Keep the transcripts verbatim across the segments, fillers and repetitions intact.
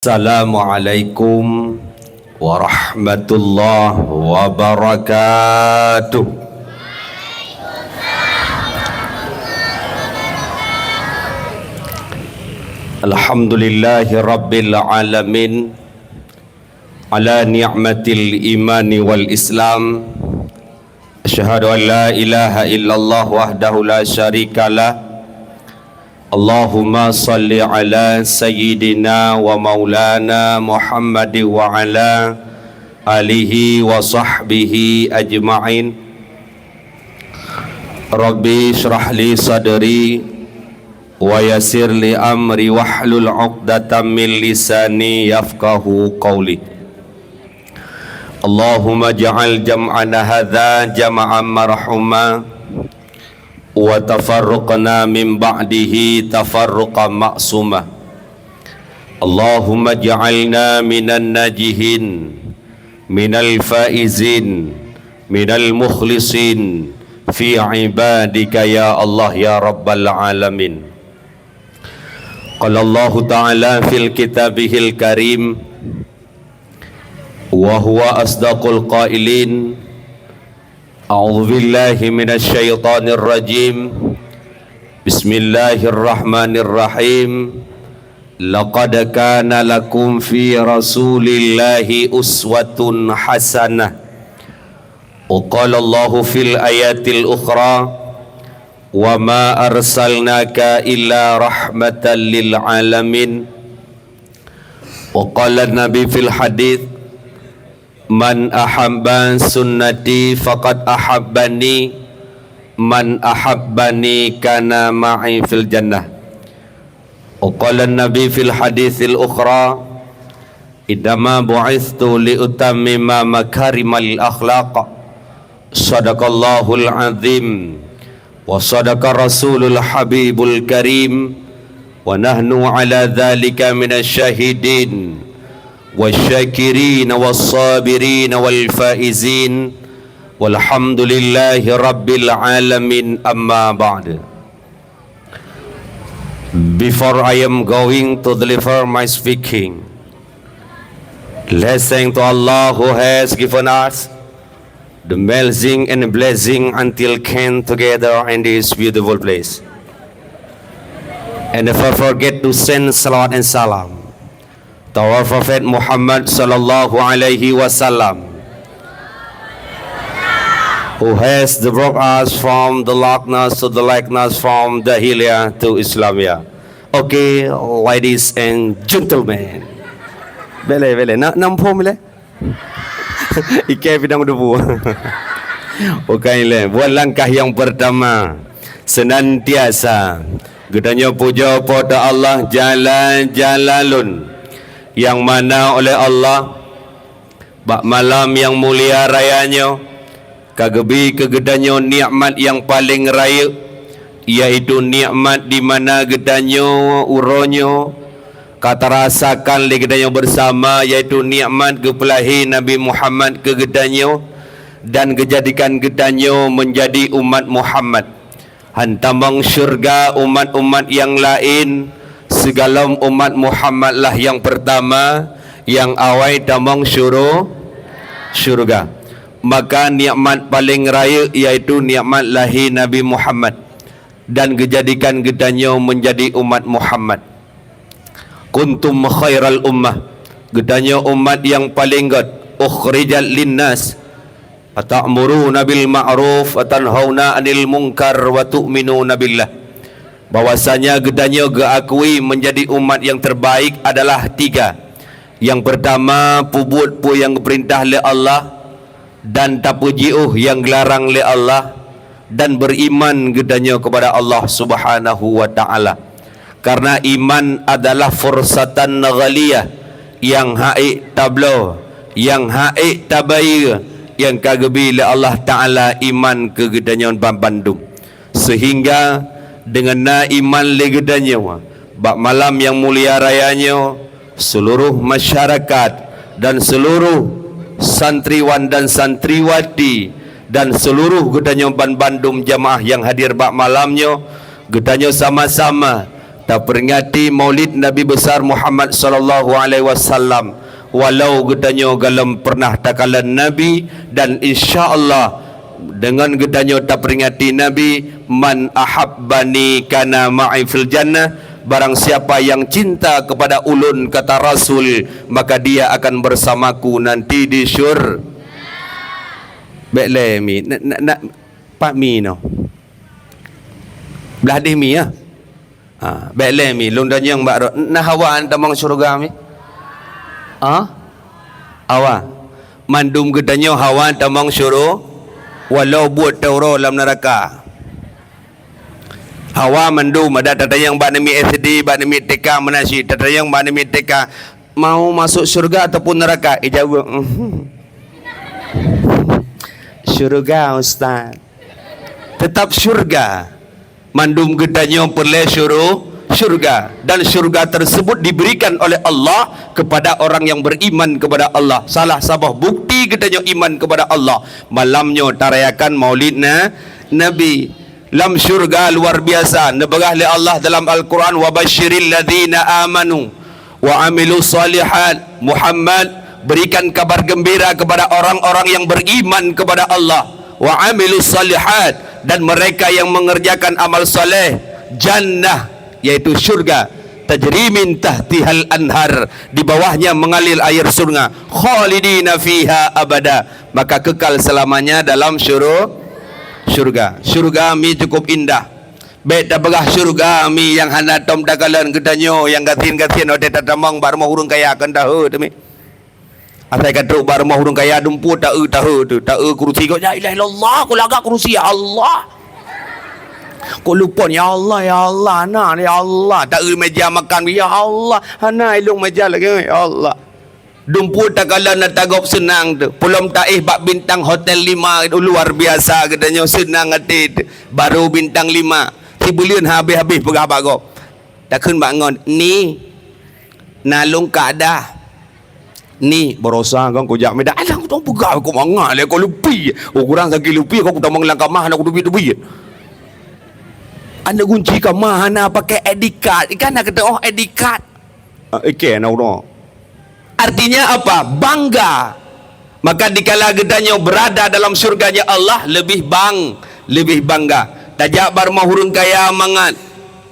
Assalamualaikum warahmatullahi wabarakatuh. Alhamdulillahi rabbil alamin, ala ni'matil imani wal islam. Asyhadu an la ilaha illallah wahdahu la syarikalah. Allahumma salli ala sayyidina wa maulana Muhammad wa ala alihi wa sahbihi ajma'in. Rabbi shrah li sadri wa yassir li amri wahlul 'uqdatam min lisani yafqahu qawli. Allahumma ja'al jam'ana hadza jam'an marhuma wa tafarruqna min ba'dihi tafarruqan ma'suma. Allahumma ja'alna minan najihin, minal faizin, minal mukhlisin fi ibadika ya Allah ya rabbal alamin. Qala Allahu ta'ala fil kitabihil karim, wa huwa asdaqul qailin. A'udzubillahi minasyaitonirrajim. Bismillahirrahmanirrahim. Laqad kana lakum fi Rasulillahi uswatun hasanah. Wa qala Allahu fil ayatil ukhra, "Wa ma arsalnaka illa rahmatan lil alamin." Wa qala Nabi fil hadits, "Man ahabba sunnati faqad ahabbani, man ahabbani kana ma'i fil jannah." Wa qala Nabi fil haditsil ukhra, "Innama bu'itstu li utammima makarimal akhlaq." Sadaqallahul azim wa sadaqa rasulul habibul karim, wa nahnu ala dzalika minasy syahidin wasyakirin wassabirin wal faizin, walhamdulillahi rabbil alamin, amma ba'd. Before I am going to deliver my speaking, let's thank to Allah who has given us the blessing and blessing until came together in this beautiful place. And never forget to send salawat and salam to our Prophet Muhammad sallallahu alaihi wasallam, who has brought us from the darkness to the lightness, from jahiliyah to Islamiyah. Okay, ladies and gentlemen. Boleh, boleh. Nak, nak phom boleh? Ikai pidang debu. Bukan ilée. Buat langkah yang pertama, senantiasa geutanyoe pujoe Po teu Allah jalla jalalun, nyang mana oleh Allah bak malam nyang mulia raya nyoe ka geubi keu geutanyoe nikmat nyang paleng rayeuk, yaitu nikmat di mana geutanyoe uroe nyoe ka tarasakan lé geutanyoe beusama, yaitu nikmat geupeulahé Nabi Muhammad keu geutanyoe dan geujadikan geutanyoe meunjadi umat Muhammad. Han tamong syeuruga umat-umat nyang laén, sigohlom umat Muhammad lah nyang peurtama nyang awai tamong syuru-, syeuruga. Maka nikmat paleng rayeuk yaitu nikmat lahé Nabi Muhammad dan geujadikan geutanyoe meunjadi umat Muhammad. Kuntum khairal ummah, geutanyoe umat nyang paleng gét, ukhrijat linnas, ata'muruna bil ma'ruf wa tanhauna 'anil munkar wa tu'minuna billah. Bahwasanya geutanyoe geuakui meunjadi umat nyang terbaik adalah tiga. Nyang peurtama, peubuet peue nyang geupeurintah lé Allah, dan tapeujiôh nyang geularang lé Allah, dan beuriman geutanyoe keupada Allah Subhanahu wa Ta'ala. Karena iman adalah fursatan ghaliyah, nyang ha'ék tabloe, nyang ha'ék tabayeue, nyang ka geubi lé Allah Ta'ala iman keu geutanyoe banmandum. Seuhingga deungon na iman lé geutanyoe, bak malam nyang mulia raya nyoe, seuluruh masyarakat dan seuluruh santriwan dan santriwati dan seuluruh geutanyoe banmandum jamaah nyang hadir bak malam nyoe, geutanyoe sama-sama Taperingati Maulid Nabi Besar Muhammad sallallahu alaihi wasallam, walau geutanyoe galom pernah takalon Nabi, dan insya Allah deungon geutanyoe taperingati Nabi, "Man ahabbani kana ma'i fil jannah," barang siapa yang cinta kepada ulôn, kata Rasul, maka dia akan bersamaku nanti di syur-, Bèk lé mi, nak, nak, nak, pat mi noh. Blah deh mi, ya. Ha, bèk lé mi, lôn tanyong bak droe, na hawa tamong syeuruga mi? Ha? Hawa. Mandum geutanyoe hawa tamong syuru-, walau buet teuh uroe lam neuraka. Hawa mandum, adak tatanyong bak aneuk miet S D, bak aneuk miet T K meunan cit, tatanyong bak aneuk miet T K, "Mau masuk syeuruga ataupun neuraka?" Ijaweueb, "Syeuruga, Ustaz." Tetap syeuruga. Mandum geutanyoe peureulèe syuru-, syeuruga, dan syeuruga tersebut diberikan oleh Allah kepada orang yang beriman kepada Allah. Salah saboh bukti geutanyoe iman kepada Allah, malam nyoe tarayakan Maulid Na-, Nabi. Lam syeuruga luar biasa, neupeugah lé Allah dalam Al-Quran, "Wa basyiril ladzina amanu wa amilus shalihat." Muhammad, berikan kabar gembira kepada orang-orang yang beriman kepada Allah, "wa amilus shalihat," dan mereka yang mengerjakan amal saleh, jannah, yaitu syurga, "tajri min tahtihal anhar," di bawahnya mengalir air surga, "khalidina fiha abada," maka kekal selamanya dalam syuru-, syurga. Syurga mi cukup indah. Bèk tapeugah syeuruga mi nyang hana tom takalon geutanyoe nyang gasien-gasien watèe tatamong bak rumoh ureueng kaya kon tahe teumi. Asai ka trok bak rumoh ureueng kaya dumpeue taeu tahe teuh, taeu kurusi kok, "La ilaha illallah," kok lagak kurusi, "Ya Allah." Kok lupon, "Ya Allah, ya Allah, na, ya Allah." Taeu meja makan, "Ya Allah, hana ilong meja lagèe, ya Allah." Dumpeue takalon na tagob seunang teuh. Peulom taéh bak bintang hotel lima, luar biasa geutanyoe seunang até teuh. Baru bintang lima. Sibuleuen habéh-habéh peugah bak gob. Takheun bak ngon, "Ni, na lôn ka dah." "Ni, barosa kan kujak mida." "Alah, kutong peugah kok mangat lé kok lupi." "Oh, kurang sakét lupi, kok kutamong lam kamah hana kuteubiet-teubiet." Aneuk gunci kamah hana pakai I D card. Ikan nak kata, "Oh, I D card." Ah, ikei na uroe. Artinya apa? Bangga. Maka dikala geutanyoe berada dalam syurganya Allah, lebih bang-, lebih bangga. Tajak bak rumoh ureueng kaya mangat.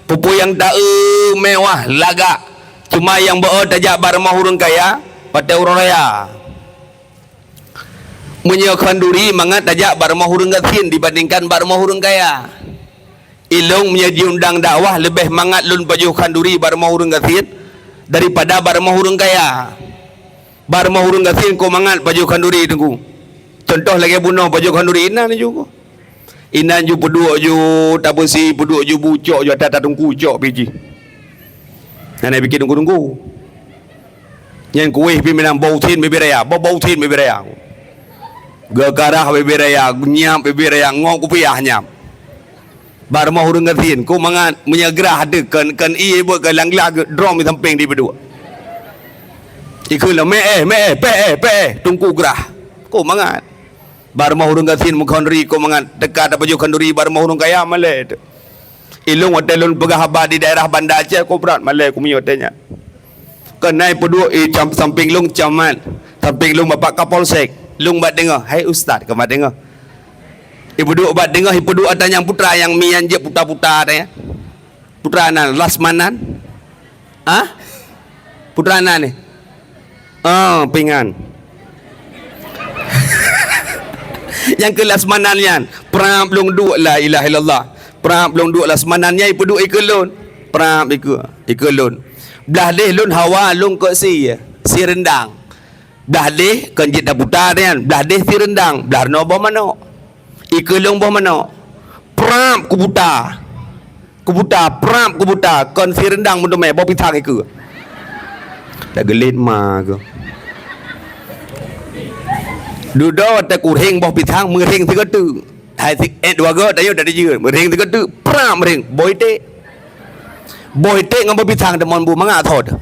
Peue-peue nyang taeu mewah, lagak. Cuma nyang beu-o tajak bak rumoh ureueng kaya, watèe uroe raya. Meunyoe khanduri mangat tajak bak rumoh ureueng gasien dibandingkan bak rumoh ureueng kaya. Ilong meunyoe jiundang dakwah leubeh mangat lôn pajoh khanduri bak rumoh ureueng gasien daripada bak rumoh ureueng kaya. Bak rumoh ureueng gasien kok mangat pajoh khanduri, Teungku. Contoh lagèe bunoe pajoh khanduri inan ju. Inan ju peuduek ju tabeusi, peuduek ju bucok ju ata tatungku cok pih jih. Hana piké tungku-tungku. Nyan kueh pih meunan bau thin bibir raya, bau, bau thin bibir raya. Geukarah bibir raya, nyap bibir raya, ngok kupiah nyap. Bak rumoh ureueng gasien, kok mangat meunyoe grah teuh kon, kon ié buet keu lam glah geuh drom di sampéng di peuduek. Ikheun lom, "Meu'éh, meu'éh, peu'éh, peu'éh," tungku grah. Kok mangat. Bak rumoh ureueng gasien meukhon ri kok mangat, teuka tapajoh khanduri bak rumoh ureueng kaya malèe teuh. Ilong watèe lôn peugah haba di daerah Banda Aceh, kok brat malèe kumiyueb watèe nyan. Keunan ipeuduek i cam-, sampéng lôn camat, sampéng lôn Bapak Kapolsek, lôn bak teungoh, "Hai Ustaz," keu bak teungoh. Ipeuduek bak teungoh, ipeuduek ata nyang putra nyang mi nyan jeuet puta-puta ata nyan. Putra nan, Lasmanan. Hah? Putra nan ni? Oh, pingan. Nyang keu Lasmanan nyan, prap lôn duek, la ilaha illallah. Prap lôn duek Lasmanan nyan ipeuduek ikeue lôn. Prap ikeue, ikeue lôn. Blah deh lôn hawa lôn keu si, si rendang. Blah deh kon jeuet taputa nyan, blah deh si rendang, blah noe boh manok. Ikeue lôn boh manok. Prap kuputa. Kuputa, prap kuputa, kon si rendang meuteumé, boh pisang ikeue. Dak geulet ma keuh. Dudoe watèe kuréng boh pisang, meuréng sigoe teuk. Hai si, eh, dua goe, tanyoe dak dijeuet. Meuréng sigoe teuk, prap meuréng. Boh iték. Boh iték ngon boh pisang teumon bu mangat thot.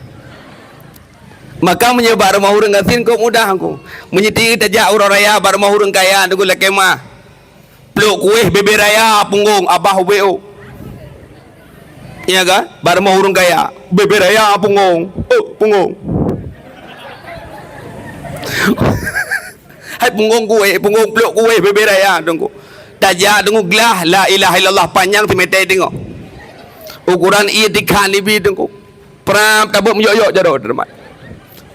Maka meunyoe bak rumoh ureueng gasien kok mudah ku. Meunyoe tajak uroe raya bak rumoh ureueng kaya, Teungku, lakèe meu'ah. Plôk kueh bibir raya punggong abah ubé u. Ya kan? Bak rumoh ureuëng kaya, bebe raya pungong. Oh, pungong. Hai pungong kueh, pungong peluk kueh, bebe raya tunggu. Tajak tunggu gelah la ilaha illallah panyang simeter tengok. Ukuran itikad nibi tunggu. Prap tabeuet meuyok-yok jaroe teuma.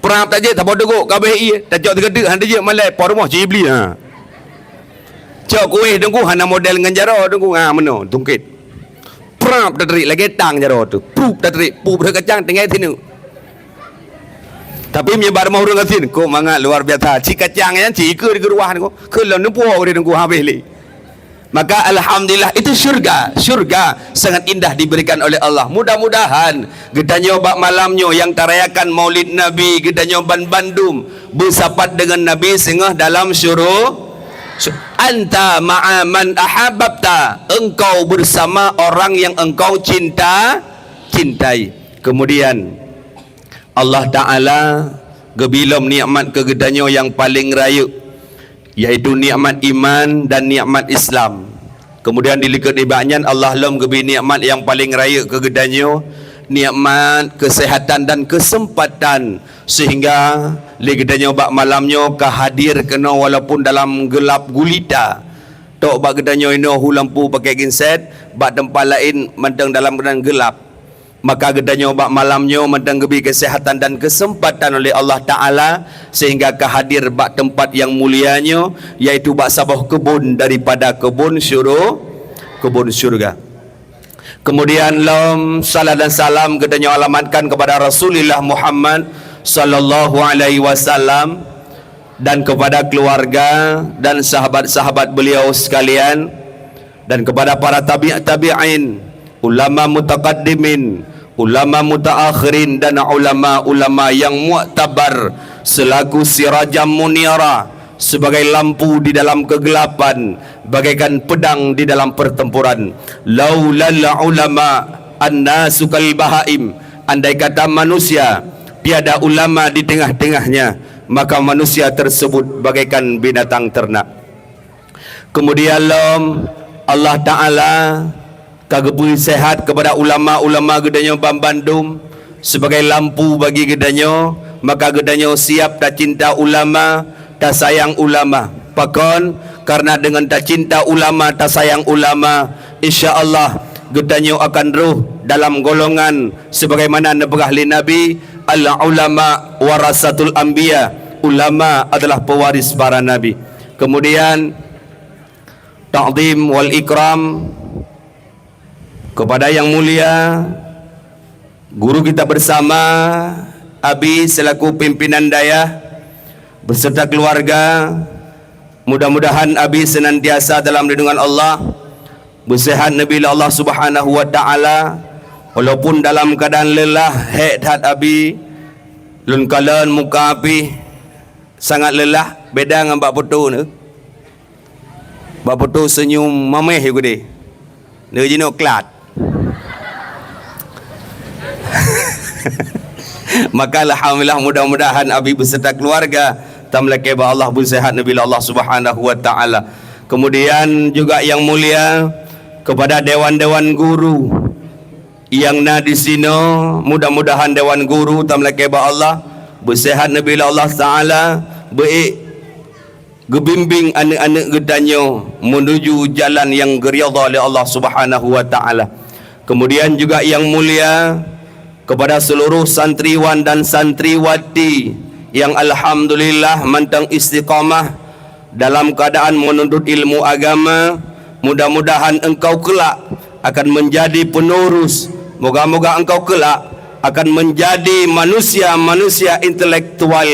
Prap tajak saboh teugok kabeh ié, tacok sigoe hana jeuet malai po rumoh cibli ha. Cok kueh tunggu hana model ngon jaroe tunggu ha meunoe tungkét. Prap tatrik lagée tang jaroe tu. Pup tatrik, pup rhot kacang tinggai sineuk. Tapi meunyoe bak rumoh ureuëng gasien, kok mangat luar biasa. Cit kacang nyan cit ikeue di geuruwah niko. Keu lôn neupuwoe ureuëng niko habéh lé. Maka alhamdulillah itu syurga. Syurga sangat indah diberikan oleh Allah. Mudah-mudahan geutanyoe bak malam nyoe nyang tarayakan Maulid Nabi geutanyoe ban bandum beusapat deungon Nabi singoh dalam syuru-, sy-, anta ma'a man ahabbta, engkau bersama orang yang engkau cinta, cintai. Kemudian Allah Taala geubi lom nikmat keu geutanyoe nyang paleng rayeuk, yaitu nikmat iman dan nikmat Islam. Kemudian dilikot nibak nyan Allah lom geubi nikmat nyang paleng rayeuk keu geutanyoe, nikmat kesehatan dan kesempatan, sehingga lé geutanyoe bak malam nyoe ka hadir keunoe walaupun dalam gelap gulita. Tok bak geutanyoe inoe hu lampu pakai genset, bak teumpat laén mantong dalam keuadaan gelap. Maka geutanyoe bak malam nyoe mantong geubi kesehatan dan kesempatan oleh Allah Taala sehingga ka hadir bak teumpat nyang mulia nyoe, yaitu bak saboh keubon daripada keubon syuru-, keubon syurga. Kemudian lom salam dan salam geutanyoe alamatkan kepada Rasulullah Muhammad sallallahu alaihi wasallam dan kepada keluarga dan sahabat-sahabat beliau sekalian, dan kepada para tabi' tabi'in, ulama mutaqaddimin, ulama mutaakhirin dan ulama-ulama yang muktabar selaku sirajam munira, sebagai lampu di dalam kegelapan, bagaikan pedang di dalam pertempuran. Laulal ulama annasu kal bahaim, andai kata manusia tiada ulama di tengah-tengahnya, maka manusia tersebut bagaikan binatang ternak. Kemudian lom Allah Taala ka geubri sehat kepada ulama-ulama geutanyoe banbandum sebagai lampu bagi geutanyoe, maka geutanyoe siap tacinta ulama, tasayang ulama. Pakon? Karena dengan tacinta ulama, tasayang ulama, insya Allah geutanyoe akan roh dalam golongan sebagaimana neupeugah lé Nabi, al ulama warasatul anbiya, ulama adalah pewaris para nabi. Kemudian ta'zim wal ikram kepada yang mulia guru kita bersama, Abi selaku pimpinan dayah beserta keluarga. Mudah-mudahan Abi senantiasa dalam lindungan Allah, beusehat neubi lé Allah Subhanahu wa Taala, walaupun dalam keadaan lelah, hék that Abi. Lôn kalon muka Abi sangat lelah, beda ngon bak foto nyoe. Bak foto senyum mameh geude. Nyoe jinoe klat. Maka alhamdulillah, mudah-mudahan Abi beserta keluarga tameulakée bak Allah, beusehat neubi lé Allah Subhanahu wa Taala. Kemudian juga yang mulia kepada dewan-dewan guru yang na di sinoe, mudah-mudahan dewan guru tameulakée bak Allah, beusehat neubi lé Allah Taala, beuék geubimbing aneuëk-aneuëk geutanyoe menuju jalan nyang geuridha lé Allah Subhanahu wa Taala. Kemudian juga yang mulia kepada seluruh santriwan dan santriwati yang alhamdulillah mantong istiqamah dalam keadaan menuntut ilmu agama, mudah-mudahan engkau kelak akan menjadi penerus. Moga-moga engkau kelak akan menjadi manusia-manusia intelektual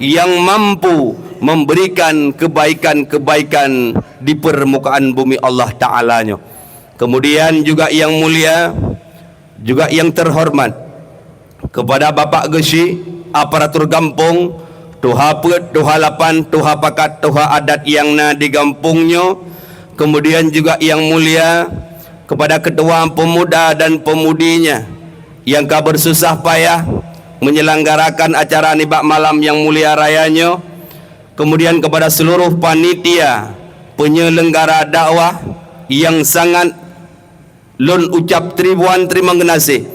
yang mampu memberikan kebaikan-kebaikan di permukaan bumi Allah Taala nyoe. Kemudian juga yang mulia, juga yang terhormat, kepada Bapak Geuchik, aparatur gampông, tuha peuet, tuha lapan, tuha pakat, tuha adat nyang na di gampông nyoe, kemudian juga yang mulia kepada ketua pemuda dan pemudinya yang ka bersusah payah menyelenggarakan acara nibak malam yang mulia raya nyoe, kemudian kepada seluruh panitia penyelenggara dakwah yang sangat Lôn ucap tribuan teurimong geunaséh,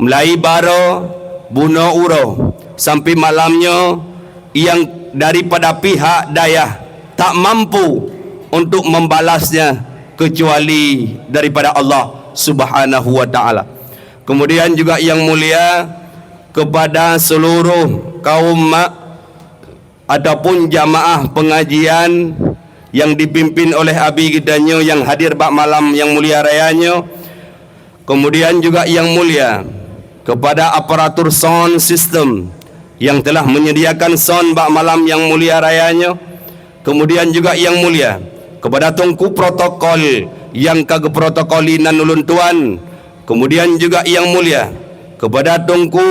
mulai baroe bunoe uroe sampai malam nyoe, nyang daripada pihak dayah tak mampu untuk membalasnya kecuali daripada Allah Subhanahu wa Ta'ala. Kemudian juga yang mulia, kepada seluruh kaum mak ataupun jamaah pengajian yang dipimpin oleh abi geutanyoe yang hadir bak malam yang mulia raya nyoe. Kemudian juga yang mulia kepada aparatur sound system yang telah menyediakan sound bak malam yang mulia raya nyoe. Kemudian juga yang mulia kepada teungku protokol yang ka geuprotokoli nan ulôn tuan. Kemudian juga yang mulia kepada teungku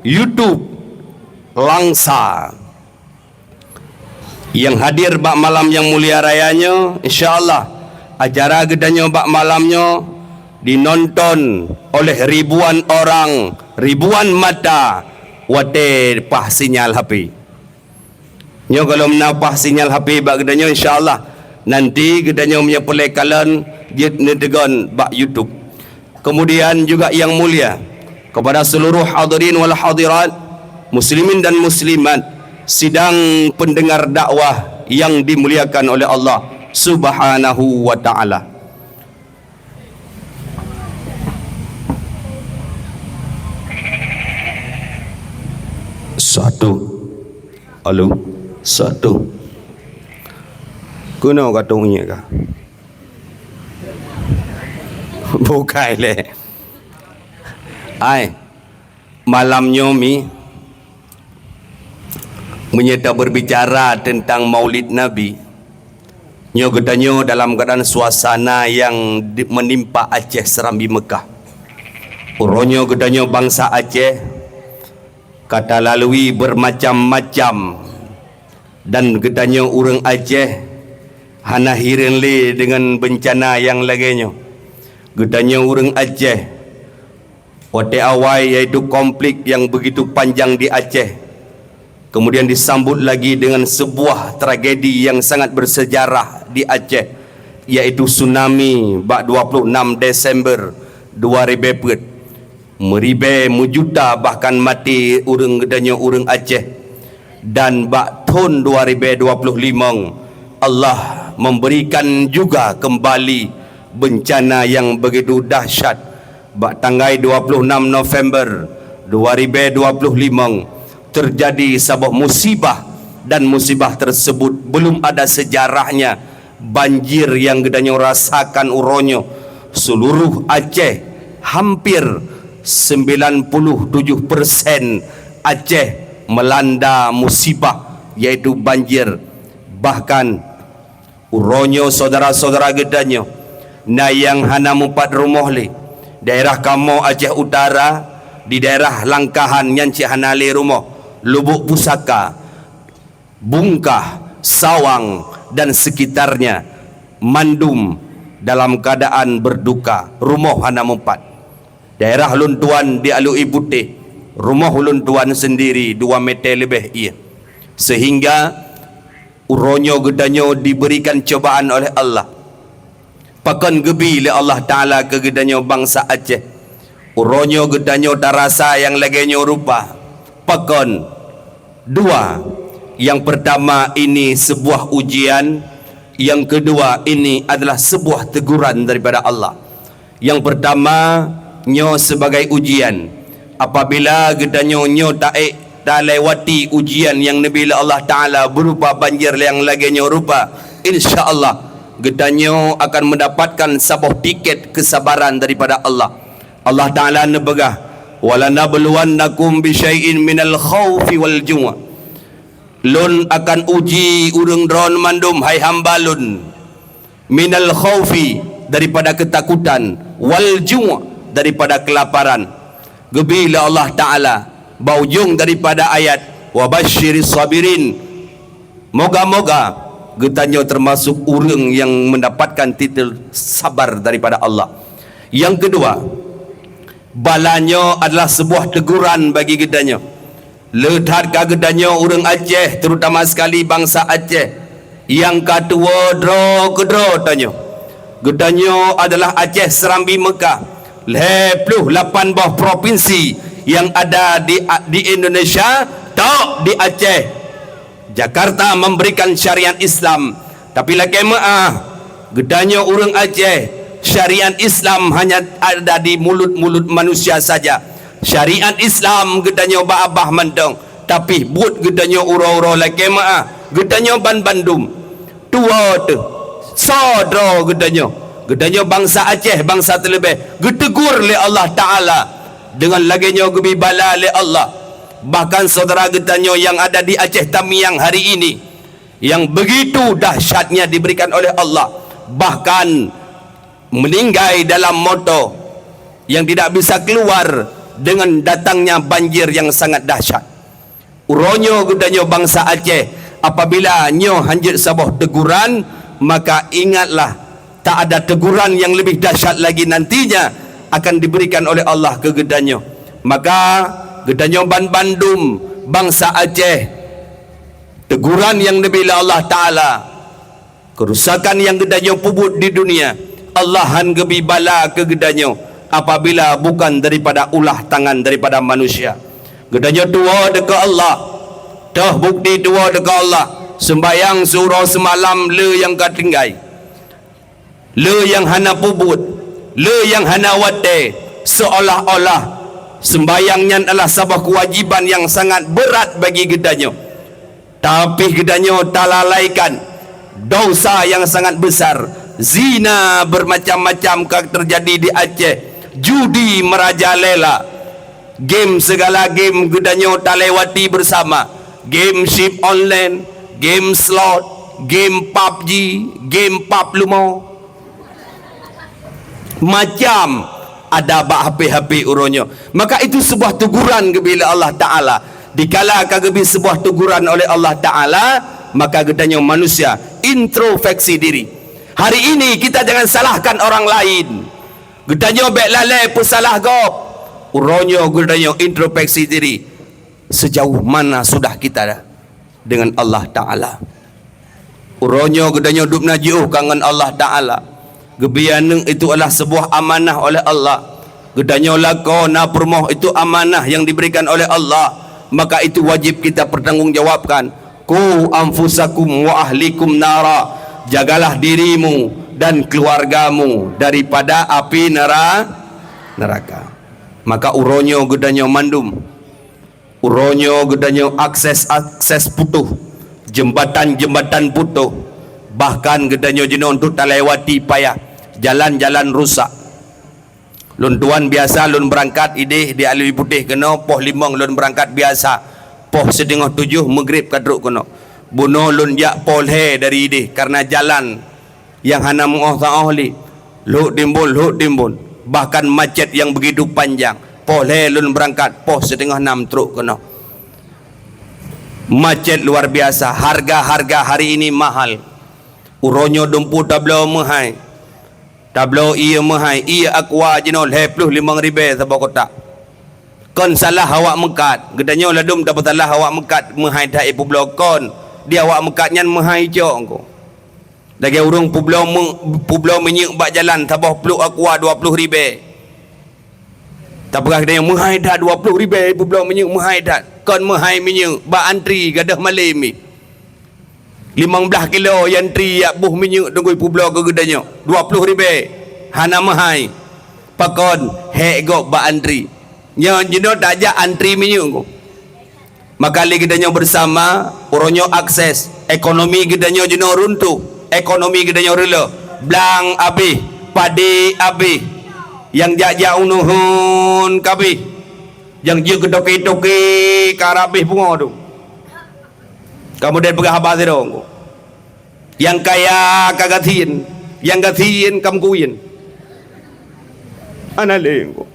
YouTube Langsa yang hadir bak malam yang mulia raya nyoe. Insya Allah, acara geutanyoe bak malam nyoe dinonton oleh ribuan orang, ribuan mata watée pah sinyal H P. Nyoe gohlom na pah sinyal H P bak geutanyoe, insya Allah nanti geutanyoe meunyoe peureulée kalon jeuet neuteugon bak YouTube. Kemudian juga yang mulia kepada seluruh hadirin wal hadirat, muslimin dan muslimat, sidang pendengar dakwah yang dimuliakan oleh Allah Subhanahu wa Ta'ala. Satu. Halo. Satu. Keunoe ka tong ngieng ka? Bukai lé. Ai, malam nyoe mi, meunyoe taberbicara teuntang Maulid Nabi, nyoe geutanyoe dalam keuadaan suasana nyang di-, menimpa Aceh Serambi Mekah. Uroe nyoe geutanyoe bansa Aceh ka talalui bermacam-macam, dan geutanyoe ureuëng Aceh hana hireuen lé deungon beuncana nyang lagée nyoe. Geutanyoe ureuëng Aceh, watée awai, yaitu konflik nyang beugitu panjang di Aceh, kemudian disambut lagi deungon seubuah tragedi nyang sangat beusejarah di Aceh, yaitu tsunami bak dua puluh enam Desember dua ribée peuet. Meuribée meujuta bahkan maté ureuëng geutanyoe ureuëng Aceh. Dan bak thon dua ribée dua puluh limong, Allah memberikan juga kembali bencana yang begitu dahsyat. Bak tanggai dua puluh enam November dua ribée dua puluh limong, terjadi saboh musibah, dan musibah tersebut belum ada sejarahnya. Banjir nyang geutanyoe rasakan uroe nyoe, seluruh Aceh, hampir sembilan puluh tujuh persen Aceh melanda musibah, yaitu banjir. Bahkan uroe nyoe, syedara-syedara geutanyoe, na nyang hana meupat rumoh lé. Daerah kamoe Aceh Utara, di daerah Langkahan nyan cit hana lé rumoh, Lubuk Pusaka, Bungkah, Sawang, dan sekitarnya, mandum dalam keadaan berduka, rumoh hana meupat. Daerah ulôn tuan di Alui Putéh, rumoh ulôn tuan sendiri dua meter leubeh ié. Sehingga uroe nyoe geutanyoe diberikan cobaan oleh Allah. Pakon geubi lé Allah Taala keu geutanyoe bansa Aceh? Uroe nyoe geutanyoe tarasa nyang lagée nyoe rupa. Pakon? Dua. Yang pertama, ini sebuah ujian. Yang kedua, ini adalah sebuah teguran daripada Allah. Yang pertama, nyoe sebagai ujian. Apabila geutanyoe nyoe taék talewati ujian nyang neubi lé Allah Taala berupa banjir nyang lagée nyoe rupa, insya Allah geutanyoe akan mendapatkan saboh tiket kesabaran daripada Allah. Allah Taala neupeugah, "Walanabluwannakum bisyai'in minal khaufi wal ju'." Lôn akan uji ureuëng droe mandum, hai hamba Lôn. Minal khaufi, daripada keutakutan, wal ju', daripada keulaparan. Geubi lé Allah Taala bak ujong daripada ayat, "Wa basyiris sabirin." Moga-moga geutanyoe teumasok ureuëng nyang mendapatkan titel sabar daripada Allah. Yang kedua, bala nyoe adalah sebuah teguran bagi geutanyoe. Le that ka geutanyoe ureuëng Aceh, terutama sekali bansa Aceh, nyang ka tuwoe droe keudroe tanyoe. Geutanyoe adalah Aceh Serambi Mekah, lhèe ploh lapan boh provinsi yang ada di, di Indonesia, tok di Aceh. Jakarta memberikan syariat Islam, tapi lakèe meu'ah, geutanyoe ureueng Aceh, syariat Islam hanya ada di mulut-mulut manusia saja. Syariat Islam geutanyoe bak abah mantong, tapi buet geutanyoe uroe-uroe lakèe meu'ah, geutanyoe ban bandum. Tuwoe teuh, soe droe geutanyoe? Geutanyoe bansa Aceh, bansa teuleubèh, geuteugur lé Allah Ta'ala. Deungon lagèe nyoe geubi bala lé Allah. Bahkan syedara geutanyoe nyang ada di Aceh Tamiang hari ini, yang begitu dahsyatnya diberikan oleh Allah, bahkan meninggai dalam moto yang tidak bisa keluar dengan datangnya banjir yang sangat dahsyat. Uroe nyoe geutanyoe bansa Aceh, apabila nyoe hanjeuet saboh teguran, maka ingatlah, tak ada teguran yang lebih dahsyat lagi nantinya akan diberikan oleh Allah keu geutanyoe. Maka geutanyoe ban bandum bansa Aceh, teguran nyang neubi lé Allah Ta'ala, keurusakan nyang geutanyoe peubuet di dunia, Allah han geubi bala keu geutanyoe apabila bukan daripada ulah tangan daripada manusia. Geutanyoe tuwoe deukeu Allah, toh bukti tuwoe deukeu Allah, seumbahyang siuroe seumalam le nyang ka tinggai, le nyang hana peubuet, le nyang hana watèe, seolah-olah seumbahyang nyan adalah saboh keuwajiban nyang sangat beurat bagi geutanyoe. Tapi geutanyoe talalaikan dosa nyang sangat besar. Zina bermacam-macam ka terjadi di Aceh, judi merajalela, game, segala game geutanyoe talewati bersama, game chip online, game slot, game pub G, game pub leumo. Macam ada bak H P-H P uroe nyoe. Maka itu sebuah teguran geubi lé Allah Ta'ala. Dikala ka geubi sebuah teguran oleh Allah Ta'ala, maka geutanyoe manusia introspeksi diri. Hari ini kita jangan salahkan orang lain. Geutanyoe bèk lalè peusalah gob. Uroe nyoe geutanyoe introspeksi diri. Sejauh mana sudah kita dengan Allah Ta'ala? Uroe nyoe geutanyoe dub na jiôh ka ngon Allah Ta'ala. Geubi aneuk itu adalah sebuah amanah oleh Allah. Geutanyoe lakoe na peurumoh itu amanah yang diberikan oleh Allah, maka itu wajib kita pertanggungjawabkan. "Qu anfusakum wa ahlikum nara." Jagalah dirimu dan keluargamu daripada api nera-, neraka. Maka uroe nyoe geutanyoe mandum, uroe nyoe geutanyoe akses-akses putôh, jeumbatan-jeumbatan putôh, bahkan geutanyoe jinoe untuk talewati payah, jalan-jalan rusak. Lôn tuan biasa lôn beurangkat idéh di Alui Putéh keunoe, poh limong lôn beurangkat biasa, poh siteungoh tujoh Maghrib ka trok keunoe. Bunoe lôn jak poh lhèe dari idéh kareuna jalan nyang hana meu'oh-saôh lé. Lhok timbon, lhok timbon. Bahkan macet nyang begitu panjang. Poh lhèe lôn beurangkat, poh siteungoh nam trok keunoe. Macet luar biasa. Harga-harga hari ini mahal. Uroe nyoe dumpeue tabloe meuhai. Tabloe ié meuhai, ié Aqua jinoe lhèe ploh limong ribèe saboh kotak. Kon salah awak meukat. Geutanyoe ladôm tapeusalah awak meukat meuhai that ié peubloe kon. Di awak meukat nyan meuhai cok ko. Lagèe ureueng peubloe meu-, peubloe minyeuk bak jalan saboh pluek Aqua dua ploh ribèe. Tapeugah geutanyoe meuhai that dua ploh ribèe peubloe minyeuk meuhai that. Kon meuhai minyeuk, bak antri gadôh malém mi. Limong blaih kilo antri jak boh minyeuk teungku peubloe keu geutanyoe. Dua ploh ribèe. Hana meuhai. Pakon hék gob bak antri. Nyoe jinoe tajak antri minyeuk ko. Maka lé geutanyoe bersama, uroe nyoe akses, ekonomi geutanyoe jinoe runtuh, ekonomi geutanyoe reuloh, blang abéh, padé abéh, nyang jak-jak unoe hon ka abéh, nyang jeuet keu toke-toke ka abéh pungo tu. Kamoe deuh peugah haba sidroe. Nyang kaya ka gasien, nyang gasien ka meukuyen. Hana lé ko.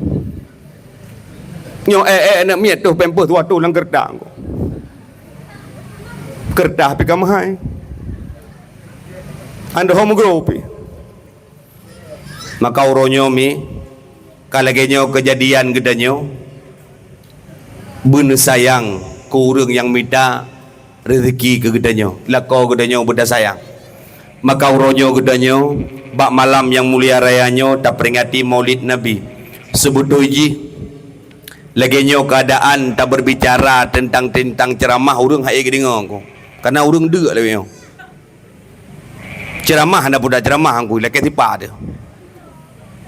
Nyoe ék-ék aneuk miet toh pampers dua toh lam keureutah ko. Keureutah pih ka meuhai. Andeuh ho meugroe pih. Maka uroe nyoe mi, ka lagèe nyoe keujadian geutanyoe, beuneusayang keu ureueng nyang mita reuzeki keu geutanyoe, lakoe geutanyoe beutasayang. Maka uroe nyoe geutanyoe, bak malam nyang mulia raya nyoe, taperingati Maulid Nabi. Seubeutôi jih, lagée nyoe keuadaan tabeurbicara teuntang, teuntang ceuramah, ureuëng hase geudeungoe ko. Kareuna ureuëng deuk lagée nyoe. Ceuramah hana peue dak ceuramah, angku, lakée sipa teuh.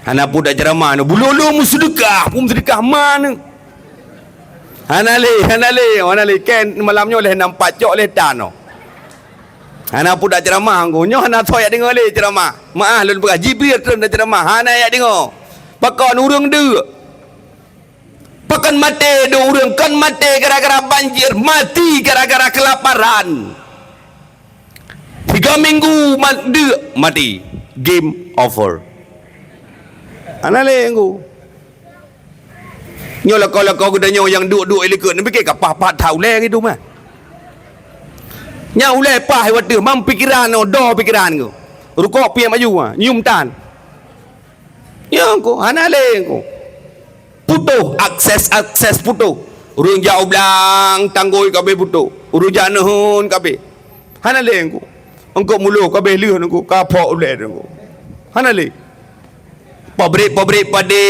Hana peue dak ceuramah, na bulolo meuseudeukah, peue meuseudeukah ma nyoe. Hana lé, hana lé, hana lé. Kén malam nyoe lheueh nam pat cok lheueh tan nyoe. Hana peue dak ceuramah, angku. Nyoe hana soe jak deungoe lé ceuramah. Meuáh lôn peugah, Jibril treun dak ceuramah, hana jak deungoe. Pakon ureuëng deuk. Pakon maté dua ureuëng, kon maté gara-gara banjir, mati gara-gara kelaparan. Tiga minggu mat-, deuk, mati. Game over. Hana lé, angku. Nyoe lakoe-lakoe geutanyoe nyang duek-duek ilikot, neupiké ka paih-paih that ulée gitu mah. Nyang ulée paih watée mam pikeran, oh, doh pikeran ko. Rukok piep aju, ha, nyium tan. Nyoe ko, hana lé ko. Putôh, akses-akses putôh. Ureuëng jak u blang, tanggôi ka abéh putôh. Ureuëng jak neuheun ka abéh. Hana lé ko. Eungkôt mulo ka abéh lheueh ko, ka phok ulée ko. Hana lé. Pabrik-pabrik padé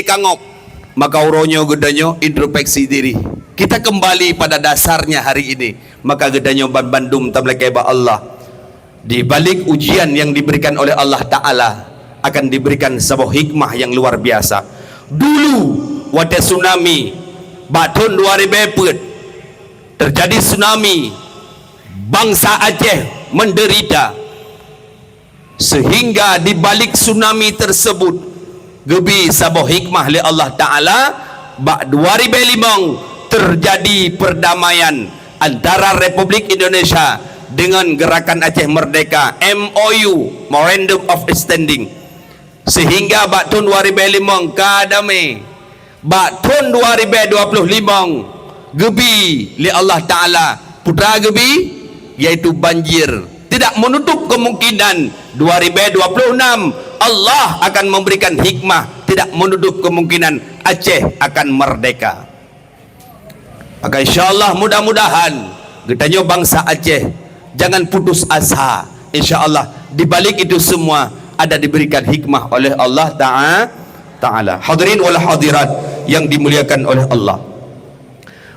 ka ngok. Maka uroe nyoe geutanyoe introspeksi diri. Kita kembali pada dasarnya hari ini. Maka geutanyoe ban-, bandum tameulakée bak Allah. Di balik ujian yang diberikan oleh Allah Ta'ala, akan diberikan saboh hikmah yang luar biasa. Dulu, watée tsunami, bak thon dua ribée peuet, terjadi tsunami, bansa Aceh menderita. Sehingga di balik tsunami tersebut, geubi saboh hikmah lé Allah Ta'ala, bak dua ribée limong terjadi perdamaian antara Republik Indonesia dengan Gerakan Aceh Merdeka, M O U, Memorandum of Understanding. Sehingga bak thon dua ribée limong ka damé. Bak thon dua ribée dua ploh limong geubi lé Allah Ta'ala, peue geubi, yaitu banjir. Tidak menutup kemungkinan dua ribée dua ploh enam Allah akan memberikan hikmah, tidak menutup kemungkinan Aceh akan merdeka. Maka insya Allah, mudah-mudahan geutanyoe bansa Aceh jangan putus asa. Insya Allah, di balik itu semua ada diberikan hikmah oleh Allah Ta'a-, Ta'ala. Hadirin wal hadirat yang dimuliakan oleh Allah.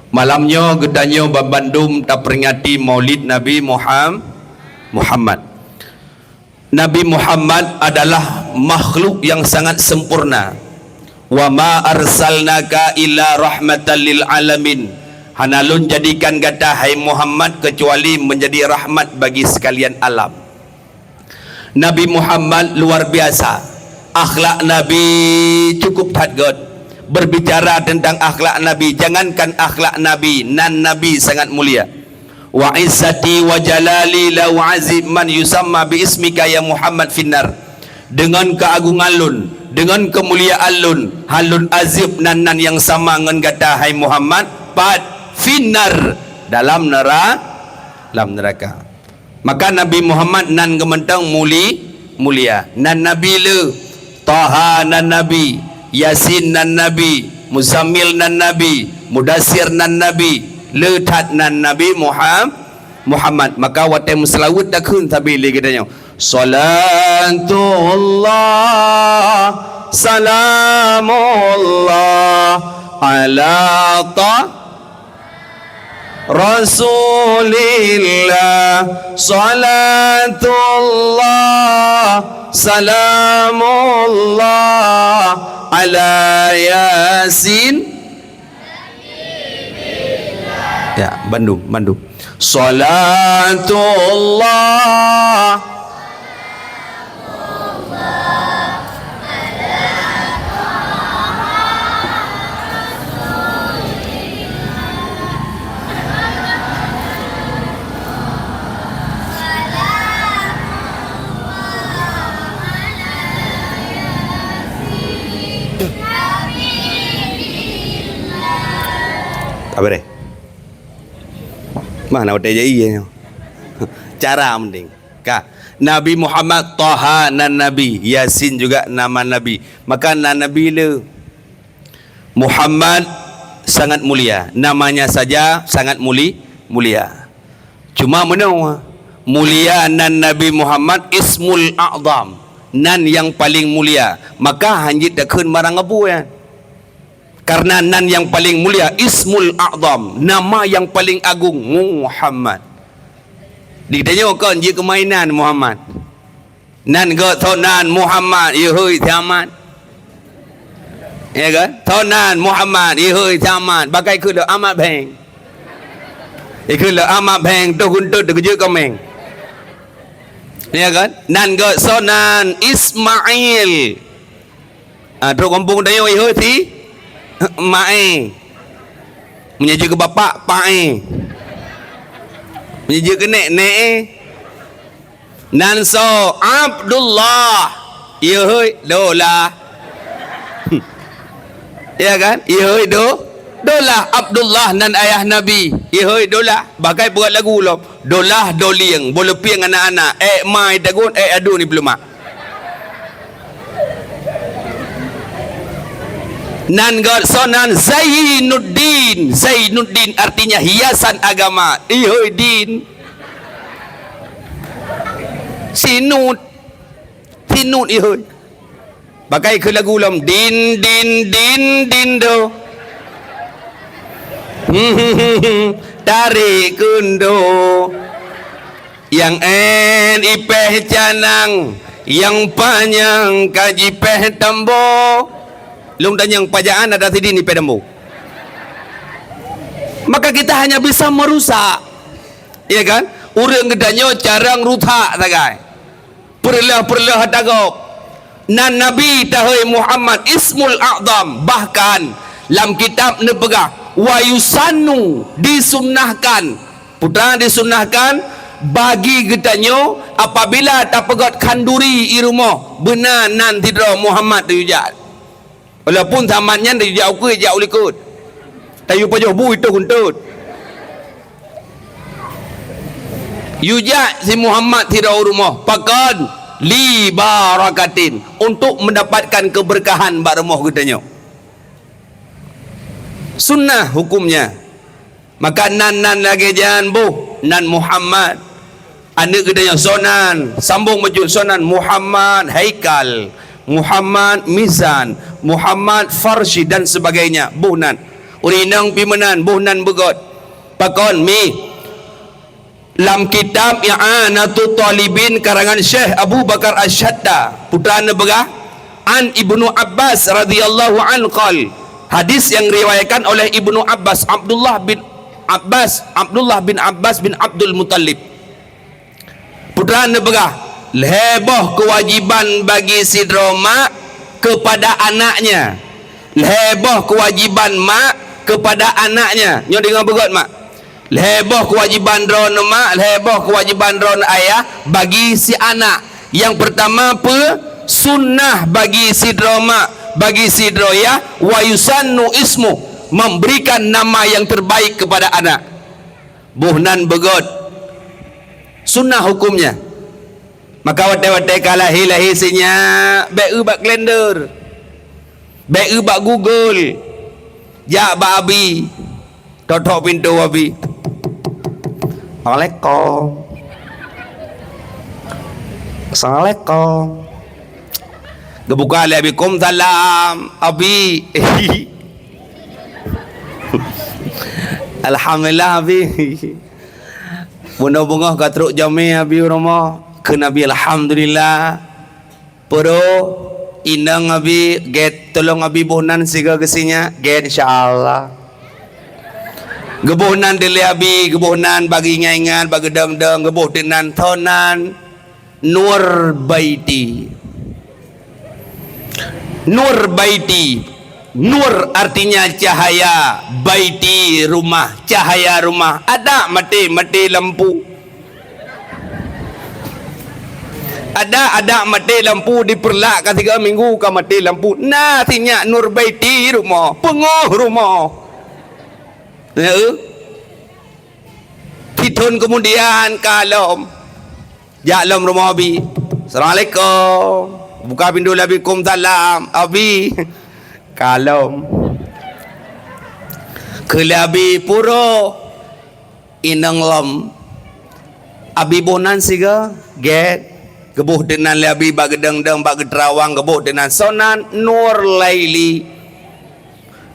Malam nyoe geutanyoe ban-, bandum taperingati Maulid Nabi Muham-, Muhammad. Nabi Muhammad adalah makhluk yang sangat sempurna. "Wa ma arsalnaka illa rahmatan lil alamin." Hana lôn jadikan gata, hai Muhammad, kecuali menjadi rahmat bagi sekalian alam. Nabi Muhammad luar biasa. Akhlak Nabi cukup that göt. Berbicara tentang akhlak Nabi, jangankan akhlak Nabi, nan Nabi sangat mulia. "Wa izzati wa jalali la u'azib man yusamma bi ismika ya Muhammad finnar." Deungon keuagongan lôn, deungon keumuliaan lôn, han lôn azeueb nan-nan nyang sama ngon gata, hai Muhammad, pat, finnar, dalam nera-, lam neuraka. Maka Nabi Muhammad nan geumeunteung muli-, mulia. Nan Nabi le, Taha nan Nabi, Yasin nan Nabi, Muzammil nan Nabi, Mudassir nan Nabi, le that nan Nabi Muham-, Muhammad. Maka watée meuseulaweuet takheun sabe lé geutanyoe, "Salatullah, salamullah, ala ta-" Rasulillah, salatullah, salamullah, ala Yasin. Ya, bandum, bandum. Salatullah. Apa deh? Mana udah jadi ya? Cara mending. Ka, Nabi Muhammad, Taha nan Nabi, Yasin juga nama Nabi. Maka nan Nabi le. Muhammad sangat mulia, namanya saja sangat muli-, mulia. Cuma meunoe, Mulia nan Nabi Muhammad ismul a'zam, nan nyang paleng mulia. Maka hanjeuet takheun barang abu nyan. Karena nan nyang paleng mulia, ismul a'zam, nama nyang paleng agong, Muhammad. Di tanyoe kon jeuet keu mainan Muhammad. Nan geuh soe nan Muhammad, yeuhôi si Amat. Ya kan? Soe nan Muhammad, yeuhôi si Amat. Bakai keu lé Amat Bheng. Ikeu lé Amat Bheng, toh guntot teukeujot kameng. Ya kan? Nan geuh soe nan Ismail. Ah, trok gampông tanyoe, yeuhôi si Mae. Meunyoe jeuet keu bapak, Pae. Meunyoe jeuet keu nek, Nek. Nan soe Abdullah, yeuhôi Dolah. Ya kan? Yeuhôi Do-, Dolah. Abdullah nan ayah Nabi. Yeuhôi Dolah. Bakai peugah lagu lom. Dolah dolieng, boh leupeng anak-anak, ék mai tagun, ék adun di peuleumah. Nan geuh soe nan Zainuddin. Zainuddin artinya hiasan agama. Ihôi din. Sinut. Sinut ihôi. Bakai keu lagu lom, din, din, din, din do. Tarék keundo. Nyang én ipéh canang, nyang panyang ka jipéh tambo. Lôn tanyong pajan ada sidin ipéh tambo. Maka kita hanya bisa merusak. Ya kan? Ureuëng geutanyoe carông rusak sagai. Peureuleueh-peureuleueh ata gob. Nan Nabi tahôi Muhammad ismul a'zam, bahkan lam kitab neupeugah, "Wa yusannu," disunnahkan. Putra disunnahkan bagi geutanyoe apabila tapeugöt khanduri i rumoh, beuna nan sidroe Muhammad tayue jak. Walaupun saman nyan tayue jak u keue, jak u likot. Tayue pajoh bu itôh guntot. Yue jak si Muhammad sidroe u rumoh, pakon? Li barakatin, untuk mendapatkan keberkahan bak rumoh geutanyoe. Sunnah hukumnya. Maka nan, nan lagée nyan boh nan Muhammad. Aneuëk geutanyoe soe nan, sambong bacut soe nan Muhammad Haikal, Muhammad Mizan, Muhammad Farshi dan sebagainya. Boh nan. Ureuëng inong pih meunan, boh nan beugöt. Pakon mi? Lam kitab I'anatut Talibin karangan Syekh Abu Bakar Asy-Syatta, putra neupeugah, an Ibnu Abbas radhiyallahu anhu qal, hadis yang diriwayatkan oleh Ibnu Abbas, Abdullah bin Abbas, Abdullah bin Abbas bin Abdul Muttalib. Putra neupeugah, lhée boh keuwajiban bagi sidroe mak keupada anaknya. Lhée boh keuwajiban mak keupada anaknya. Nyoe deungoe beugöt mak. Lhée boh keuwajiban droeneuh mak, lhée boh keuwajiban droeneuh ayah bagi si anak. Nyang peurtama peue? Sunnah bagi sidroe mak, bagi sidroe yah, wa yusannu ismu, memberikan nama yang terbaik kepada anak. Boh nan beugöt. Sunnah hukumnya. Maka watée-watée ka lahé-lahé si nyak, bék eu bak kalender. Bék eu bak Google. Jak bak abi. Tok-tok pintoe abi. Assalamualaikum. Assalamualaikum. Geubuka lé abi, "Kum salam, abi." Alhamdulillah, abi. Bunoe beungoh ka trok jamé abi u rumoh. Kheun abi, "Alhamdulillah." Peuruh, inong abi, gét, tulông abi boh nan sigoe geusinya, gét, insya Allah. Geuboh nan dilée abi, geuboh nan bagi ingat-ingat, bagi dong-dong, geuboh teunan, tho nan, Nur Baiti. Nur Baiti. Nur artinya cahaya, baiti rumah, cahaya rumah. Adak maté, maté lampu. Adak, adak maté lampu, dipeurlak ka tiga minggu ka maté lampu. Na si nyak Nur Baiti rumoh, peungoh rumoh. Ya, eh? Sithon keumudian ka lom. Jak lom rumoh abi. Assalamualaikum. Buka pintoe lé abi, kum salam. Abi. Ka lom. Kheun lé abi, peuruh. Inong lom. Abi boh nan sigoe, gét. Geuboh teunan lé Abi bak geudong-dong, bak geuteurawang, geuboh teunan. Soe nan? Nur Laili.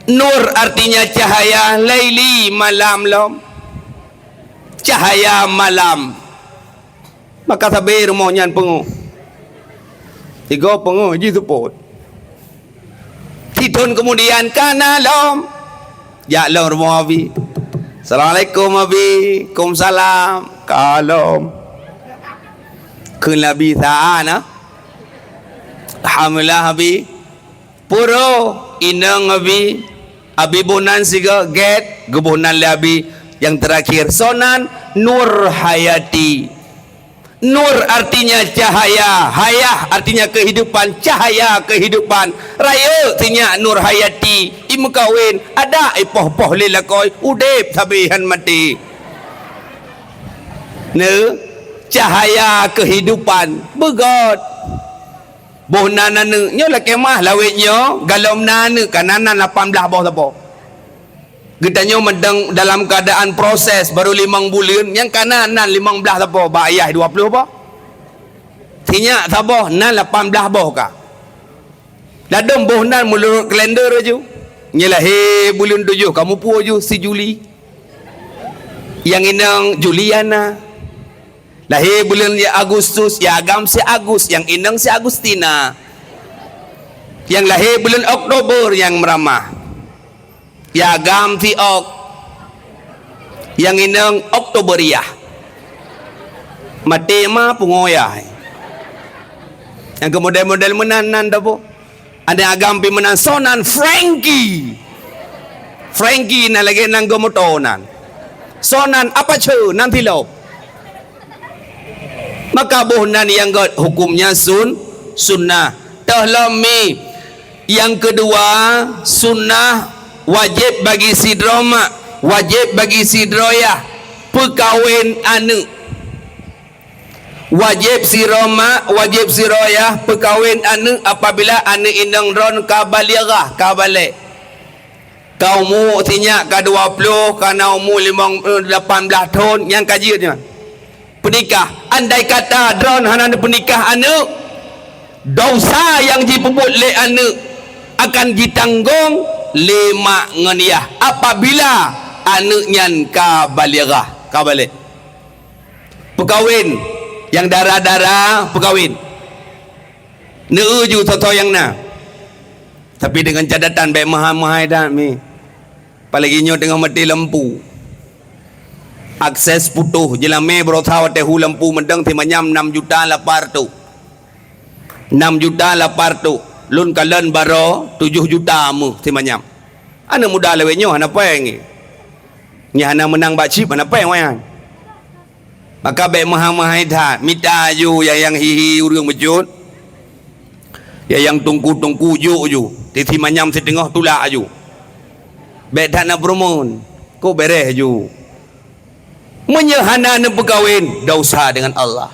Nur artinya cahaya, laili malam lom. Cahaya malam. Maka sabe rumoh nyan peungeuh. Sigoe peungeuh jih seupôt. Sithon keumudian ka na lom. Jak lom rumoh Abi. "Assalamualaikum Abi." "Kumsalam." Ka lom. Kheun lé Abi, "Sa na?" "Alhamdulillah Abi." Puro, inong Abi, Abi boh nan sigoe, gét, geuboh nan lé Abi. Nyang teurakhir, soe nan? Nur Hayati. Nur artinya cahaya, hayah artinya kehidupan, cahaya kehidupan. Rayeuk sinyak Nur Hayati, imeukawen, adak ipoh-poh lé lakoe, udeb sabe han maté. Neu, cahaya kehidupan, beugét. Boh nan aneuk, nyoe lakée meuah lawét nyoe, galom nan aneuk ka nan, nan lapan blaih boh sapo. Geutanyoe meudang dalam keuadaan proses, baru limong buleuen, nyang ka nan, nan limong blaih sapo, bak ayah dua ploh boh. Sinyak saboh, nan lapan blaih boh ka. Ladôm boh nan meunurot kalender laju. Nyoe lahé buleuen tujoh, ka muphom laju si Juli. Nyang inong Juliana. Lahé buleuen Agustus, nyang agam si Agus, nyang inong si Agustina. Nyang lahé buleuen Oktober nyang meuramah. Nyang agam si Ok. Nyang inong Oktoberiah. Maté ma pungo yah. Nyang keu model-model meunan nan tapo. Aneuk agam pih meunan, soe nan? Frankie. Frankie nan lagée nan geumoto nan. Soe nan? Apache nan silop. Maka boh nan nyang gét hukumnya sun, sunnah. Toh lom mi. Nyang keudua, sunnah wajéb bagi sidroe mak, wajéb bagi sidroe yah peukawen aneuk. Wajéb sidroe mak, wajéb sidroe yah peukawen aneuk apabila aneuk inong droen ka balighah, ka balek. Ka umu sinyak ka dua ploh, ka na umu limong, eh, lapan blaih thon, nyang ka jeuet nyan. Peunikah, andai kata droen hana neupeunikah aneuk, desya nyang jipeubuet lé aneuk akan jitanggong lé mak ngon yah apabila aneuk nyan ka balighah, ka balek. Peukawen, nyang dara-dara peukawen. Neu ju soe-soe nyang na. Tapi deungon catatan bék meuhai-meuhai that mi. Apalagi nyoe teungoh maté lampu. Akses putôh, jeulamé beurasa watée hu lampu meudong simanyam nam juta lapan reutôh. Nam juta lapan reutôh. Lôn kalon baroe tujoh juta meuh simanyam. Aneuk muda lawét nyoe hana péng. Nyang hana meunang bak chip hana péng awaknyan. Maka bék meuhai-meuhai that, mita ju nyang, nyang hi-hi ureuëng bacut. Nyang, nyang teungku-teungku jok ju, tieb simanyam siteungoh tulak ju. Bék that na peurumeun, kok beureh ju. Meunyoe hana neupeukawen, desya deungon Allah.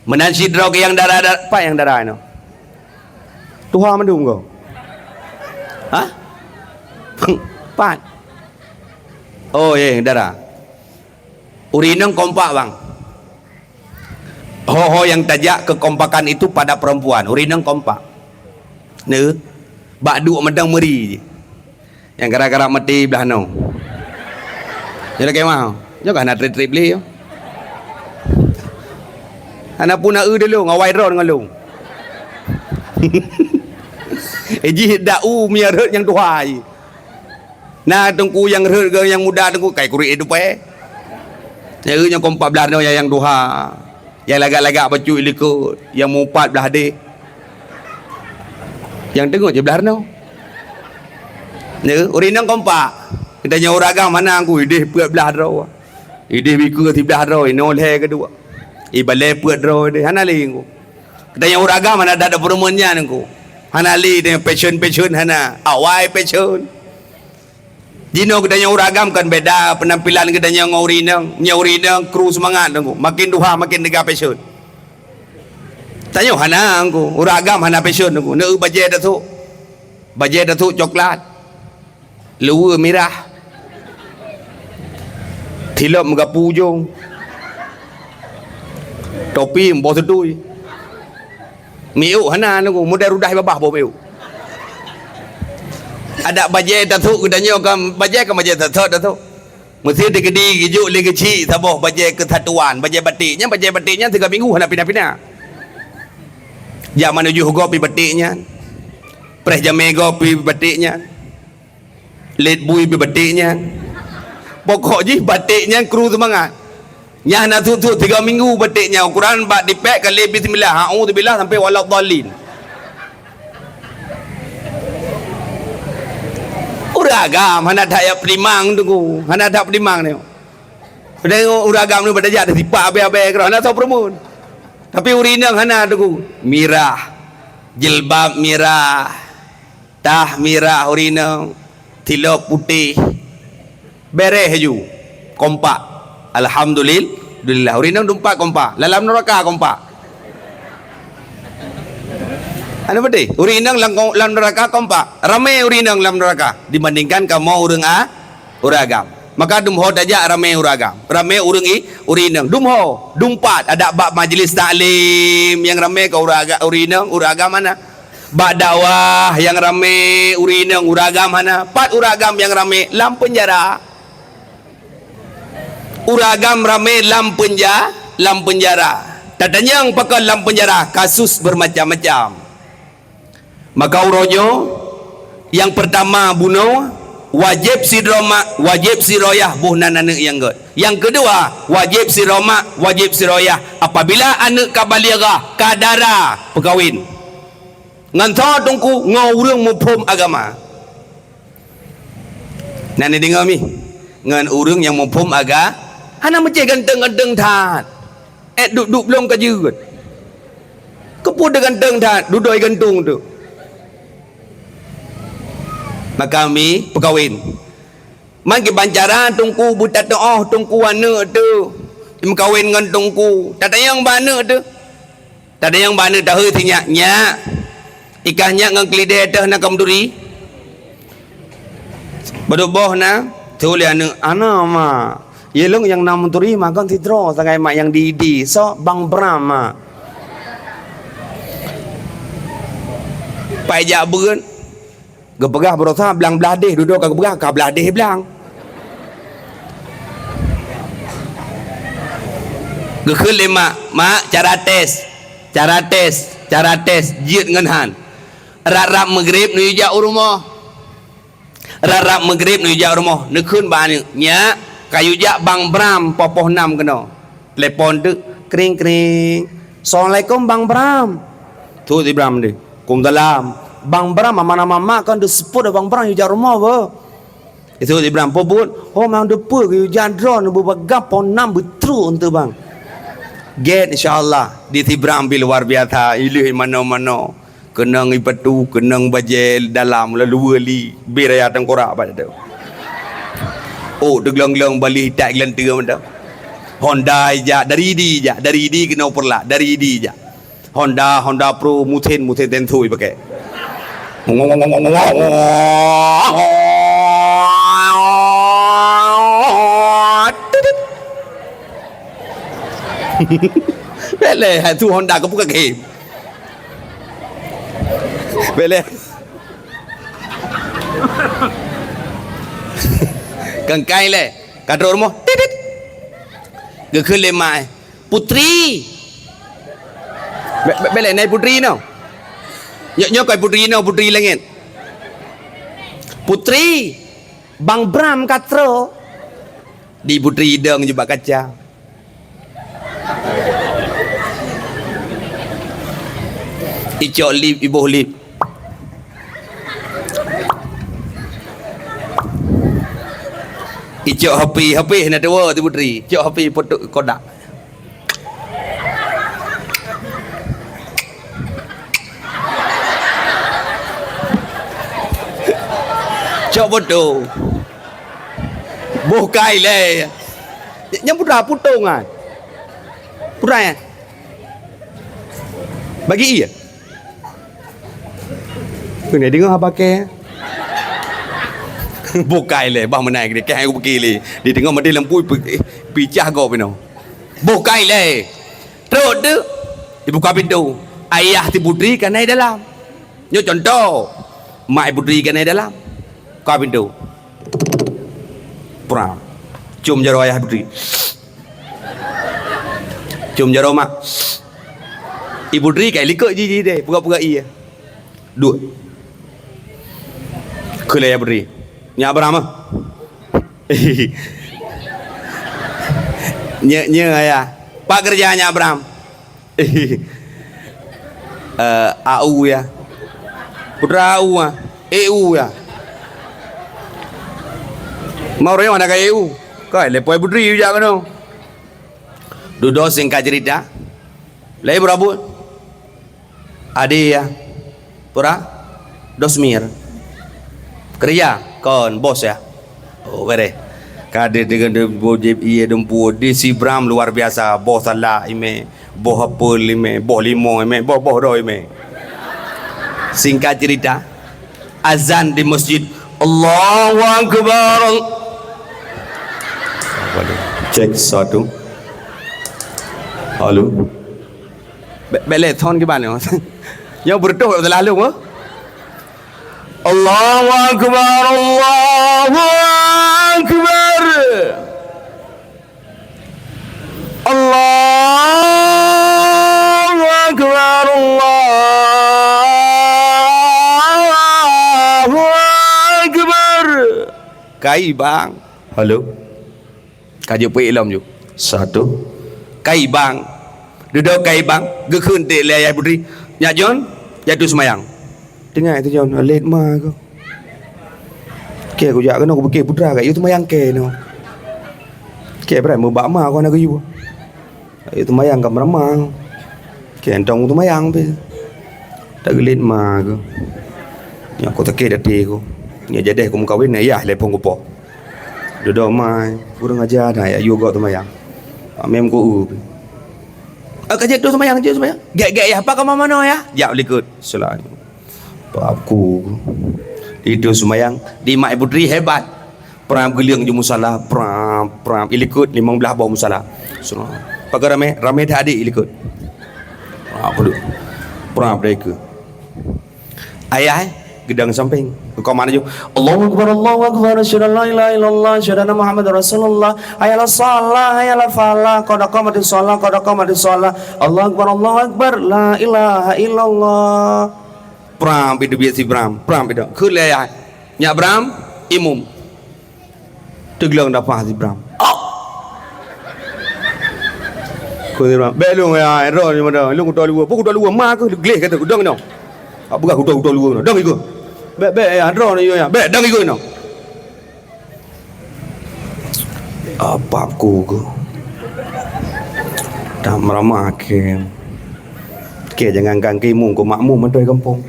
Meunan sidroe keu nyang dara-dara, pat nyang dara nyoe? Tuha mandum ko? Hah? Pat. Oh, ye, dara. Ureuëng inong kompak, bang. Ho-ho nyang tajak kekompakan itu pada perempuan. Ureuëng inong kompak. Neu, bak duek meudong meuri jih. Nyang gara-gara maté blaih noe. Nyoe lakée meuah. Nyoe ka hana treb-treb lé. Hana pun na eu dilong, awai droe ngon lôn. Eh, jih dak u meunyo rhot nyang tuha jih. Na teungku nyang rhot ngon nyang muda teungku, kai kurit eh dupai. Nyang rhot nyang kompak blaih noe nyang, nyang tuha. Nyang lagak-lagak bacut likot, nyang meuupat blaih deh. Nyang teungoh jih blaih noe. Neu, ureuëng inong kompak. Geutanyoe ureuëng agam hana ngku, ideh peuet blaih droe. Ideh bikeue siblaih droe, inoe lhée keudua. Ibalée peuet droe deh, hana lé ngku. Geutanyoe ureuëng agam hana that peurumeun nyan ngku. Hana lé tanyoe passion-passion hana. Awai passion. Jinoe geutanyoe ureuëng agam kan beda penampilan geutanyoe ngon ureuëng inong. Nyoe ureuëng inong kru seumangat ngku. Makin tuha makin teuga passion. Tanyoe hana ngku. Ureuëng agam hana passion ngku. Neu bajée tasok. Bajée tasok coklat. Luweue mirah. Tilop meugapu ujong. Topi boh tutui. Miuk hana nunggu, model rudah babah boh miuk. Adak bajée tasok geutanyoe kan, bajée kan bajée tasok, tasok. Meusti dikeudi geujok lé geuchik saboh bajée keusatuan, bajée batik. Nyan bajée batik nyan tiga minggu hana pina-pina. Jak manujoh gob pih batik nyan. Preh jamé gob pih batik nyan. Let bui pih batik nyan. Pokok jih batik nyan kru seumangat. Nyan hana sut-sut tiga minggu batik nyan. Ukuran bak dipék kali bismillah, a'udzubillah sampai waladdallin. Ureuëng agam hana that jak peutimang tu ku. Hana that peutimang ni. Padahai ureuëng agam ni pada jak sipak abée-abée keudroe hana soe peureumeun. Tapi ureuëng inong hana tu ku. Mirah. Jilbab mirah. Tah mirah ureuëng inong, tilok putéh. Beréh laju. Kompak. Alhamdulillah. Ureuëng inong dumpat kompak. Lam neuraka kompak. Anu beutôi? Ureuëng inong lam, lam neuraka kompak. Ramé ureuëng inong lam neuraka dibandingkan kamoe ureuëng a-, ureuëng agam. Maka dumho tajak ramé ureuëng agam. Ramé ureuëng i-, ureuëng inong. Dumho, dumpat adak bak majlis taklim nyang ramé keu ureuëng aga-, ureuëng inong, ureuëng agam hana. Bak dakwah nyang ramé ureuëng inong, ureuëng agam hana. Pat ureuëng agam nyang ramé? Lam peunjara. Ureuëng agam ramé lam peunja-, lam peunjara. Tatanyong pakon lam peunjara, kasus bermacam-macam. Maka uroe nyoe, nyang peurtama bunoe, wajéb sidroe mak, wajéb sidroe yah boh nan aneuëk nyang gét. Nyang keudua, wajéb sidroe mak, wajéb sidroe yah apabila aneuëk ka balighah, ka dara, peukawen. Ngon soe teungku? Ngon ureuëng muphom agama. Na neudeungoe mi? Ngon ureuëng nyang muphom aga-, hana meucéh ganteng-ganteng that. Eh, duek-duek blong ka jeuet. Keupeue teuh ganteng that, dudoe gantung tu. Maka mi peukawen. Man kiban cara teungku beutateuoh teungku aneuëk tu meukawen ngon teungku. Tatanyong bak aneuëk tu. Tatanyong bak aneuëk, taheu sinyak, "Nyak, ikah nyak ngon keulidée teuh na kameuturi?" "Padub boh na?" Teuh lé aneuëk, "Hana, mak. Ye lôn nyang na meuturi makon sidroe sagai mak nyang di-di. Soe? Bang Bram, mak." Pai jak beuet. Geupeugah baroesa blang blah deh, dudoe ka geupeugah ka blah deh blang. Geukheun lé mak, "Mak, cara tes, cara tes, cara tes, jeuet ngon han. Rab-rab meugreb neuyue jak u rumoh. Rab-rab meugreb neuyue jak u rumoh." Neukheun bak aneuëk, "Nyak, kayue jak Bang Bram poh-poh nam keunoe." Telepon teuk, kring, kring. "Assalamualaikum, Bang Bram." Thot si Bram deh. "Waalaikumsalam." "Bang Bram, aman-aman mak kan deuseupôt Bang Bram yue jak rumoh beuh." Thot si Bram, "Peue buet?" "Oh, memang deupeue yue jak droeneuh beubagam poh nam beutreuk teuh, Bang." Gét, insya Allah. Di si Bram pih luar biasa, ileueh manoe-manoe. Keunong ipatu, keunong bajée dalam, lalu weli, beh raya tengkorak bak tu. Oh, teuglong-glong bali itat geulanteue mantong. Honda ijak, dari di ijak, dari di keunoe Peureulak, dari di ijak. Honda, Honda Pro, musen, musen tensui pakai. Beleh, tu Honda keupeue kagém. Beleh. Kengkai lé. Ka trok rumoh. Titit. Geukheun lé mak, "Putri." Be-, be-, beleh nai putri nyoe. Nyoe, nyoe kon putri nyoe, putri langét. "Putri, Bang Bram ka trok." Di putri idong jubak kaca. Icok lip, iboh lip. Icok hapi, hapi na tuwo tu putri. Icok hapi potok kodak. Cok bodoh. Boh kai lé. Nyang putra putong ai. Putra ya. Bagi iya. Kena dengar apa ke? Boh kai lé, bah menai kena kai aku pergi lé. Di tengah mati lampu pi-, picah kau pino. Boh kai lé. Trok teuk, dibuka pintoe. Ayah si putri ka na di dalam. Nyoe contoh. Mak si putri ka na di dalam. Buka pintoe. Prang. Cium jaroe ayah si putri. Cium jaroe mak. Si putri ka likot jih, jih deh, peugah-peugah ie. Duek. Kheun lé ayah si putri. Nyak Abraham ah. Nye, nye ayah. Pat keureuja Nyak Abraham? Eh, A U ya. Putra A U ah. E U ya. Mau reung ada ka E U. Kai, lé poi putri jak keunoe. Dudoe singkat cerita. Lé beurabot. Ade ya. Pura? Dosmir. Keureuja? Kon, bos ya. Oh, bereh. Ka deuh deungon deuh bojép ié dumpu di si Bram luar biasa. Boh salah imé, boh apel imé, boh limong imé, boh-boh droe imé. Singkat cerita, azan di masjid. Allahu Akbar. Cek satu. Halo. Be-, bèk lé thon kiban nyoe. Nyoe beureutoh salah lôn, oh. Allahu Akbar, Allahu Akbar. Allahu Akbar, Allahu Akbar. Kai bang. Halo. Ka jeuet peuék lom ju. Satu. Kai bang. Dudoe kai bang, geukheun teuk lé ayah putri. Nyak John, jak tu seumayang. Teungoh tu John, lét ma keuh. Kèe kujak keunoe kupike putra ka yue seumayang kèe nyoe. Kèe brat meubak ma keuh hana geuyue. Yue seumayang ka meuramang. Kèe entong seumayang pih. Tak geulét ma keuh. Nyak kuteuke até keuh. Nyak jadeh kumeukawen, yah lé phon kupo. Dudoe mai, kurang aja dah ya, yue gok seumayang. Amém ku u. Ah, ka jeuet tu seumayang, jeuet seumayang. Gek-gek ya, apa kamu manoe ya? Jak likot. Selain. Paku. Itu seumayang di mak putri hebat. Pram geulieng ju musala, pram, pram. Ilikot limong blah boh musala. Selain. Pakai ramé, ramé tadi ilikot. Pram, pram dah ikut. Ayah, eh, geudong sampéng. Keu komat laju, "Allahu Akbar, Allahu Akbar, asyhadu an la ilaha illallah, asyhadu anna Muhammadar Rasulullah. Hayya 'alas shalah, hayya 'alal falah, qad qamatis shalah, qad qamatis shalah. Allahu Akbar, Allahu Akbar, la ilaha illallah." Pram, itu biet si Bram. Pram, itu. Kheun lé ayah. Nyak Bram, imum. Teugleng dapah si Bram. Au! Kheun si Bram, "Bèk lôn ya, droeneuh nyoe mada. Lôn kuto luwa." "Peue kuto luwa? Ma keuh gleh kata, dong inoe." Ka peugah kuto, kuto luwa inoe. "Dong ikoe." "Bèk, bèk ya, droeneuh nyoe ya. Bèk, dong ikoe inoe." Apap ku keuh. Dak meuramah kèe. Kèe jangankan kèe imum, keu makmum mantong di gampông.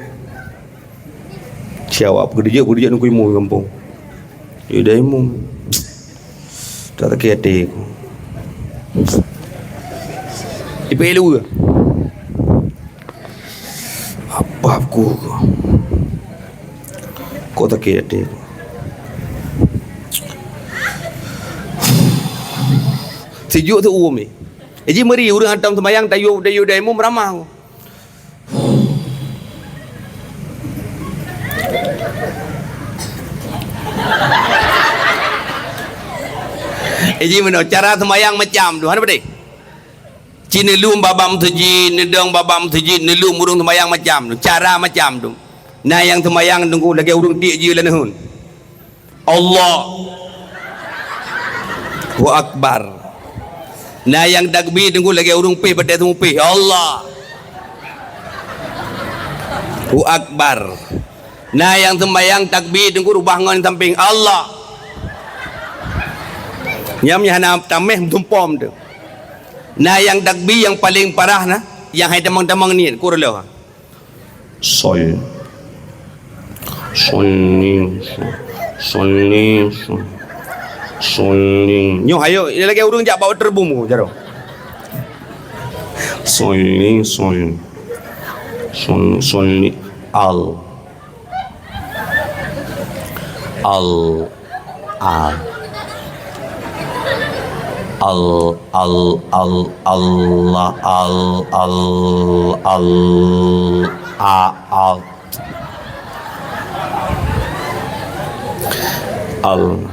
Siawak peukeudeuh jeuet, peukeudeuh jeuet nungku imum di gampông. Jeuet dai imum. Tak sakét até ku. Ipeu lue. Apa ku? Kok sakét até ku? Sijuek teuuem ni. Jadi meuri ureueng hantom seumayang tayue, tayue dai imum ramah. Eh, ji meunoe, cara seumayang macam tu, hana peudeh. Ci neulom babah meuseujid, neudong babah meuseujid, neulom ureueng seumayang macam tu. Cara macam tu. Na nyang seumayang teungku lagèe ureueng tiek jih lam neuheun. Allahu Akbar. Na nyang takbir teungku lagèe ureueng péh bak teumupéh. Allahu Akbar. Na nyang seumayang takbir teungku rubah ngon sampéng. Allah. Nyam nyang hana tameh meutumpom tu. Na nyang takbir nyang paleng parah na, nyang hai tamong-tamong niet, ku reuloh. Sol. Sol ni, sol. Sol ni, sol. Sol ni. Nyoh, ayo, ini lagèe ureueng jak bak waterboom, jaroe. Sol ni, sol. Sol, sol ni. Al. Al. Al. Al, al, al, Allah, al, al, al, a, al. Al.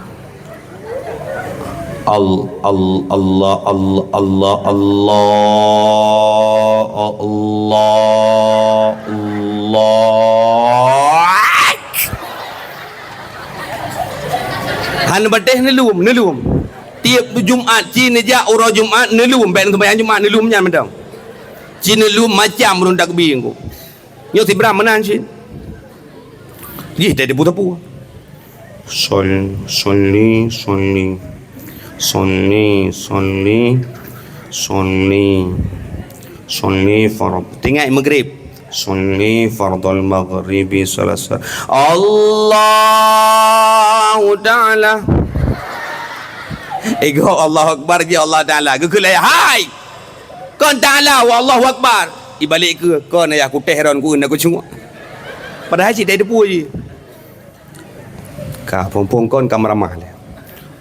Al, al, Allah, al, Allah, Allah, Allah, Allah. Hana patéh neulom, neulom. Tiep Jumat, ci neujak uroe Jumat, neulom, bèk neuseumayang Jumat, neulom nyan mantong. Ci neulom macam ureueng takbir engko. Nyoe sibra meunan cit. Jih dai teupeu-teupeu. Sol, soli, soli. Soli, soli. Soli. Soli fard. Tinggai Maghrib. Soli fardal maghribi salasa. Allahu Ta'ala. Ego Allahu Akbar ji Allah Ta'ala. Geukheun lé, "Hai!" Kon Ta'ala, "Wallahu Akbar." Ibalek keu, "Kon ayah kutéh ron ku na kucunguak." Padahai cit dai deupue jih. Ka phon-phon kon ka meuramah lé.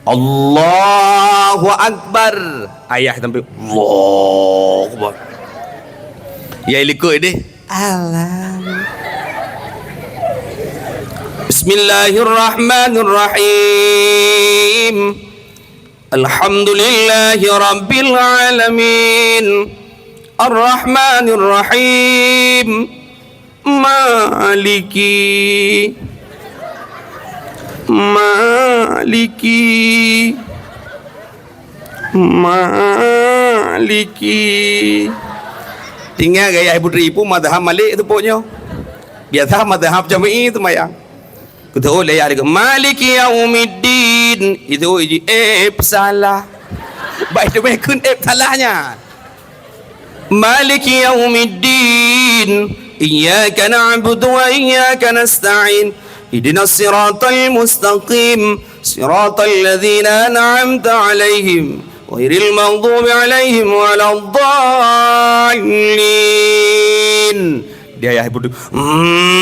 "Allahu Akbar." Ayah sampai, "Allahu Akbar." Ya likot deh. Allah. Bismillahirrahmanirrahim. Alhamdulillahi rabbil alamin. Arrahmanirrahim. Maliki. Maliki. Maliki. Tinggai gaya Putri Ibu mazhab Malik tu pokoknya. Biasa mazhab Syafi'i tu mayang. Geuteuôt lé ayah lé, "Maliki yaumiddin." Itu ji, eh, salah. Baik tu meh kheun eh salah nyan. "Maliki yaumiddin. Iyyaka na'budu wa iyyaka nasta'in. Ihdinas siratal mustaqim. Siratal ladzina an'amta 'alaihim." Ghairil maghdubi 'alaihim waladdallin. Di ayah ibu tu. Amin.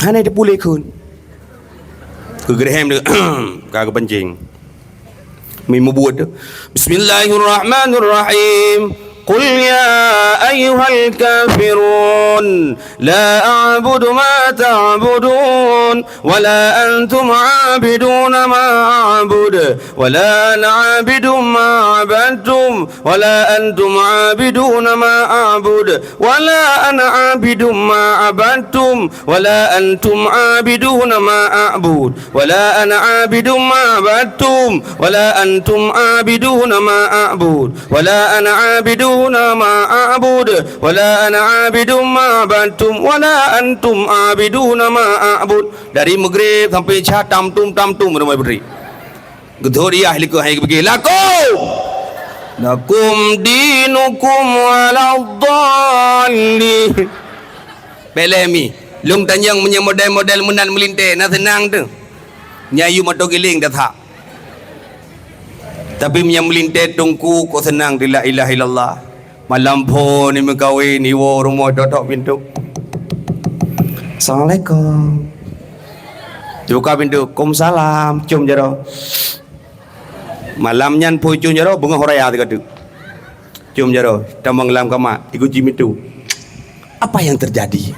Hana dipulih khun. Keu geureuhem dia, ka geupancing. Mi mubuet. Bismillahirrahmanirrahim. Qul ya ayyuhal kafirun, la a'budu ma ta'budun, wa la antum 'abiduna ma a'bud, wa la ana 'abidun ma 'abadtum, wa la antum 'abiduna ma a'bud, wa la ana 'abidun ma 'abadtum, wa la antum 'abiduna ma a'bud, wa la ana 'abidun ma 'abadtum, wa la antum 'abiduna ma a'bud, wa la ana 'abiduna ma a'bud, wa la ana 'abidun ma 'abadtum, wa la antum 'abiduna ma a'bud. Dari Maghrib sampai Isya tam tum, tam tum, ramai beutôi. Geuteuôt ayah likot hai geupike. Lakum. Lakum dinukum waladdallin. Bèk lé mi. Lôn tanyong meunyoe model-model meunan meulintèe, na seunang teuh. Nyan yue meuto giléng that. Tapi meunyoe meulintèe teungku, kok seunang di la ilaha illallah. Malam phon ni meukawen, iwoe rumoh, dok-dok pintoe. "Assalamualaikum." Dibuka pintoe, "Kumsalam." Cium jaroe. Malam nyan phon cium jaroe, beungoh raya teuka teuk. Cium jaroe, tamong lam kama, igu jimitu. Apa yang terjadi?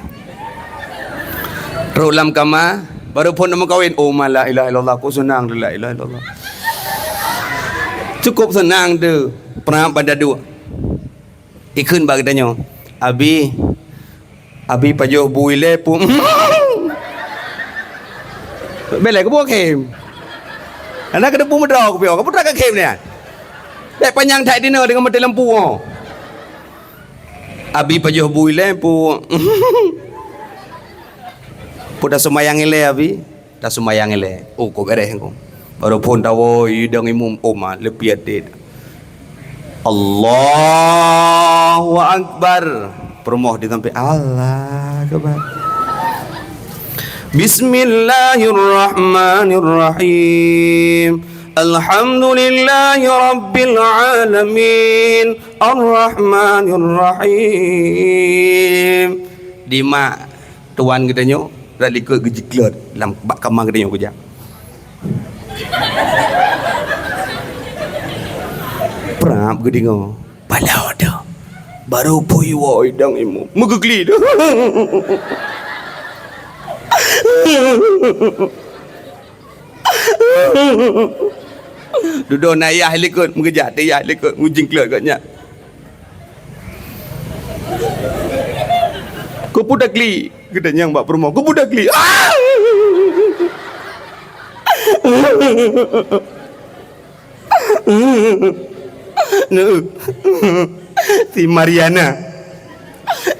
Trok lam kama, baru phon meukawen. Oh, ma la ilaha illallah, kok seunang la ilaha illallah. Cukup seunang tu, peurangkat banda dua. Ikheun bak geutanyoe, "Abi, abi pajoh bu ilèe pu." Bèk lé keubu khem. Hana keuneuk bu meudroe kupiôh, kapeue ka khem nyan. Bèk panyang that dinoe deungon maté lampu nyoe. Abi pajoh bu ilèe pu. Pu taseumayang ilèe, Abi. Taseumayang ilèe. Oh, kok beureh ko. Baru phon tawoe, idong imum, oh, ma, leupie até. Allahu Akbar. Peurumoh di sampéng. Allahu Akbar. Bismillahirrahmanirrahim. Alhamdulillahi rabbil alamin. Ar-Rahmanir Rahim. Di mak tuan geutanyoe, rot likot geujiklot lam bak kama geutanyoe kujak. Prap geudeungoe. Padahai dah. Baru pui woi dang imum. Meugeukli dah. Dudoe na yah likot, meugeujak teuh yah likot, meujiklot gobnyan. Keupeue takli? Geutanyong bak peurumoh, keupeue takli? Ah! Neu. Si Mariana.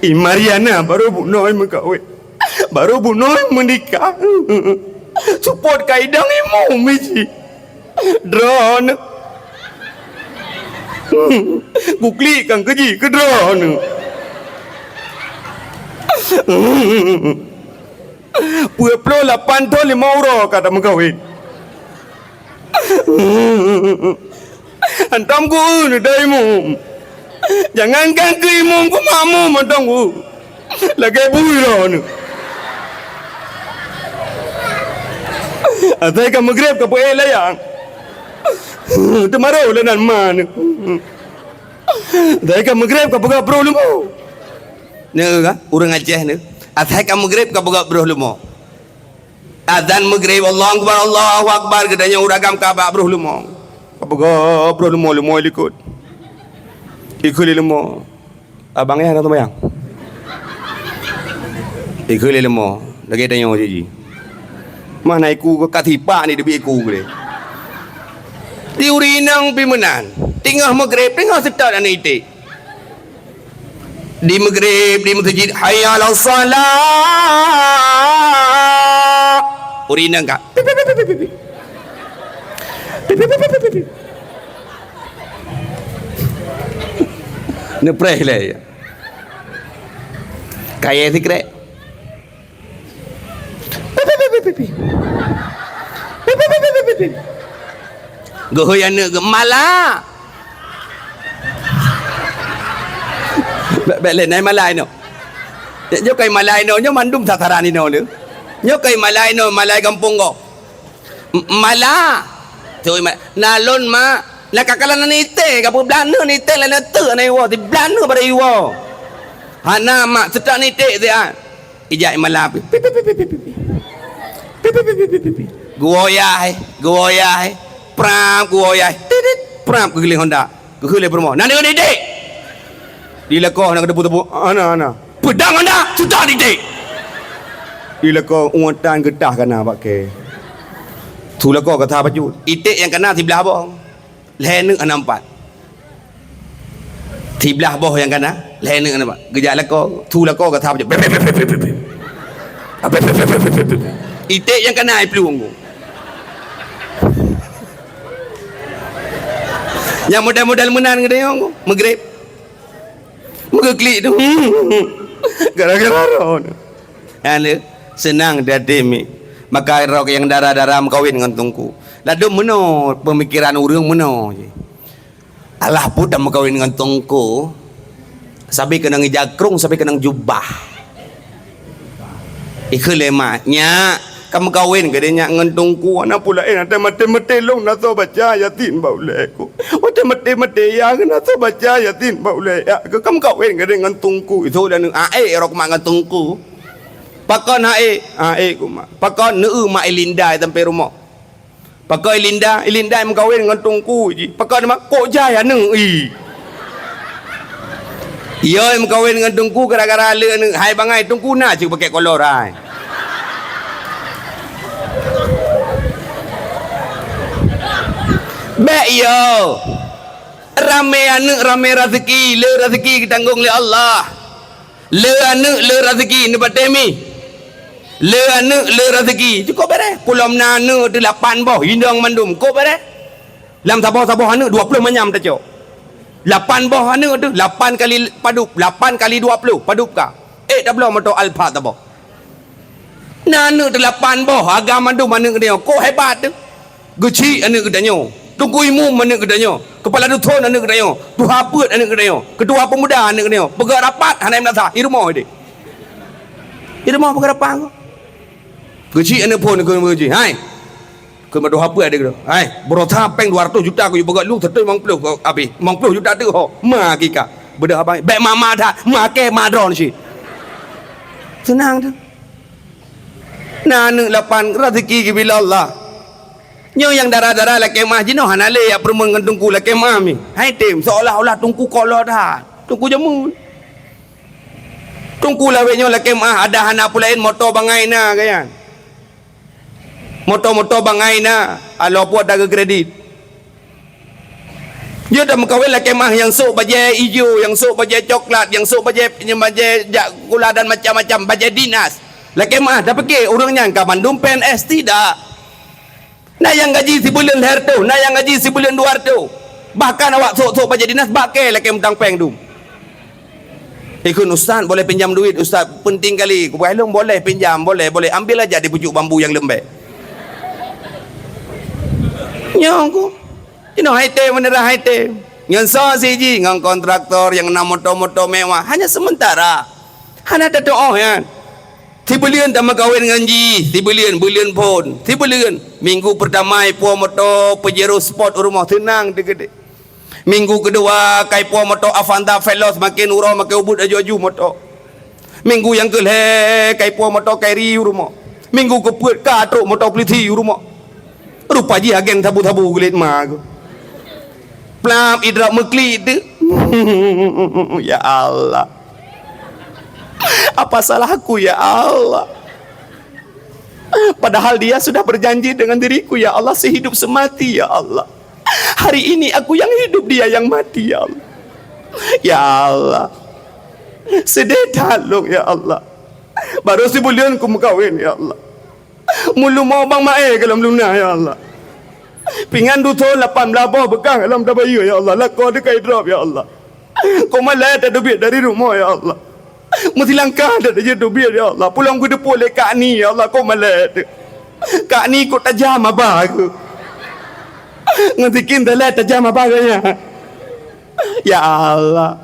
I Mariana baru bunoe meukawen. Baru bunoe meunikah. Seupôt ka idang imum biji. Droeneuh. Kuklik kan keujih keu droeneuh. Peuet ploh lapan thon limong uroe ka tameukawen. Hantom geu-eu neuda imum. Jangankan keu imum, keu makmum hantom geu-eu. Lagèe bui lôn. Asai ka meugreb ka peuék layang. Teumaroh lé nan ma neu. Asai ka meugreb ka peugah broh leumo. Neu ka, ureueng Aceh neu. Asai ka meugreb ka peugah broh leumo. Azan meugreb, Allahu Akbar, Allahu Akbar, geutanyoe ureueng agam ka bak broh leumo. Ka peugah broh leumo, leumo likot. Ikheun lé leumo. Abang yah na seumayang. Ikheun lé leumo, lagèe tanyoe jih. Mana iku ka sipak ni teubiet iku lé. Di ureueng inong pih meunan. Teungoh meugreb, teungoh seutôt aneuk iték. Di meugreb, di meuseujid, "Hayya 'alas shalah." Ureueng inong ka. Neupreh lé. Kayèe sikrek. Geuhôi aneuk geuh, "Mala!" Bèk, bèk lé, na i mala inoe. Nyoe ka i mala inoe, nyoe mandum sasaran inoe lé. Nyoe ka i mala inoe, mala i gampông gob. M-, mala. Sôi ma-, na lôn, mak. Na kakalon aneuk iték, ka peublah aneuk iték, laén teuk aneuk iwoe, siblah aneuk baro iwoe. Hana, mak, seutôt aneuk iték siat. Ijak i mala pih. Pip, pip, pip. Pip, pip, pip. Geuwoe yah, eh. Geuwoe yah, eh. Prap, geuwoe yah, eh. Tit, tit. Prap, geugiléng honda. Geuhôi lé peurumoh. "Na aneuk iték?" Di lakoe na geuteupeue-teupeue. "Ana, ana." "Peudong honda, seutôt aneuk iték." Di lakoe ueh tan geutah ka na bak kèe. Su lakoe ka sa bacut. Iték nyang ka na siblah boh. Lhèe neuk hana meupat. Siblah boh nyang ka na, lhèe neuk hana meupat. Geujak lakoe, su lakoe ka sa bacut. Iték nyang ka na iplueng. Nyang modal-modal meunan geutanyoe, meugreb. Meugeuklik tu. Gara-gara droeneuh. Nyan lé, seunang di até mi. Maka droe nyang dara-dara meukawen ngon teungku. Ladôm meunoe peumikiran ureueng meunoe jih. Alah, peue tameukawen ngon teungku, sabe keunong ija krông, sabe keunong jubah. Ikheun lé mak, "Nyak, ka meukawen keu nyak ngon teungku, hana peue laén, watèe maté-maté lôn na soe baca Yasin bak ulèe ku. Watèe maté-maté yah na soe baca Yasin bak ulèe yah ku. Ka meukawen keu ngon teungku." Isôk lé aneuk, "Aék rot mak ngon teungku." "Pakon aék?" "Aék ku mak." "Pakon?" "Neu-eu mak i Linda sampoe rumoh." "Pakon i Linda?" "I Linda meukawen ngon teungku jih." "Pakon mak?" "Kok jai aneuk i." "Yo, meukawen ngon teungku gara-gara le aneuk." "Hai bangai, teungku na cit pakèk kolor hai." Bèk yo. Ramé aneuk, ramé raseuki, le raseuki geutanggong lé Allah. Le aneuk, le raseuki, neupatéh mi. Le aneuk, le raseuki, cukôp bèrèh. Pulom na aneuk teuh lapan boh, inong mandum, cukôp bèrèh. Lam saboh-saboh aneuk dua ploh manyam tacok. Lapan boh aneuk teuh, lapan kali padub, lapan kali dua ploh, padub ka. Ék tabloe moto Alphard saboh. Na aneuk teuh lapan boh, agam mandum aneuk geutanyoe, kok hebat teuh. Geuchik aneuk geutanyoe. Teungku Imum aneuk geutanyoe, Keupala Dusun aneuk geutanyoe, Tuha Peuet aneuk geutanyoe, Keutua Peumuda aneuk geutanyoe, peugöt rapat hana meunasah, i rumoh deh. I rumoh peugöt rapat. Geuchik aneuk phon keu geuchik, "Hai, keu Tuha Peuet aneuk geutanyoe. Hai, beurasa péng dua ratus juta kuyue peugöt lu, seratus lima puluh keu habéh. Lima puluh juta teuh ho, ma kika." Beudôh abang, "Bèk ma-ma that, ma kèe ma droeneuh cit." Seunang teuh. Na aneuk lapan, raseuki geubri lé Allah. Nyoe nyang dara-dara lakèe meu'ah jinoe hana lé jak peurumoh ngon teungku lakèe meu'ah mi. Hai tem, seolah-olah teungku kolot that. Teungku jameun. Teungku lawét nyoe lakèe meu'ah, adak hana peue laén, moto bangai na geuyan. Moto-moto bangai na, aloe pue tageukredit. Jeuet tameukawen lakèe meu'ah nyang sôk bajèe ijo, nyang sôk bajèe coklat, nyang sôk bajèe, nyang bajèe jak sikula dan macam-macam, bajèe dinas. Lakèe meu'ah, tapiké ureueng nyan ka mandum P N S, tidak. Na nyang gaji sibuleuen lhèe reutôh, na nyang gaji sibuleuen dua reutôh. Bahkan awak sôk-sôk bajèe dinas, bak kèe lakèe mutang péng dum. Ikheun, "Ustaz, boleh pinjam duit, Ustaz? Penting kali." Kupeugah lôn, "Boleh pinjam, boleh, boleh. Ambil aja di pucuk bambu yang lembek." Nyoe ku. Inoe hai tem, meunira hai tem. Ngon soe siji, ngon kontraktor nyang na moto-moto mewah. Hanya sementara. Hana tatu'oh nyan. Sibuleuen tameukawen ngon jih, sibuleuen, buleuen phôn, sibuleuen. Minggu peurtama ipo moto Pajero Sport u rumoh, seunang teuh keudéh. Minggu keudua, ka ipo moto Avanza Veloz, maken uroe maken ubit aju-aju moto. Minggu nyang keulhèe, ka ipo moto Carry u rumoh. Minggu keupeuet, ka trok moto pulisi u rumoh. Rupa jih agen sabu-sabu geulet ma ku. Plap, idrop meuklik teuh. Ya Allah. Apa salahku, ya Allah? Padahal dia sudah berjanji dengan diriku, ya Allah, sehidup semati, ya Allah. Hari ini aku yang hidup, dia yang mati, ya Allah. Ya Allah. Sedih that lôn, ya Allah. Baru sibuleuen ku meukawen, ya Allah. Meulumo bang maé ka lom luna, ya Allah. Pingan dusun lapan blaih boh beukah ka lom tabayeue, ya Allah. Lakoe teuh ka idrop, ya Allah. Kok malèe tateubiet dari rumoh, ya Allah. Meusilangkah that jeuet teubiet, ya Allah. Pulông kuteupeue lé Kak Ni, ya Allah. Kok malèe teuh. Kak Ni kok tajam haba keuh. Ngon sikin dalai tajam haba geuh nyan. Ya Allah.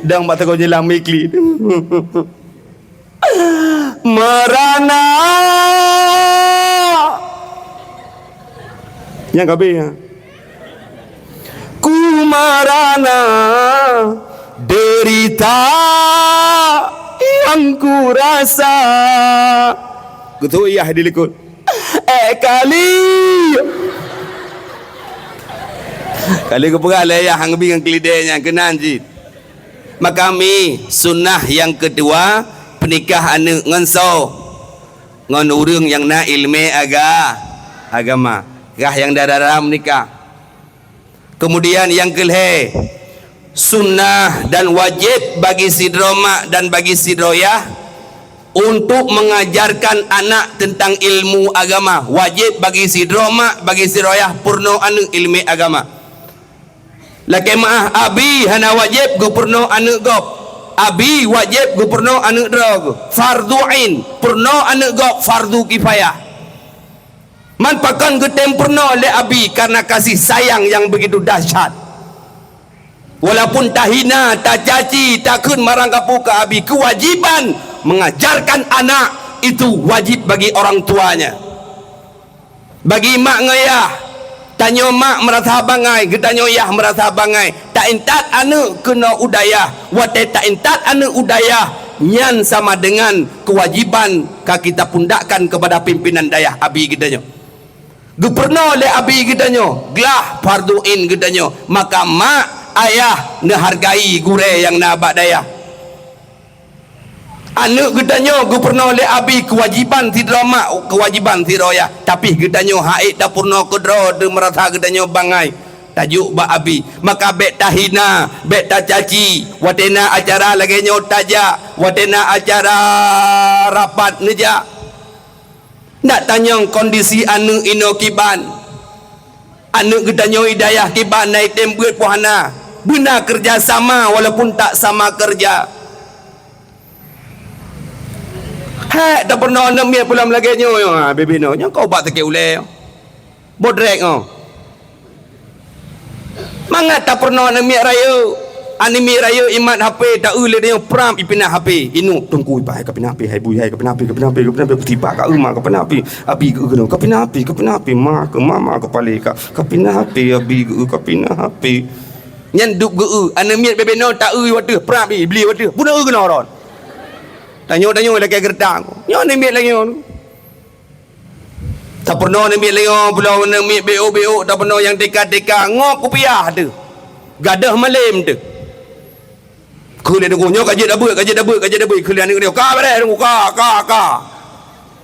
Dang bak teungoh jalan meuklik. Merana. Nyang ka habéh, ya. Ku merana derita yang ku rasa. Geutôi yah di likot. Eh, kali. Kali geupeugah lé yah, han geubi ngon keulidé nyan keunan cit. Maka mi sunnah nyang keudua, peunikah aneuk ngon soe? Ngon ureueng nyang na ileumèe aga-, agama. Kah nyang dara-dara meunikah. Keumudian nyang keulhèe, sunnah dan wajéb bagi sidroe mak dan bagi sidroe yah untuk mengajarkan anak tentang ilmu agama. Wajéb bagi sidroe mak, bagi sidroe yah peurunoe aneuk ileumèe agama. Lakèe meu'ah, abi hana wajéb geupeurunoe aneuk gob. Abi wajéb geupeurunoe aneuk droe geuh. Fardhu ain, peurunoe aneuk gob fardhu kifayah. Man pakon geutem peurunoe lé abi? Karena kasih sayang yang begitu dahsyat. Walaupun tahina, tacaci, takheun marang kapeue keu abi, kewajiban mengajarkan anak itu wajib bagi orang tuanya. Bagi mak ngon yah, tanyoe mak meurasa bangai, geutanyoe yah meurasa bangai. Ta-intat aneuk keunoe u dayah, watèe ta-intat aneuk u dayah, nyan sama dengan kewajiban ka kita pundakkan kepada pimpinan dayah, abi geutanyoe. Geupeurunoe lé abi geutanyoe, glah fardhu ain geutanyoe, maka mak, ayah neuhargai gurèe nyang na bak dayah. Aneuk geutanyoe geupeurunoe lé abi, kewajiban sidroe mak, kewajiban sidroe yah. Tapi geutanyoe han ék tapeurunoe keudroe teuh, meurasa geutanyoe bangai. Tajok bak abi. Maka bèk tahina, bèk tacaci. Watèe na acara lagèe nyoe tajak, watèe na acara rapat neujak. Ndak tanyong kondisi aneuk inoe kiban. Aneuk geutanyoe i dayah kiban, na item beuet po hana. Beuna keureuja sama walaupun tak sama keureuja. Hèk tapeurunoe aneuk miet pulang lagèe nyoe, ha, bibi nyoe. Nyoe keuh ubat sakét ulèe. Bodrek nyoe. Mangat tapeurunoe aneuk miet rayeuk. Aneuk miet rayeuk imat H P, ta-eu lé tanyoe prap ipinah H P. Inong teungku ipai, "Kapinah H P, hai bui, hai kapinah H P, kapinah H P, kapinah H P." Tiba ka eu ma, "Kapinah H P, abi geu-eu keunoe. Kapinah H P, kapinah H P, ma keu mama keu palé ka. Kapinah H P, abi geu-eu, kapinah H P." Nyan dub geu-eu, aneuk miet bebe nyoe ta-eu wateuh, prap i beli wateuh. Puna eu keunoe ron. Tanyoe-tanyoe lakée geureutang. Nyoe aneuk miet lagée nyoe. Tapeurunoe aneuk miet lagée nyoe, pulang aneuk miet B O B O, tapeurunoe nyang T K T K, ngop kupiah teuh. Gadôh malem teuh. Kheun lé teungku, "Nyoe ka jeuet abeuet, ka jeuet abeuet, ka jeuet abeuet." Kheun lé aneuk nyoe, "Ka beureh teungku, ka, ka, ka."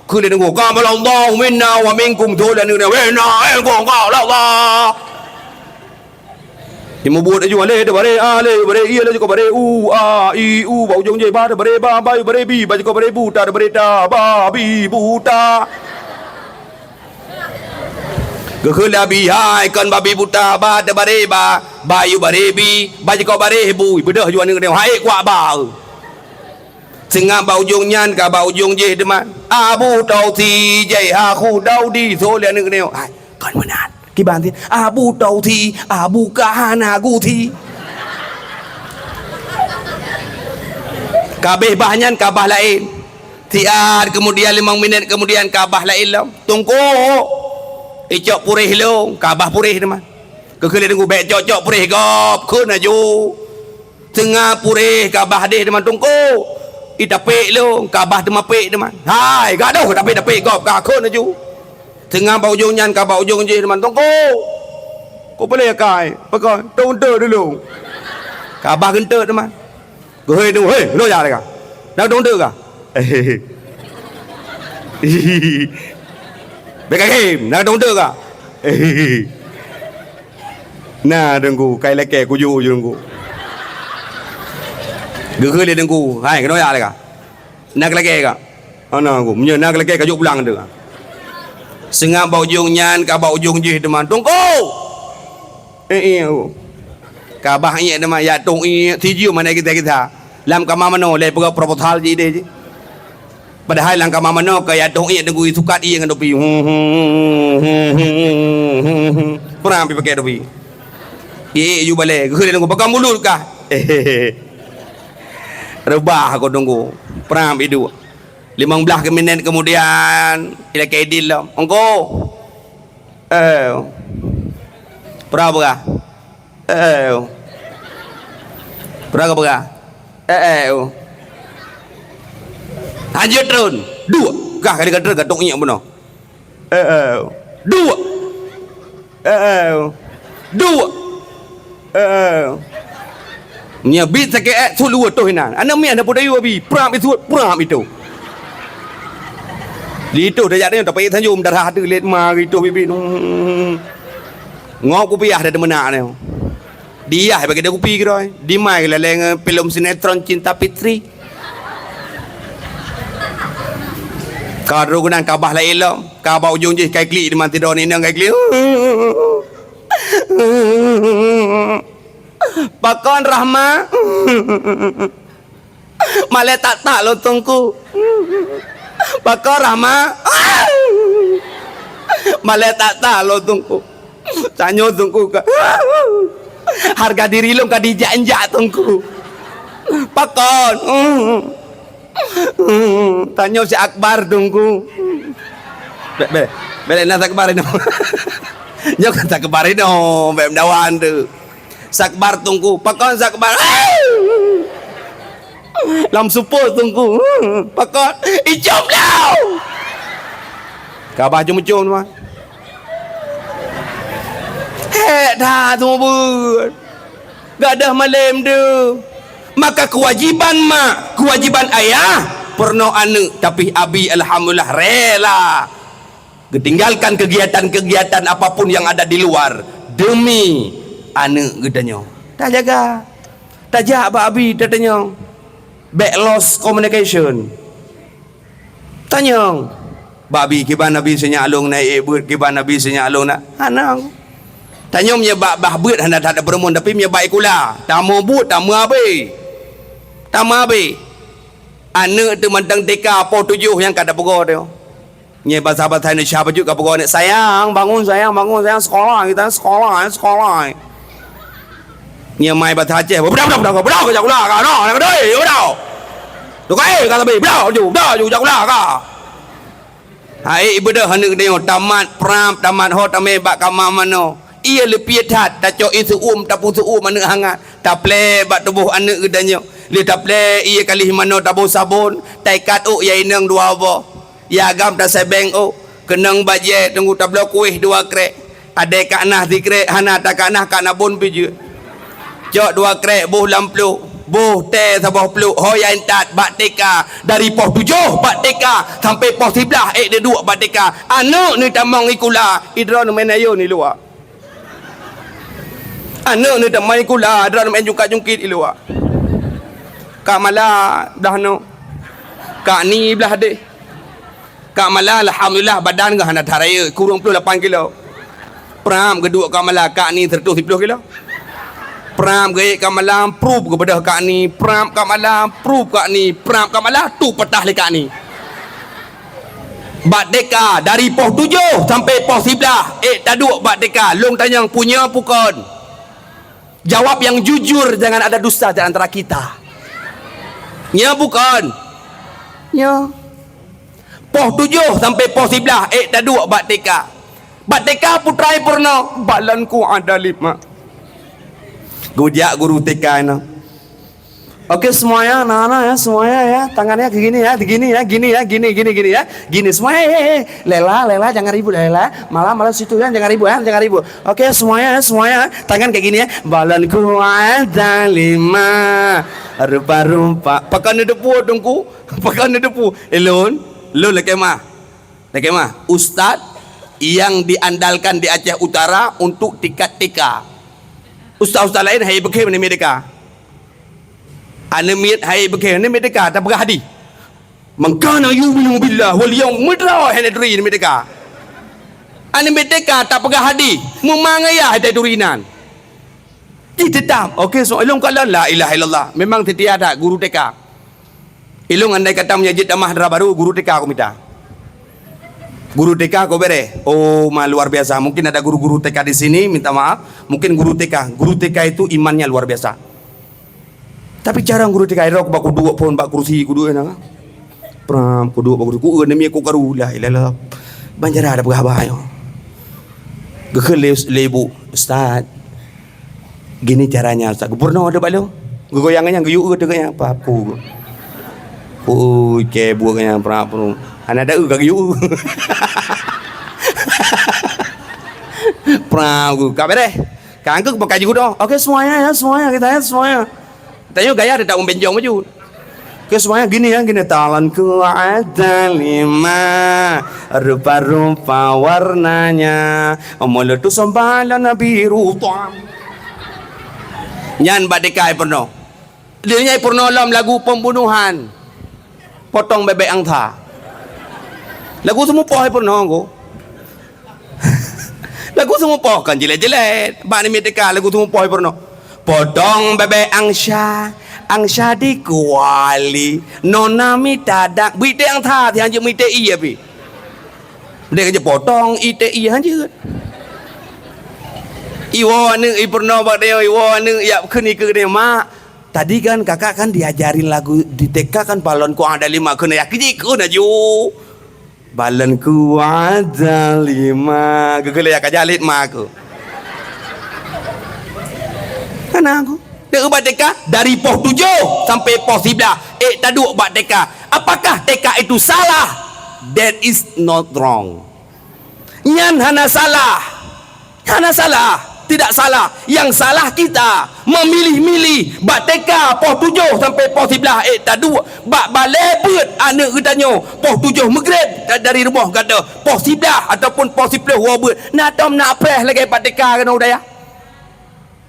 Kheun lé teungku, "Ka balallahu minna wa minkum." Kheun lé aneuk nyoe, "Weh na, eh, gong ka, la, la." Imeubeuet laju, aleh teubare a, aleh teubare i, aleh jikoe bare u, a, i, u, bak ujong jih ba teubare ba, ba teubare bi, ba jikoe bare bu, ta teubare ta, ba, bi, bu, ta. Geukheun lé abi, "Hai kon babi buta, ba teubare ba, ba yue bare bi, ba jikoe bare bu." Beudôh ju aneuk nyoe, "Hai kuak ba." Seungab bak ujong nyan ka bak ujong jih teuma. "Abu Tausi jai ha khu Daudi." Tho lé aneuk nyoe, "Hai kon meunan." Kiban sih, "Abu Tausi, Abu Kahana Gusi." Kabeh bah nyan ka bah laén. Siat kemudian limong minét kemudian ka bah laén lom. "Teungku, icok puréh lôn," ka bah puréh teuma. Geukheun lé teungku, "Bék cok-cok puréh gob, kheun laju." Seungab puréh ka bah deh teuma, "Teungku, itapék lôn," ka bah teuma pék teuma. "Hai, gadôh tapék-tapék gob, ka kheun laju." Seungab bak ujong nyan ka bak ujong jih teuma, "Teungku, ku peuleueh akai, pakon, tôk eunteuk dulu." Ka bah geunteuk teuma. Geuhôi teungku, "Hei, keunoe jak lé ka. Na tôk eunteuk ka?" "Bék kagém, na tôk eunteuk ka?" "Na teungku, kai lakée kujok ju teungku." Geuhôi lé teungku, "Hai, keunoe jak lé ka. Na keu lakée ka?" "Hana teungku, meunyoe na keu lakée ka jok pulang teuk." Seungab bak ujong nyan ka bak ujong jih teuma, "Teungku!" "Eh, eh, oh." Ka bah iék teuma, "Ya tông iék, sijeuem hana gisa-gisa. Lam kama manoe lé peugah proposal jih idéh jih." Padahai lam kama manoe ka ya tông iék teungku sukat iék ngon topi. Kurang pi pakai topi. Iék ju balée, geuhôi lé teungku, "Pakon mulut kah?" Reubah aku teungku. Prang iduek. Limong blaih minét kemudian, ilakée idin lom. "Teungku." "Eh." "Peue peugah?" "Eh." "Peue ka peugah?" "Eh, eh, oh." "Hanjeuet treun." "Duek." Gah ka dikatreun ka tông iék bunoe. "Eh, eh, oh." "Duek." "Eh, eh, oh." "Duek." "Eh, eh, oh." Nyan biet sakét, eh, sut luweue toh inan. Aneuk miet hana peue tayue bi, prap isuet, prap itôh. Di itôh tajak nyoe, tapayek tanjong, darah teuh lét ma itôh biet-biet. Ngop kupiah dah teumeunak nyoe. Diyah bagi dah kupi keudroe. Dimai lalée ngon filem sinetron Cinta Fitri. Ka droe keunan ka bah laén lom. Ka bak ujong jih kai klik, di mantong droe inong kai klik. "Pakon Rahma?" "Malée tak-tak lôn Teungku." "Pakon Rahma?" "Malée tak-tak lôn Teungku. Tanyoe Teungku ka, harga diri lôn ka dijak-injak Teungku." "Pakon?" "Tanyoe si Akbar Teungku." "Bék, bék, bék na si Akbar inoe." "Nyoe kan si Akbar inoe, bék meudawa tu." "Si Akbar Teungku." "Pakon si Akbar?" "Lam supôt Teungku." "Pakon?" "Icom lom." Ka bah jom-jom teuma. Hék that teuma beuet. Gadôh malem deuh. Maka kewajiban mak, kewajiban ayah, peurunoe aneuk, tapi abi alhamdulillah rela geutinggalkan kegiatan-kegiatan apapun yang ada di luar demi aneuk geutanyoe. Tajaga. Tajak bak abi tatanyong. Bék lost communication. Tanyong, "Bak abi, kiban abi sinyak lôn na ék beuet, kiban abi sinyak lôn na?" Hana. Tanyoe meunyoe bak bah beuet hana that peurumoh, tapi meunyoe bak sikula, tameubuet, tameuabé. Tameuabé. Aneuk teuh mantong T K, poh tujoh nyang ka tapeugoe teuh. Nyoe basa-basa Indonesia bacut ka peugoe aneuk, "Sayang, bangun sayang, bangun sayang, sekolah kita, sekolah, sekolah." Ngieng mai bahasa Aceh, "Beudôh, beudôh, beudôh, beudôh, jak kula ka, noh, aneuk keudoi, beudôh. Tukai ka sabe, beudôh ju, beudôh ju, jak kula ka." Hai, ibeudôh aneuk geutanyoe, tamat prap, tamat ho tamé bak kama manoe. Ie leupie that, tacok ie seu-uem, tapeu seu-uem aneuk hangat. Taplé bak tuboh aneuk geutanyoe. Lheueh taplé ie ka lheueh manoe taboh sabon, taikat ôk ie inong dua boh. Ie agam tasebeng ôk, keunong bajée teungku tabloe kueh dua krek. Adé ka na sikrek, hana ta ka na, ka na bon pih jeuet. Cok dua krek, boh lam pluek, boh tée saboh pluek, ho nyang intat bak T K, dari poh tujoh bak T K sampai poh siblaih ék taduek bak T K. Aneuk neutamong sikula, idroe neumeu'en ayeuen i luwa. Aneuk neutamong sikula, idroe neumeu'en jungkat-jungkit i luwa. Kak Mala blah noe. Kak Ni blah deh. Kak Mala, alhamdulillah, badan geuh hana that rayeuk, kureueng ploh lapan kilo. Prap geuduek Kak Mala, Kak Ni seratus siplôh kilo. Prap geuék Kak Mala, prup geubeudôh Kak Ni, prap Kak Mala, prup Kak Ni, prap Kak Mala, tu patah lé Kak Ni. Bak T K, dari poh tujoh sampai poh siblaih, ék taduek bak T K, lôn tanyong, punya bukon? Jawab yang jujur, jangan ada dusta di antara kita. Nya bukon? Nya. Poh tujoh sampai poh siblaih, ék taduek bak T K. Bak T K putra i peurunoe, balanku ada lima. Geujak guru T K nyan. Oke, semuanya, anak-anak ya, semuanya ya, tangannya gini ya, gini ya, gini ya, gini, gini, gini ya. Gini semuanya, eh, eh, eh. Lela, Lela, jangan ribut, Lela. Malam, malam situ ya, jangan ribut ya, jangan ribut. Oke, semuanya, semuanya, tangan kayak gini ya. Balanku ada lima, rupa-rupa. Pakon neudepu, Teungku? Pakon neudepu? Eh, lôn, lôn lakée meu'ah. Lakée meu'ah. Ustaz yang diandalkan di Aceh Utara untuk tingkat T K. Ustaz-ustaz laén hai beukém aneuk miet T K. Aneuk miet hai beukém, aneuk miet T K tapeugah hadih. "Man kana yu'minu billah wal yaumil akhir," hai neuturi aneuk miet T K. Aneuk miet T K tapeugah hadih, meumang ayah hai turi inan. Jih teutap. Oke, so, ilong kalon la ilaha illallah. Memang setia that guru T K. Ilong andai kata meunyo jeuet tamah dara baru, guru T K ku mita. Guru T K ku bere. Oh, ma luar biasa. Mungkin ada guru-guru T K di sini, minta maaf. Mungkin guru T K. Guru T K itu imannya luar biasa. Tapi jarang guru T K, irok bak kuduek phon bak kursi kuduek na. Pram kuduek bak kursi. Ku nemi ku karu la ilaha illallah. Banjara ada peugah bah nyoe. Geukheun lé, lé ibu, "Ustaz, gini caranya, Ustaz." Gubernur ada bak lôn. Geugoyang nyang geuyue teuka nyang apa aku. Ui, ke buah nyang pram pram. Hana ada eu ka geuyue. Pram ku ka bereh. Kang ke pakai jeuet dah. Oke, semuanya ya, semuanya kita ya, semuanya. Tanyoe gaya teutap meubenjong baju. Oke, semuanya gini ya, gini. Talanku ada lima, rupa-rupa warnanya. Meuletus sembalan biru tam. Nyan bak T K i peurunoe. Di nyan i peurunoe lom lagu pembunuhan. Potong bebek angsa. Lagu seumupoh i peurunoe ku. Lagu seumupoh kan jilet-jilet. Bak aneuk miet T K lagu seumupoh i peurunoe. Potong bebek angsa, angsa di kuali. Nona mita dak. Bui te angsa, siang jeuet mui te ie pi. Dek je potong i te ie hanjeuet. Iwoe aneuk i peurunoe bak tanyoe, iwoe aneuk yak kheun ikeue tanyoe, "Mak, tadi kan kakak kan diajarin lagu di T K kan, balon ku ada lima," kheun yak keu jih kheun aju. Balon ku ada lima. Geugeulia ka jalit ma aku. Kan aku. Dek bak T K dari poh tujoh sampai poh siblaih. Ék taduek bak T K. Apakah T K itu salah? That is not wrong. Nyan hana salah. Hana salah, tidak salah. Yang salah kita memilih-milih bak T K poh tujoh sampai poh siblaih ék taduek bak balée beuet aneuk geutanyoe poh tujoh meugreb dari rumoh gata poh siblaih ataupun poh siplôh woe beuet. Na tom na preh lagée bak T K keunoe dayah.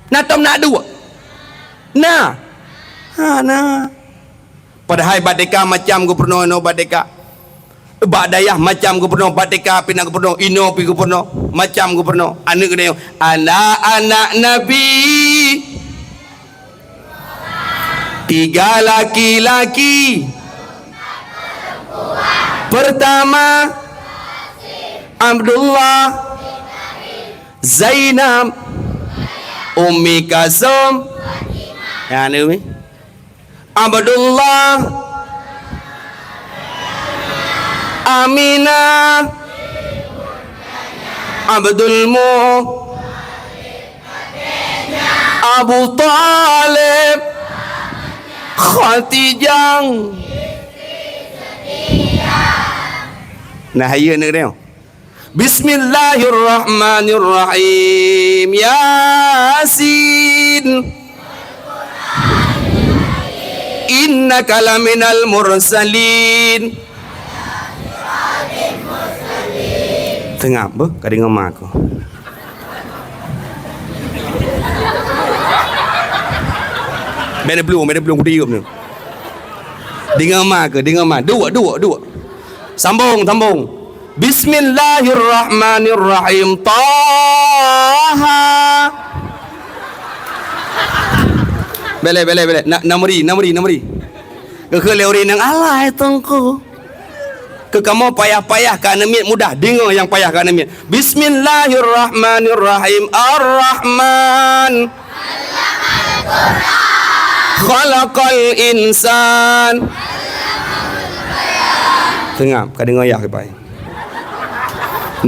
Na tom na duek. Na. Ha na. Padahai bak T K macam gubernur inoe bak T K. Bak dayah macam gubernur, bak T K pih na gubernur, inoe pih gubernur, macam gubernur. Aneuk geutanyoe, anak-anak Nabi tiga laki-laki. Pertama Abdullah, Zainab, Ummi Kalsum. Ya, ni Ummi. Abdullah. Aminah. Abdul Mu-, Abu Thalib. Khadijah. Nah, iya ni dia. Bismillahirrahmanirrahim. Yasin. Innaka laminal mursalin. Seungab beuh, ka deungoe ma keuh. Bèk neublueng, bèk neublueng, kutiup nyoe. Deungoe ma keuh, deungoe ma. Duek, duek, duek. Sambong, sambong. Bismillahirrahmanirrahim. Taha. Bèk lé, bèk lé, bèk lé. Na, na meuri, na meuri, na meuri. Geukheun lé ureueng inong, "Alah, hai Teungku." Keu kamoe payah-payah keu aneuk miet mudah, deungoe nyang payah keu aneuk miet. Bismillahirrahmanirrahim. Ar-Rahman. Khalaqal insan. Seungab, ka deungoe yah kiban.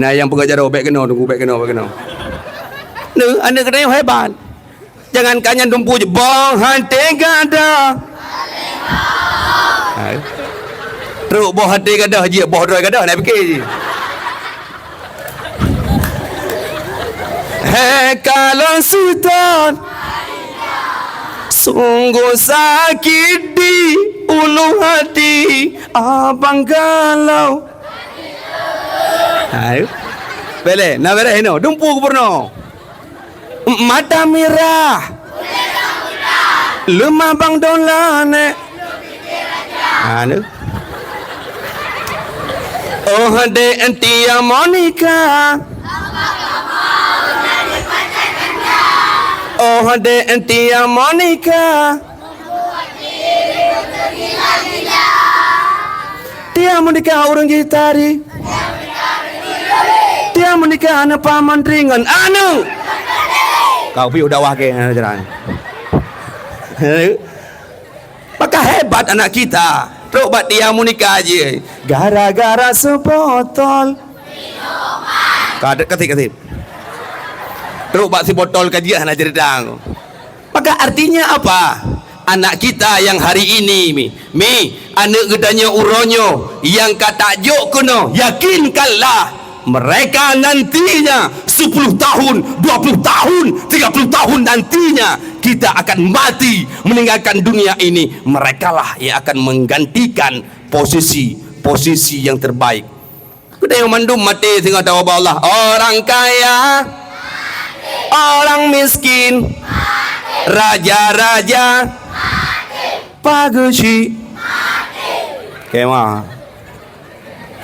Na nyang peugah jaroe, bèk keunoe, Teungku, bèk keunoe, bèk keunoe. Nyoe, aneuk geutanyoe hebat. Jangankan nyan dumpeue jih, boh até gadoh. Hai. Trok boh até gadoh jih, boh droe gadoh, na pike jih. Hai kalon seutôt, sunggoh sakét di ulu até abang galau. Hai. Bèk lé, na bèrèh inoe, dumpeue gubunur. Mata mirah. Leumah bang dola nèk. Anu. Oh dek Tia Monica. Oh dek Tia Monica. Tia Monica ureueng jitari. Tia Monica aneuk paman ringan. Anu. Kau pi udah wah ke, ha, jalan. Maka hebat anak kita. Trok bak Tia Monica jih. Gara-gara sebotol. Ka, kasih, kasih. Trok bak si botol ka jih hana cerita. Maka artinya apa? Anak kita yang hari ini, mi, mi, aneuk geutanyoe uroe nyoe nyang ka tajok keunoe, yakinkanlah, mereka nantinya sepuluh tahun, dua puluh tahun, tiga puluh tahun nantinya, kita akan mati, meninggalkan dunia ini, merekalah yang akan menggantikan posisi, posisi yang terbaik. Geutanyoe mandum maté singoh tawoe bak Allah. Orang kaya, orang miskin, raja-raja, pageusyi. Kema.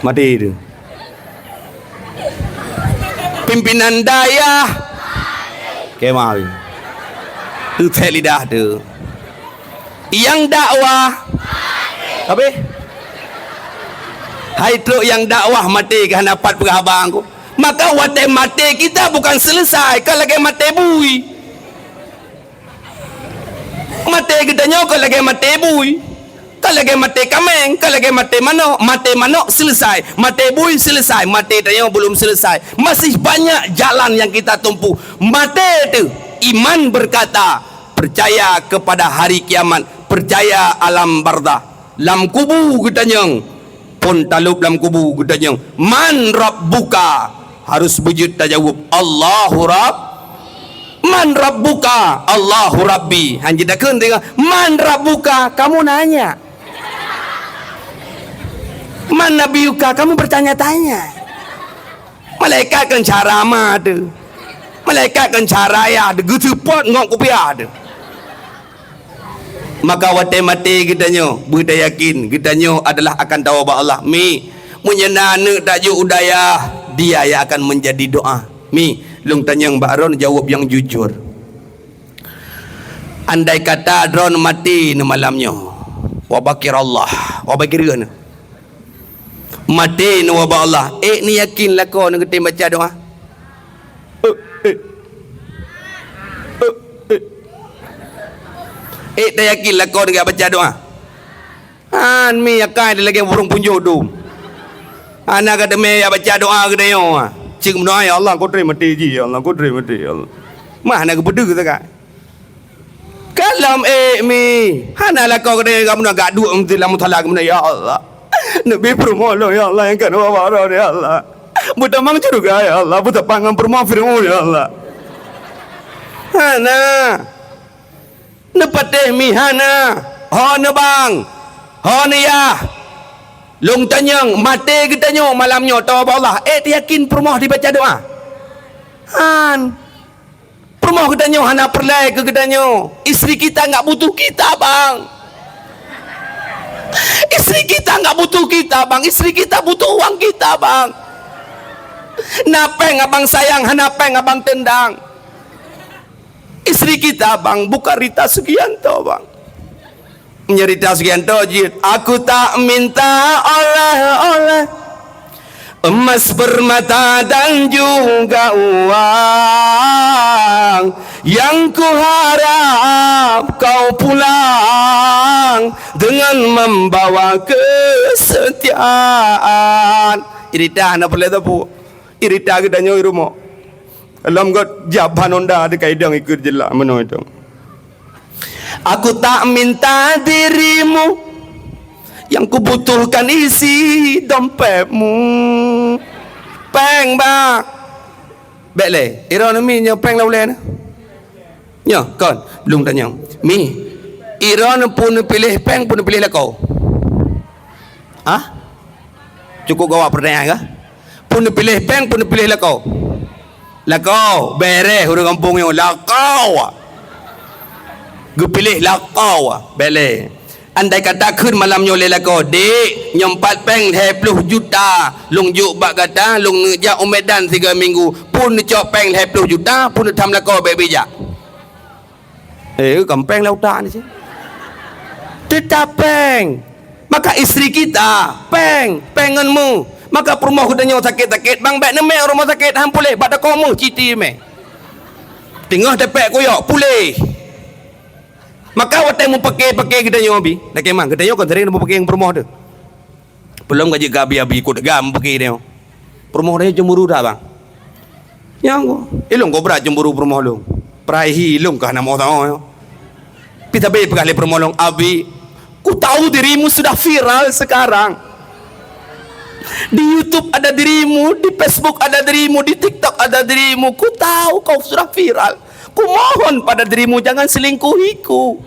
Maté tu. Pimpinan dayah. Kema. Tu teulidah tu. Nyang dakwah. Habéh? Hai trok nyang dakwah maté ka hana pat peugah haba ngon. Maka watèe maté kita bukan selesai, ka lagèe maté bui. Maté geutanyoe ka lagèe maté bui. Ka lagèe maté kaméng, ka lagèe maté manok. Maté manok selesai, maté bui selesai, maté tanyoe belum selesai. Masih banyak jalan yang kita tempuh. Maté tu iman berkata, percaya kepada hari kiamat, percaya alam barzakh. Lam kubu geutanyong, phon talop lam kubu geutanyong, "Man rabbuka?" Harus beujeuet tajaweueb, "Allahu Rabb." "Man rabbuka?" "Allahu Rabbi." Han jitakheun teungoh, "Man rabbuka?" Kamu nanya. "Man nabiyuka?" Kamu bertanya-tanya. Malaikat kan cara ma tu. Malaikat kan cara ya, geuseupôt ngon kupiah tu. Maka watèe maté geutanyoe, beutayakin geutanyoe adalah akan tawoe bak Allah. Mi, meunyoe na aneuk tajok u dayah, dia yang akan menjadi doa. Mi, lôn tanyong bak droen jaweueb nyang jujur. Andai kata droen maté nyoe malam nyoe, wa bakir Allah, wa bakir nyoe. Maté nyoe bak Allah, ék neuyakin lakoe nyoe geutem baca doa? Eh, eh. Eh, Ék tayakin lakoe nyan baca doa? Han, mi akai lagèe burông punjot dum. Hana ka teumé baca doa geutanyoe. Cit meudoa, "Ya Allah, kau terima mati ji, ya Allah, kau terima mati, ya Allah." Mah na geupeudeuh sagai. Kalon ék mi, hana lakoe geutanyoe ka meunoe, gak duek meuti lam musala ka meunoe, "Ya Allah, neubi peurumoh lôn, ya Allah, nyang ka neubawa droe, ya Allah. Beutamong syeuruga, ya Allah, beutapang ngon peurumoh Fir'aun, ya Allah." Hana. Neupatéh mi hana. Ho neubang, ho neuyah. Lôn tanyong, maté geutanyoe malam nyoe, toh bak Allah, ék tayakin peurumoh dibaca doa? Han. Peurumoh geutanyoe hana peureulèe keu geutanyoe. Istri kita enggak butuh kita, bang. Istri kita enggak butuh kita, bang. Istri kita butuh uang kita, bang. Na péng abang sayang, hana péng abang tendang. Istri kita, bang, bukan Rita Sugianto, bang. Meunyoe Rita Sugianto jeuet, "Aku tak minta oleh-oleh, emas permata dan juga uang. Yang kuharap kau pulang dengan membawa kesetiaan." Rita hana peureulèe teupeu. Rita geutanyoe i rumoh. Lom göt jaban honda teuka idong ikheun jeulaih meunoe idong. "Aku tak minta dirimu, yang kubutuhkan isi dompetmu." Péng, bang. Bèk lé, i droeneuh mi nyoe péng lam ulèe na. Nyoe, kon, lôn tanyong. Mi, i droeneuh pun piléh péng, pun piléh lakoe? Hah? Cukup gawat pertanyaan kah? Pun piléh péng, pun piléh lakoe? Lakoe, bèrèh ureueng gampông nyoe, lakoe. Geupiléh lakoe, bèk lé. Andai kata kheun malam nyoe lé lakoe, "Dek, nyoe pat péng lhèe ploh juta, lôn jok bak gata, lôn neuk jak u Medan sigoe minggu, pun neucok péng lhèe ploh juta, pun neutham lakoe bèk bijak." Eh, kon péng lam utak ni cit. Teutap péng. Maka istri kita, péng, péng ngon meuh. Maka peurumoh geutanyoe sakét-sakét, bang, bèk neumè rumoh sakét, han puléh, bak toko meuh cit mè. Teungoh teupèk kuyok, puléh. Maka watèe mupake-pake geutanyoe bi, lakèe mah, geutanyoe kon sering mupake ngon peurumoh teuh. Peulom ka jeuet keu abi-abi, ikot gam peuke nyoe. Peurumoh nyoe cemburu that, bang. Nyang ko, ilong ko brat cemburu peurumoh lôn. Peuraihi ilong ka hana moh tao nyoe. Pi sabe peugah lé peurumoh lôn, "Abi, ku tahu dirimu sudah viral sekarang. Di YouTube ada dirimu, di Facebook ada dirimu, di TikTok ada dirimu. Ku tahu kau sudah viral. Kumohon pada dirimu, jangan selingkuhiku.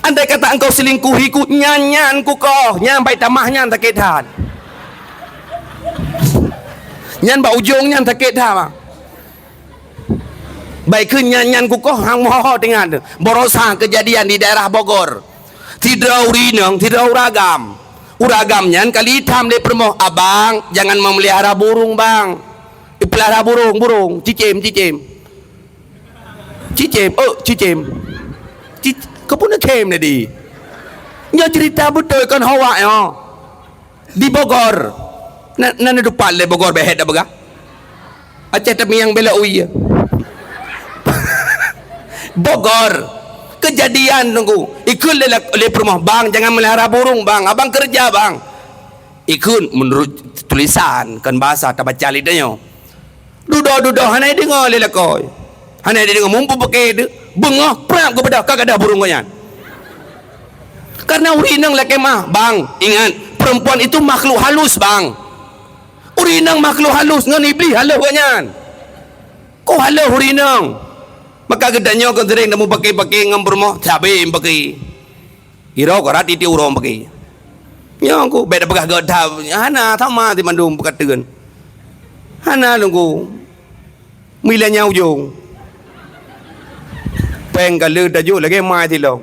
Andai kata engkau selingkuhiku, nyan-nyan kukoh, nyan bak tamah nyan sakét that. Nyan bak ujong nyan sakét that, bang." Bèk kheun nyan-nyan kukoh, han moh-ho teuingat. Barosa keujadian di daerah Bogor. Sidroe ureueng inong, sidroe ureueng agam. Ureueng agam nyan ka lheuh itam lé peurumoh, "Abang, jangan memelihara burung, Bang." Ipeulihara burung, burung, cicém, cicém. Cicém, oh, cicém. Cic-, keupeue neukhém tadi? Nyoe cerita beutôi kon hoak nyoe. Di Bogor. Na, na neutupat lé Bogor bèk hèk tapeugah. Aceh Tamiang belok u ie. Bogor. Keujadian teungku. Ikheun lé, lé peurumoh, "Bang, jangan melihara burung, Bang. Abang kerja, Bang." Ikheun meunurot tulisan, kon bahasa tabaca lé tanyoe. Dudoe-dudoe hana ideungoe lé lakoe. Hana ideungoe, mumpung peuke deuh, beungoh prap geubeudôh ka gadôh burung gobnyan. Karena ureueng inong lakèe mah, bang, ingat, perempuan itu makhluk halus, bang. Ureueng inong makhluk halus, ngon iblih halus gobnyan. Ko halus ureueng inong. Maka geutanyoe kon sering tamupake-pake ngon peurumoh, sabe pake. Iro kara tiep-tiep uroe peuke. Nyoe ku, bèk tapeugah geuh that, hana sama si mandum peukateuen. Hana lôn ku. Meuilan nyang ujong. Pèng ka le tajok lagèe mai silom.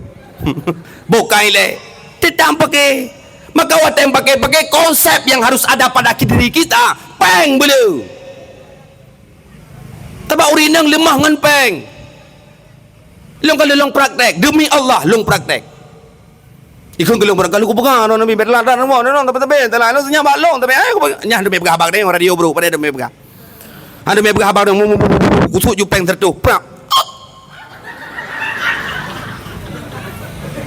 Bukai lé. Teutap peuke. Maka watèe pake-pake konsep yang harus ada pada diri kita. Pèng beuleu. Teuma ureueng inong leumah ngon pèng. Lôn ka lôn praktek, demi Allah lôn praktek. Ikheun keu lôn praktek, lôn kupeugah, "Nyoe Nabi, bèk telat, nyoe, nyoe, tapi, tapi, telat." Lôn senyang bak lôn, tapi, "Ai, kupeugah." Nyan demi peugah haba deh, radio bro, pada demi peugah. Hana demi peugah haba deh, mu, mu, mu, mu, mu, kusut ju pèng seratus, prak.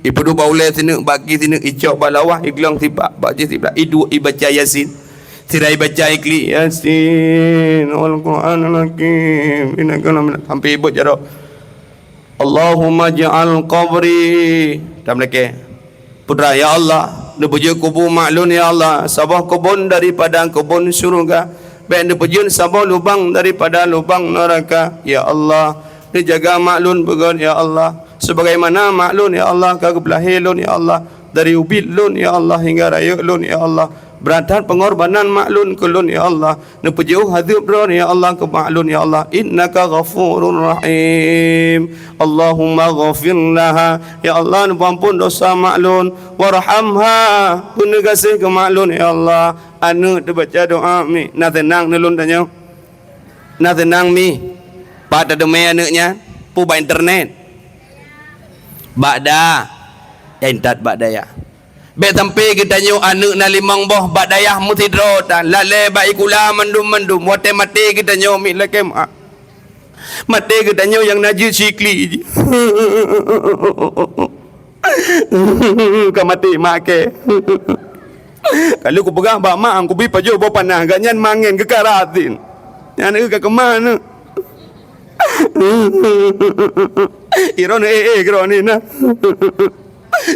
Ipeuduek bak ulèe sineuk, bak kiri sineuk, icok bak lawah, iglong sibak, bak jih sibak, iduek ibaca Yasin. Sira ibaca iklik, "Yasin, wal Qur'anil Hakim, innaka laminal," sampai ibeuet jaroe. "Allahumma ij'al qabri," dan meulakèe. Putra, ya Allah, neupeujeuet kubu mak lôn, ya Allah, saboh keubon daripada keubon syeuruga. Bèk neupeujeuet saboh lubang daripada lubang neuraka. Ya Allah, neujaga mak lôn beugöt, ya Allah. Sebagaimana mak lôn, ya Allah, ka geupeulahé lôn, ya Allah, dari ubit lôn, ya Allah, hingga rayeuk lôn, ya Allah. Brat that peungorbanan mak lôn keu lôn, ya Allah. Neupeujeuet azeub droe, ya Allah, keu mak lôn, ya Allah. Innaka ghafurur rahim. Allahumma ghafir laha. Ya Allah, neupeuampon dosa mak lôn. Warhamha. Beuneugaséh keu mak lôn, ya Allah. Aneuk teubaca doa mi. Na seunang neulôn tanyoe? Na seunang mi? Pat tateumé aneuk nyan? Peue bak internet? Bak da-, eh, intat bak dayah. Bèk sampai geutanyoe aneuk na limong boh bak dayah meusidroe tan, lalè bak sikula mandum-mandum, watèe maté geutanyoe miet lakèe mak. Maté geutanyoe nyang na jeuet siklik jih. Ka maté mak kèe. Ka lheueh kupeugah bak mak, "Kubi pajoh boh panah, gobnyan mangen geukarat." Nyan ka keumah. Droeneuh éh-éh droeneuh na.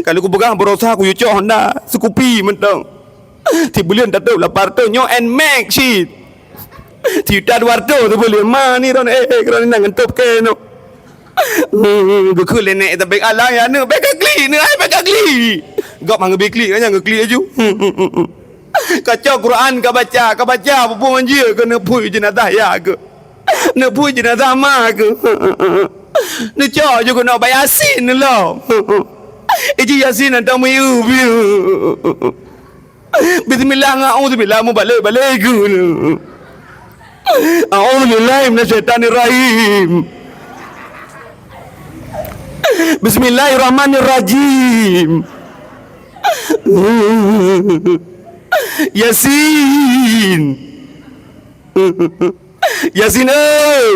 Ka lheueh kupeugah, "Baroesa kuyue cok Honda, seukupi mantong. Sibuleuen tatôb lapan reutôh, nyoe Nmax cit. Sijuta dua reutôh sibuleuen, ma ni droeneuh éh-éh droeneuh na ngon tôb kèe nyoe." Geukheun lé nèk, "Tapi alah ya aneuk, bèk kaklik neuh, ai bèk kaklik." Gob han geubi klik, nyang geuklik laju. Ka cok Quran kabaca, kabaca, peue-peue manjeuet keuneuk phui jeunazah ya keuh. Neuphui jeunazah ma keuh. Neucok ju keunoe bak Yasin neulom. Iji Yasin hantom miyueb. Bismillah ngon auzubillah mubalek-balek keuh. A'udzubillahi minasyaitonirrajim. Bismillahirrahmanirrahim. Yasin. Yasin, eh!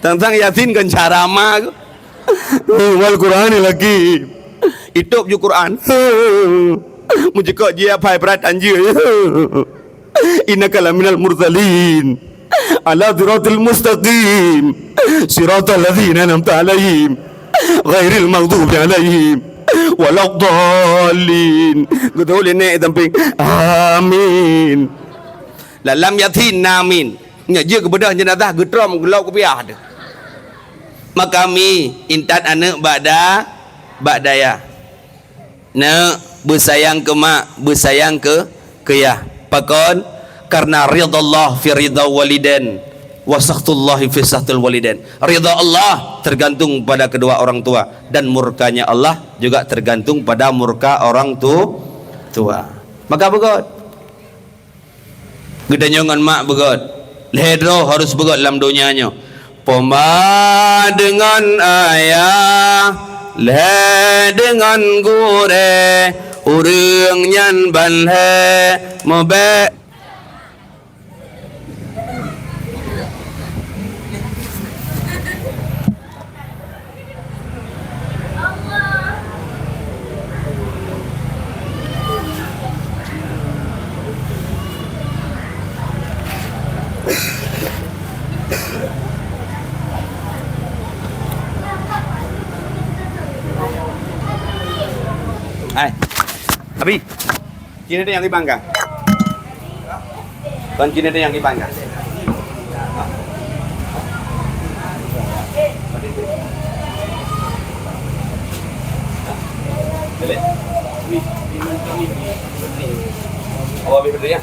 Tang-tang Yasin kan cara ma keuh. Wal Qur'anil Hakim. Itôb ju Qur'an. Meucukôp jih apai brat anjeue. Innaka laminal mursalin. Ala siratil mustaqim. Siratal ladzina an'amta 'alaihim. Ghairil maghdubi 'alaihim waladdallin. Geutôh lé nèk sampéng. Amin. Lam Yasin na amin. Nyan jeuet keu beudôh jeunazah geutrom geulok kupiah teuh. Maka mi intat aneuk bak da-, bak dayah. Neuk, beusayang keu mak, beusayang keu, keu yah. Pakon? Karena ridha Allah fi ridha walidain, wa sakhtullah fi sakhtil walidain. Ridha Allah tergantung pada kedua orang tua, dan murkanya Allah juga tergantung pada murka orang tu-, tua. Maka beugöt. Geutanyoe ngon mak beugöt. Lhèe droe harus beugöt lam donya nyoe. Poma deungon ayah, lhèe deungon gurèe, ureueng nyan ban lhèe meubèk. Hai, Abi. Cina tu nyang ribang kah? Kon cina tu nyang ribang kah? Boleh. Awak ambil betul ya?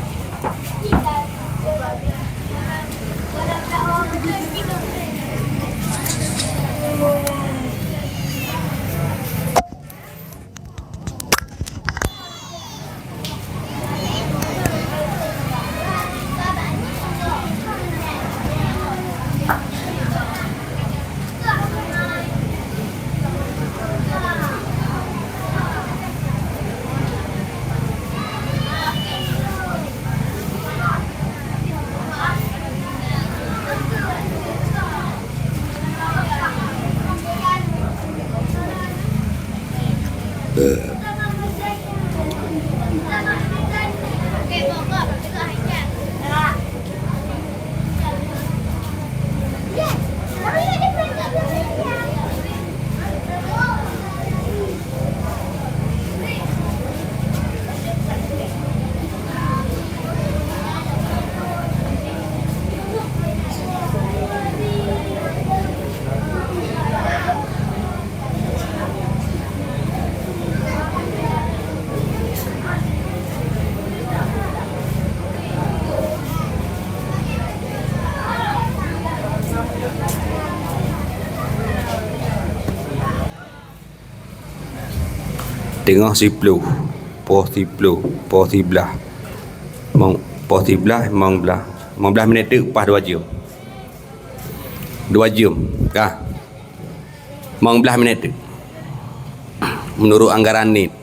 Teungoh siploh, poh siploh, poh siblaih. Mong, poh siblaih, limong blaih. Limong blaih minèt teuk paih dua jeuem. Dua jeuem, ka. Limong blaih minèt teuk. Meunurot anggaran nit.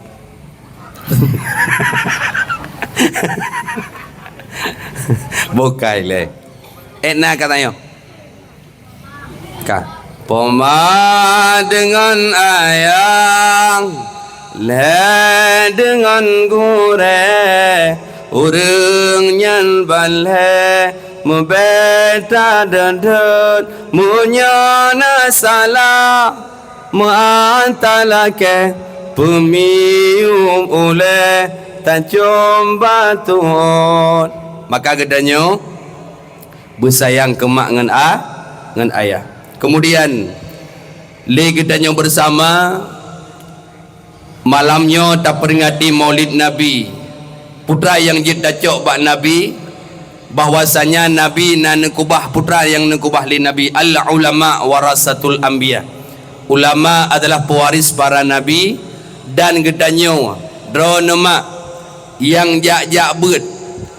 Bukai lé. Eh, na ka tanyoe. Ka. Poma deungon ayah, lhèe deungon gurèe, ureueng nyan ban lhèe meubèe tadeuet-deuet. Meunyoe na salah, meu'ah talakèe, peumiyueb ulèe, tacöm bak tu'ôt. Maka geutanyoe beusayang keu mak ngon a-, ngon ayah. Kemudian, lé geutanyoe beusama, malam nyoe taperingati Maulid Nabi, putra nyang jeuet tacok bak Nabi, bahwasanya Nabi na neukeubah, putra nyang neukeubah lé Nabi. Al-ulama warasatul anbiya. Ulama adalah pewaris para nabi, dan geutanyoe droeneuh mak nyang jak-jak beuet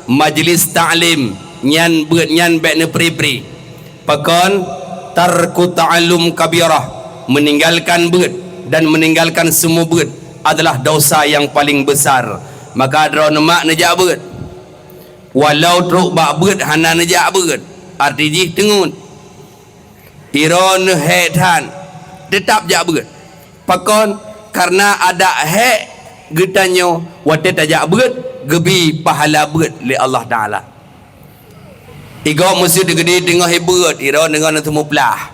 majlis taklim nyan, beuet nyan bèk neupri-pri. Pakon? Tarku ta'allum kabirah, meninggalkan beuet dan meninggalkan seumeubeuet adalah dosa yang paling besar. Maka droeneuh mak neujak beuet. Walau trok bak beuet hana neujak beuet, arti jih teungeut. Droeneuh hék that, teutap jak beuet. Pakon? Karena adak hék geutanyoe watèe tajak beuet, geubi pahala beuet lé Allah Taala. Igob meuseujid geude teungoh ibeuet, droeneuh deungon seumeuplah.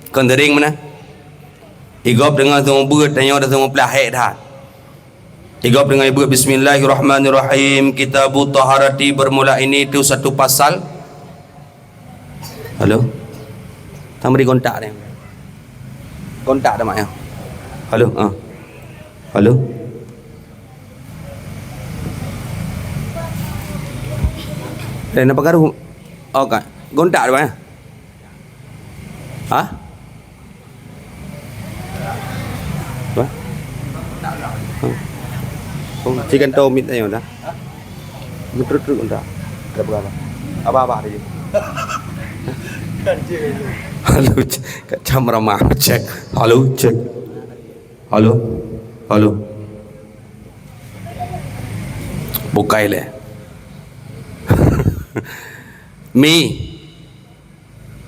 Kon teuring meunan. Igob deungon seumeubeuet, tanyoe seumeuplah hék that. Igob deungon ibeuet, bismillahirrahmanirrahim. Kitabut Taharati, bermula ini itu satu pasal. Halo? Tang bri kontak deh. Kontak dah mak ya. Halo, ah. Halo? Eh, nampak garu? Oh, kan. Kontak dah mak ya. Ha? Apa? Ha. Oh, cik kan tahu mit ayo dah. Betul-betul dah. Ada apa? Apa-apa tadi? Halo, cek. Kacam ramah, cek. Halo, cek. Halo. Halo. Bukai lé. Mi.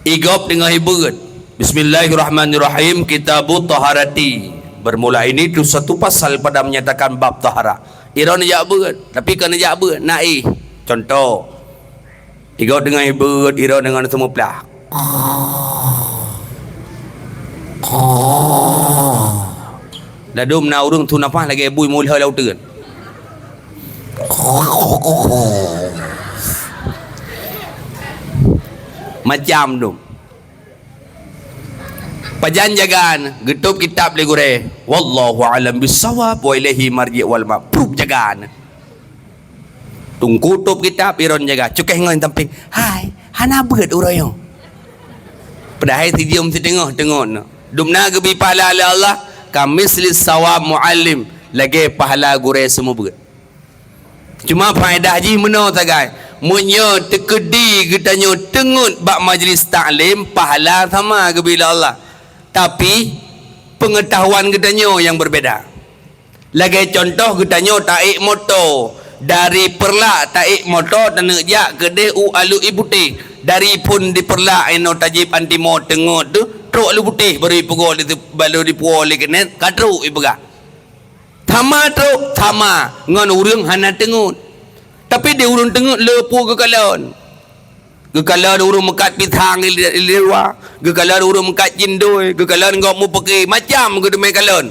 Igob deungon ibeuet. Bismillahirrahmanirrahim. Kitabut Taharati. Bermula ini tu satu pasal pada menyatakan bab taharah. Droeneuh jak beuet, tapi kon jak beuet, na éh. Contoh. Igob deungon ibeuet, droeneuh deungon seumeuplah. Ladôm na ureueng su nafah lagèe bui mulhô lam uteuen. Macam tu. Pajan jagaan, geutôb kitab lé gurèe. Wallahu a'lam bissawab wa ilaihi marji' wal ma'ab. Prup jagaan. Teungku tôb kitab, droeneuh jaga. Cukéh ngon sampéng. Hai, hana beuet uroe nyoe. Padahai sijeuem siteungoh teungeut. Dumna geubi pahala lé Allah, kamitsli sawab muallim, lagèe pahala gurèe seumeubeuet. Cuma faedah jih meunoe sagai. Meunyoe teukeudi geutanyoe teungeut bak majlis taklim, pahala sama geubi lé Allah. Tapi, peungeutahuan geutanyoe nyang beubeda. Lagèe contoh geutanyoe taék moto, dari Peureulak taék moto taneuk jak keudeh u Alue Putéh. Dari phôn di Peureulak inoe tajieb antimo teungeut teuh, trok Alue Putéh baru ipugoe lé, baru ipuwoe lé keunan, ka trok ipeugah. Sama trok, sama ngon ureueng hana teungeut. Tapi di ureueng teungeut le peue geukalon. Geukalon ureueng meukat pisang di, di luwa, geukalon ureueng meukat cindoi, geukalon gob meupeukée, macam geuteumé kalon.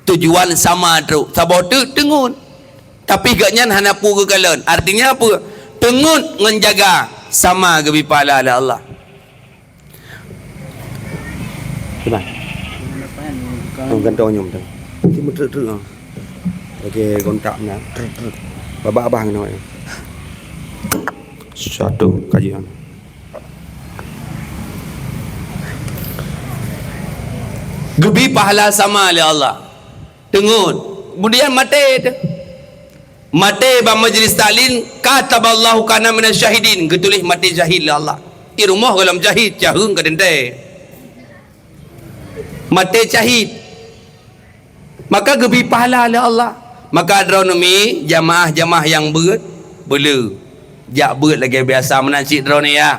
Tujuan sama trok, saboh teuk teungeut. Tapi gobnyan hana peue geukalon. Artinya apa? Teungeut ngon jaga sama geubi pahala lé Allah. Cuba. Oh, gantoe nyoe beutôi. Ti meutrek-trek ah. Lagèe gontak na. Trek-trek. Babah-babah ngon awak nyan. Satu kajian. Geubi pahala sama lé Allah. Teungeut. Kemudian maté teuh. Maté bak majlis taklim, kataballahu kana minasy syahidin, geutuléh maté syahid lé Allah. Di rumoh gohlom syahid, caheueng ka teuntèe. Maté syahid. Maka geubri pahala lé Allah. Maka droeneuh mi jamaah-jamaah nyang beuet, beu le jak beuet lagèe biasa meunan cit droeneuh ya.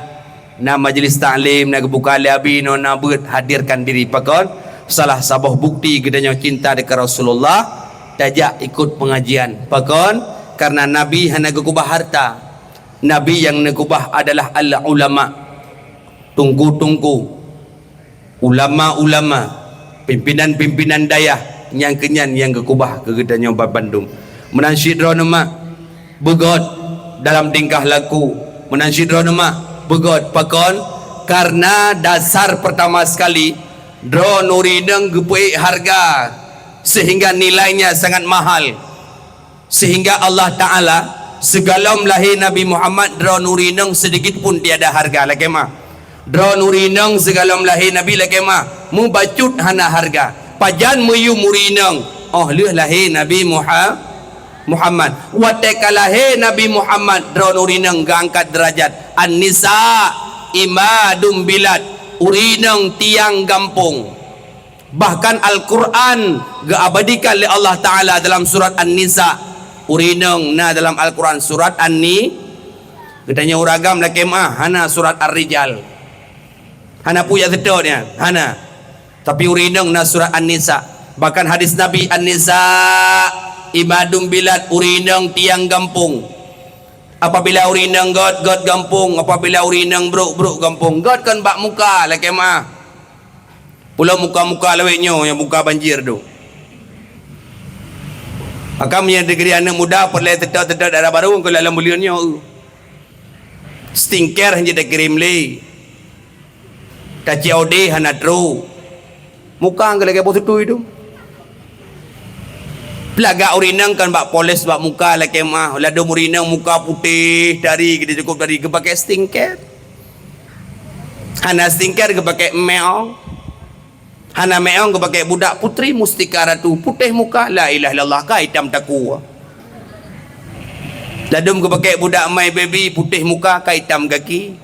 Na majlis taklim, na geubuka lé Abi, nyoe na beuet, hadirkan diri. Pakon? Salah saboh bukti geutanyoe cinta dekat Rasulullah, tajak ikut pengajian. Pakon? Karena Nabi hana geukeubah harta. Nabi nyang neukeubah adalah al-ulama, teungku-teungku, ulama-ulama, pimpinan-pimpinan dayah, nyang keunyan nyang geukeubah keu geutanyoe bandum. Meunan cit droeneuh mak, beugöt dalam tingkah laku. Meunan cit droeneuh mak, beugöt. Pakon? Karena dasar pertama sekali, droeneuh ureueng inong geupeuék harga, sehingga nilainya sangat mahal. Sehingga Allah Ta'ala, sigohlom lahé Nabi Muhammad, droeneuh ureueng inong seudikit pun tiada harga, lakèe meuah. Droeneuh ureueng inong sigohlom lahé Nabi, lakèe meuah, mubacut hana harga. Pajan meuyum ureueng inong? 'Oh lheueh lahé Nabi Muha-, Muhammad. Watèe ka lahé Nabi Muhammad, droeneuh ureueng inong geuangkat deurajat. An-nisa imadum bilad, ureueng inong tiang gampông. Bahkan Al-Quran geuabadikan lé Allah Ta'ala dalam surat An-Nisa. Ureueng inong na dalam Al-Quran surat An-Ni-, geutanyoe ureueng agam lakèe meuah, hana surat Ar-Rijal. Hana peue jak seutôt nyan, hana. Tapi ureueng inong na surat An-Nisa. Bahkan hadis Nabi, "An-nisa imadum bilad", ureueng inong tiang gampông. Apabila ureueng inong göt, göt gampông. Apabila ureueng inong brôk, brôk gampông. Göt kon bak muka, lakèe meuah. Pulo muka-muka lawét nyoe nyang muka banjir tu. Maka meunyoe teukeuri aneuk muda peureulèe teutap-teutap dara barô keu lam buleuen nyoe. Skincare hana takirém lé. Ta-C O D hana trôk. Muka keu lagèe boh tutui tu. Peulagak ureueng inong kan bak poles bak muka lakèe meuah. Ladôm ureueng inong muka putéh dari, kita cukup dari geupakè skincare. Hana skincare geupakè meong. Hana meong geupakè budak putri mustika ratu, putéh muka, la ilaha illallah, ka itam takue. Ladôm geupakè budak my baby, putéh muka, ka itam gaki.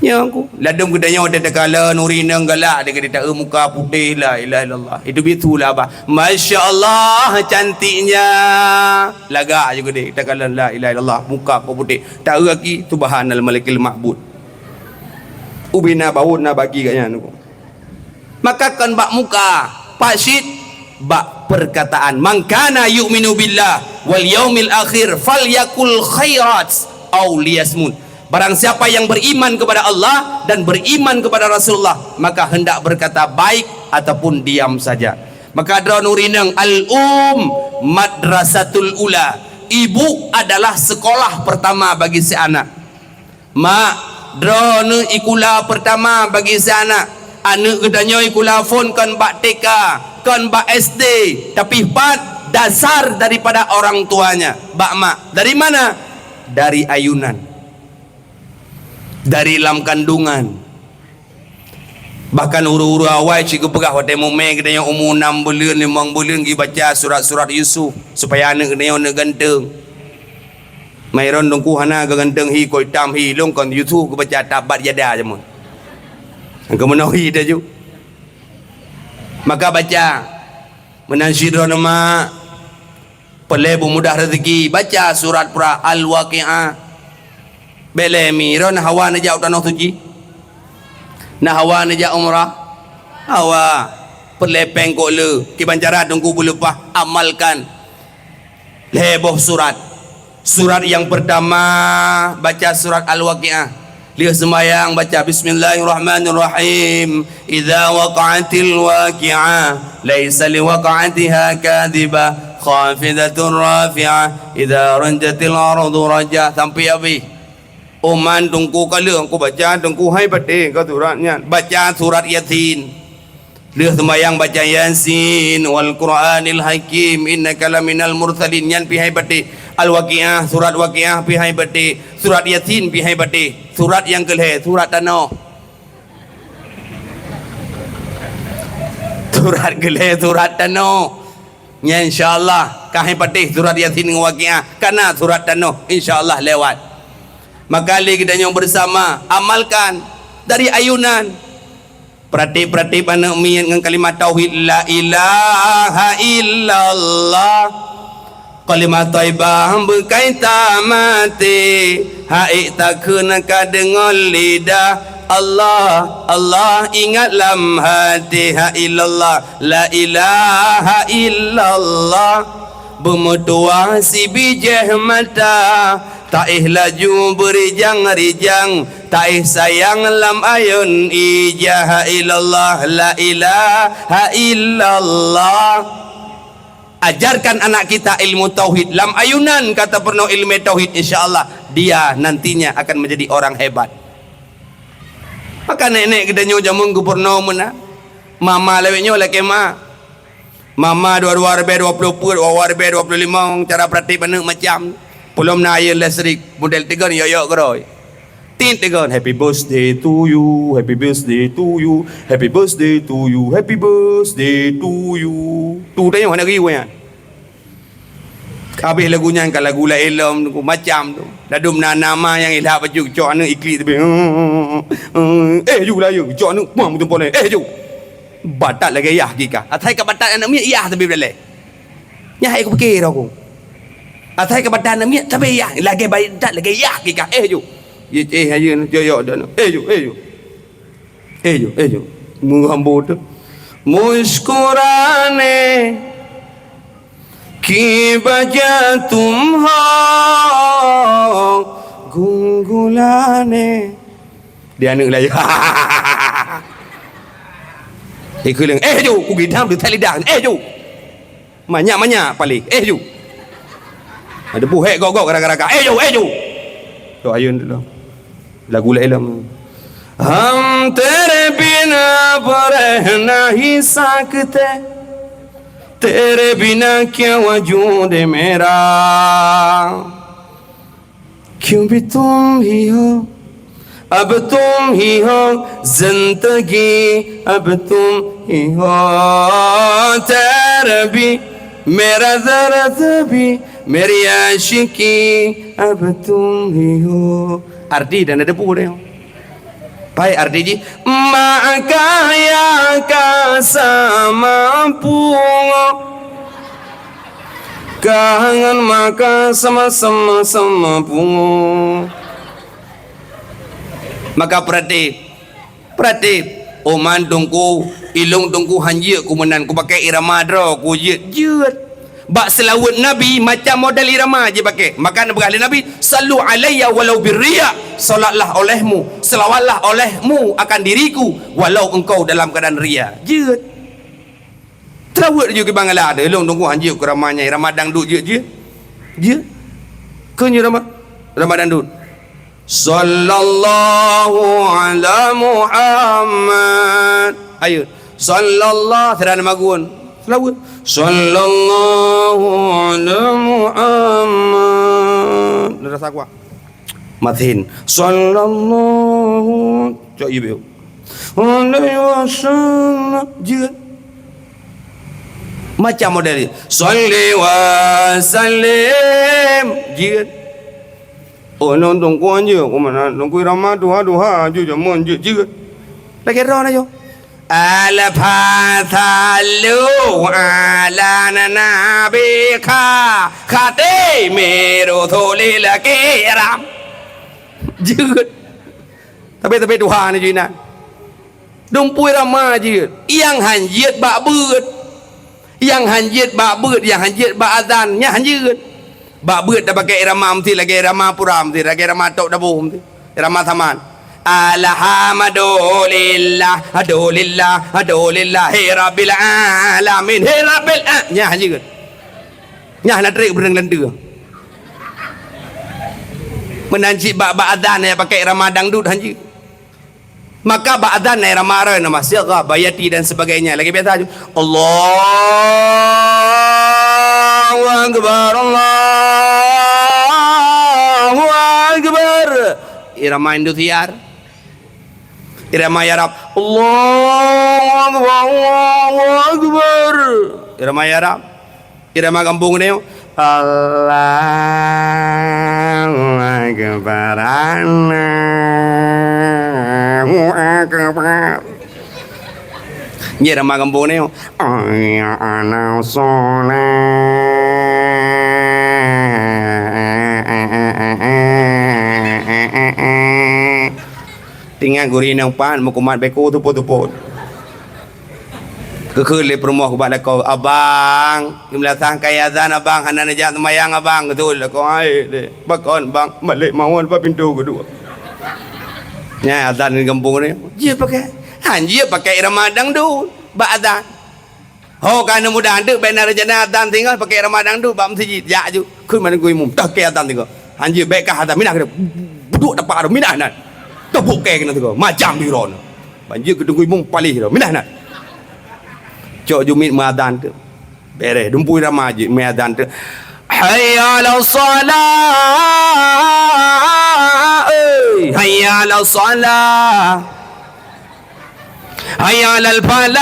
Nyoe ku, ladôm geutanyoe teuh takalon ureueng inong galak, dia kata, "Eh, muka putéh, la ilaha illallah." Itu bisu lah bah. "Masya Allah, cantiknya." Lagak juga deh, takalon, la ilaha illallah, muka kok putéh. Ta-eu gaki, subhanal malikil ma'bud. Ubé na baut na bagi kat nyan. Maka kon bak muka, pak cit bak perkataan. "Man kana yu'minu billah wal yaumil akhir falyakul khairat au liyasmut." Barang siapa yang beriman kepada Allah dan beriman kepada Rasulullah, maka hendak berkata baik ataupun diam saja. Maka droeneuh ureueng inong, al-um madrasatul ula. Ibu adalah sekolah pertama bagi si anak. Mak, droeneuh ikula pertama bagi si anak. Aneuk geutanyoe ikula phôn kon bak T K, kon bak S D, tapi pat dasar daripada orang tuanya, bak mak. Dari mana? Dari ayunan. Dari lam kandungan. Bahkan ureueng-ureueng awai cit geupeugah watèe mumè geutanyoe umu nam buleuen, limong buleuen geubaca surat-surat Yusuf supaya aneuk geutanyoe neuk ganteng. Mairon Teungku hana geuganteng hi, kok itam hi, lôn kon Yusuf geubaca tabat yada jameun. Nyang keumeunoe hi taju. Maka baca, meunan sidroe neumak, peureulèe beumudah rezeki, baca surat pura Al-Waqiah. Bèk lé mi, droeneuh hawa neujak u Tanoh Suci? Na hawa neujak umrah? Hawa. Peureulèe pèng kok le, kiban cara Teungku beuleupah, amalkan. Lhèe boh surat. Surat nyang peurtama, baca surat Al-Waqiah. Lheueh seumayang, baca, "Bismillahirrahmanirrahim. Idza waqa'atil waqi'ah, laisa liwaq'atiha kadzibah, khafidatur rafi'ah, idza rujjatil ardu rajja," sampai habéh. Uman Teungku ka lheueh, Teungku baca, Teungku hai patéh ka surat nyan. Baca surat Yasin. Lheueh seumayang baca Yasin, "Wal Qur'anil Hakim, innaka laminal mursalin." Nyan pih hai patéh. Al-Waqiah, surat Waqiah pih hai patéh. Surat Yasin pih hai patéh. Surat nyang keulhèe, surat Tanoh. Tu Surat geulée, surat tanoh. Nyan insya Allah, ka hai patéh surat Yasin ngon Waqiah, ka na surat tanoh, insya Allah lewat. Maka lé geutanyoe beusama amalkan dari ayunan. Peuratéb-peuratéb aneuk miet ngon kalimah tauhid, la ilaha illallah. Kalimah thaibah beukai tamaté, hai takheun ka deungon lidah. Allah, Allah ingat lam haté, ha illallah, la ilaha illallah. Beumeutuwah sibijéh mata, taéh laju beurijang-rijang, taéh sayang lam ayôn ija, ha illallah, la ilaha illallah. Ajarkan anak kita ilmu tauhid. Lam ayunan ka tapeurunoe ilmu tauhid, insya Allah dia nantinya akan menjadi orang hebat. Maka nék-nék geutanyoe jameun geupeurunoe meunan. Mama lawét nyoe lakée ma. Mama dua dua ribée dua puluh peuet, dua dua ribée dua puluh limong, cara peuratéb aneuk macam. Peulom na ayôn listrik, model tegon yok-yok keudroe. Tit tegon, "Happy birthday to you, happy birthday to you, happy birthday to you, happy birthday to you." Tu tanyoe hana geuyue nyan. Habéh lagu nyan ka lagu laén lom, macam tu. Ladôm na nama nyang ilak bacut cok aneuk iklik teubiet. Eh, ju lah, ju. Cok aneuk, muah meutumpok laén. Eh, ju. Batat lagée yah kika. Asai ka batat aneuk miet yah teubiet dalé. Nyan hai kupike roh ku. Asai ka batat aneuk miet tapi yah lagée batat lagée yah kika. Eh, ju. Ye, eh, ayeuna jok, jok, jok. Eh, ju, eh, ju. Eh, ju, eh, ju. Meuhambo tu. Muskurané. Ki baja tum ho gunggulane. Di aneuk laén. Ikeuleung, "Eh, ju, kugidam di lidah. Eh, ju." Manyak-manyak paléh. "Eh, ju." Ada buhek gok-gok gara-gara ka. "Eh, ju, eh, ju." Tu ayun tu. Lagu laén lom. Hum tere bina ab rehna hi sakte, tere bina kya wujud mera, kyunki tum hi ho, ab tum hi ho, zindagi ab tum hi ho, tere bi mera dard bhi, meri aashiki ab tum hi ho. Arti dan ada buku dia. Pai arti jih, mak kaya ka sama pungo. Kangen maka sama-sama, sama pungo. Maka peuratéb, peuratéb, uman teungku, ilong teungku hanjeuet ku meunan, ku pakai irama droe, ku jeuet, jeuet. Bak seulaweuet Nabi, macam model irama jipakai. Maka neupeugah lé Nabi, "Sallu alayya walau birriya." Salatlah olehmu, selawatlah olehmu akan diriku, walau engkau dalam keadaan ria. Jeuet. Seulaweuet ju keu bangala tu, ilong teungku hanjeuet ku irama nyan, irama dangdut jeuet, jeuet. Jeuet. Keu nyoe irama, irama dangdut. Sallallahu ala Muhammad. Ayo. Sallallahu, sira neumagun. Seulaweuet. Sallallahu ala Muhammad. Nada sakwa. Mathin. Sallallahu. Cok ibu. Alaihi wasallam. Jeuet. Macam model ni. Salli wa sallim. Jeuet. Oh, nyoe teungku hanjeuet, ku meunan teungku irama duha-duha, ju jameun jeuet-jeuet. Lagée droe na nyoe. Al-Fatihah ala nabi kha khatimi rusulil kiram. Jeuet. Tapi, tapi duha ni ju inan. Dumpui rama jeuet. Nyang han jeuet bak beuet. Nyang han jeuet bak beuet, nyang han jeuet bak azan, nyan han jeuet. Bak beuet tapakai irama meusti lagée irama pura, meusti lagée irama tok dabu, meusti irama saman. Alhamdulillah, dulillah, dulillahi rabbil alamin, hi rabbil a-, nyan han jeuet. Nyan hana trek beureudeueng lanteu. Meunan cit bak, bak azan ya pakai irama dangdut han jeuet. Maka bak azan na irama roi, nama sigha, bayati dan sebagainya. Lagée biasa ju, Allahu Akbar, Allahu Akbar. Irama Indosiar. Irama Arab. Allahu Akbar, Allahu Akbar. Irama Arab. Irama gampông nyoe. Allahu Akbar, Allahu Akbar. Nyoe irama gampông nyoe. Hayya 'alas shalah. Teungoh gurèe nyang pat meukumat bèe ku tupot-tupot. Geukheun lé peurumoh bak lakoe, "Abang, geumeulasah keu azan abang, hana neujak seumayang abang," geukheun lakoe, "Hai deh, pakon bang, malèe mawöt bak pintoe keudua." Nyan azan di gampông nyoe, jeuet pakèk, han jeuet pakèk irama dangdut bak azan. Ho ka aneuk muda, hanjeuet bèk na rencana azan singoh pakèk irama dangdut bak meuseujid. Jak ju, kheun mandum imum, toh kèe azan singoh. Hanjeuet bèk kah azan, minah keunoe. Budok tapak adoe, minah nan. Toh bukée keunoe singoh. Macam di droeneuh. Hanjeuet keu teungku imum paléh droe, minah nan. Cok ju miet meuazan teuk. Bèrèh, dumpui rama jeuet meuazan teuk. Hayya 'alas shalah. Eh, hayya 'alas shalah. Hayya 'alal falah,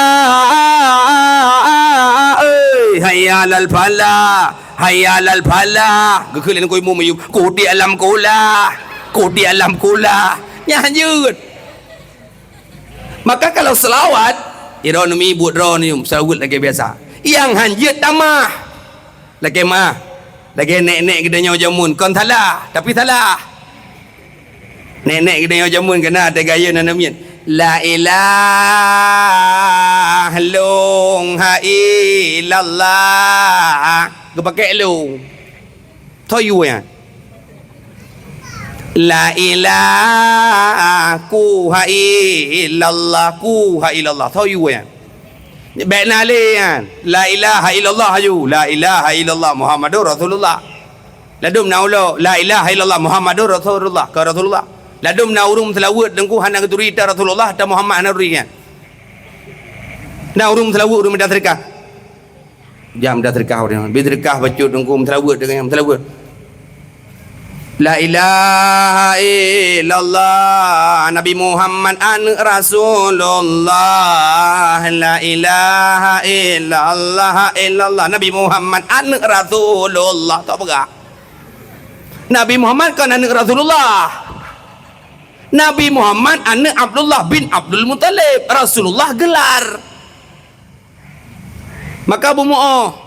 eh, hayya 'alal falah, hayya 'alal falah. Geukheun lé teungku imum, "Kudék alam kulah, kudék alam kulah." Nyan jeuet. Maka kalau seulaweuet, ya droeneuh mi buet droeneuh seulaweuet lagèe biasa. Nyang han jeuet tamah. Lagèe meu'ah, lagèe nèk-nèk geutanyoe jameun, kon salah, tapi salah. Nèk-nèk geutanyoe jameun keunan teugayeue nan miet. La ilah lôn ha illallah. Geupakèk lôn. Toh yue nyan. La ilah ku ha illallah, ku ha illallah. Toh yue nyan. Bèk na lé nyan. La ilaha illallah aju. La ilaha illallah Muhammadur Rasulullah. Ladôm na ulo, la ilaha illallah Muhammadur Rasulullah, ka Rasulullah. Ladôm na ureueng meuseulaweuet teungku hana geuturi ta Rasulullah, ta Muhammad hana turi nyan. Na ureueng meuseulaweuet ureueng mita seudeukah. Jam dah seudeukah ureueng. Bi seudeukah bacut teungku meuseulaweuet deungon meuseulaweuet. La ilaha illallah, Nabi Muhammad aneuk Rasulullah. La ilaha illallah, illallah, Nabi Muhammad aneuk Rasulullah. Toh peugah. Nabi Muhammad kon aneuk Rasulullah. Nabi Muhammad aneuk Abdullah bin Abdul Muthalib. Rasulullah gelar. Maka beumuoh.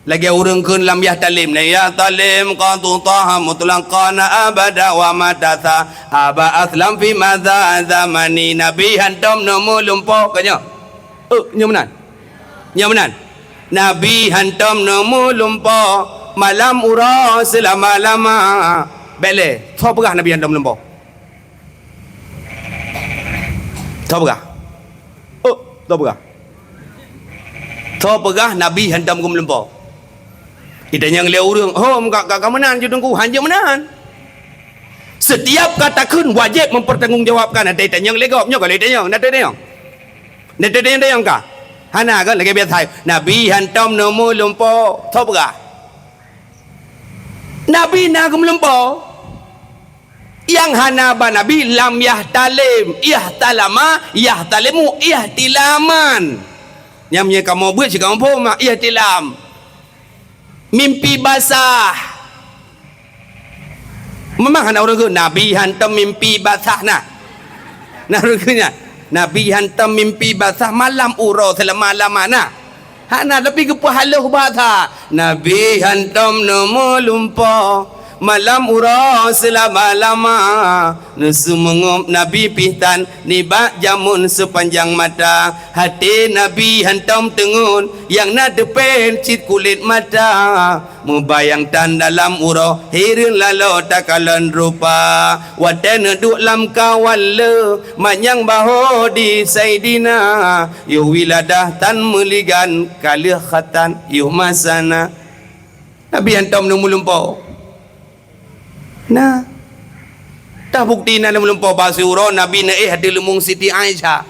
Lagèe ureueng kheun lam yah talem, "La yah talem qatu taha mutlaqan abada wa matasa aba aslam fi madza zamani." Nabi hantom neumeulumpoe, ka nyoe? Eh, nyoe meunan? Nyoe meunan? Nabi hantom neumeulumpoe malam uroe seulama-lama. Bèk lé, soe peugah Nabi hantom meulumpoe? Soe peugah? Oh, soe peugah? Soe peugah Nabi hantom geumeulumpoe? Itanyong lé ureueng, "Hom ka, ka, ka meunan ju Teungku?" Hanjeuet meunan. Setiap ka takheun wajéb mempertanggungjawabkan. Ada itanyong lé gob, nyoe ka lheueh itanyong, na tanyong. Na tanyong-tanyong ka? Hana kan, lagèe biasa. Nabi hantom neumeulumpoe. Soe peugah? Nabi na geumeulumpoe. Nyang hana ba Nabi lam yahtalim, ihtalama, yahtalimu, ihtilaman. Nyang meunyoe kamoe beuet cit kamoe phom, ihtilam. Mimpi basah. Memang hana ureueng kheun, Nabi hantom mimpi basah na. Na ureueng kheun nyan. Nabi hantom mimpi basah malam uroe seulama-lama na. Hana, tapi geupeuhaloh basa. Nabi hantom neumeulumpoe malam uroe seulama-lama. Neuseumeungop Nabi pih tan nibak jameun seupanjang mata. Até Nabi hantom teungeut nyang na teupéh cit kulét mata. Meubayang tan dalam uroe, hireuen laloe takalon rupa. Watèe neuduek lam kawan le, manyang baho di Saidina. Yoh wiladah tan meuligan, ka lheueh khatan yoh masa na. Nabi hantom neumeulumpoe. Nah, dah bukti na neumeulumpoe bak siuroe Nabi neuéh ateueh leumong Siti Aisyah.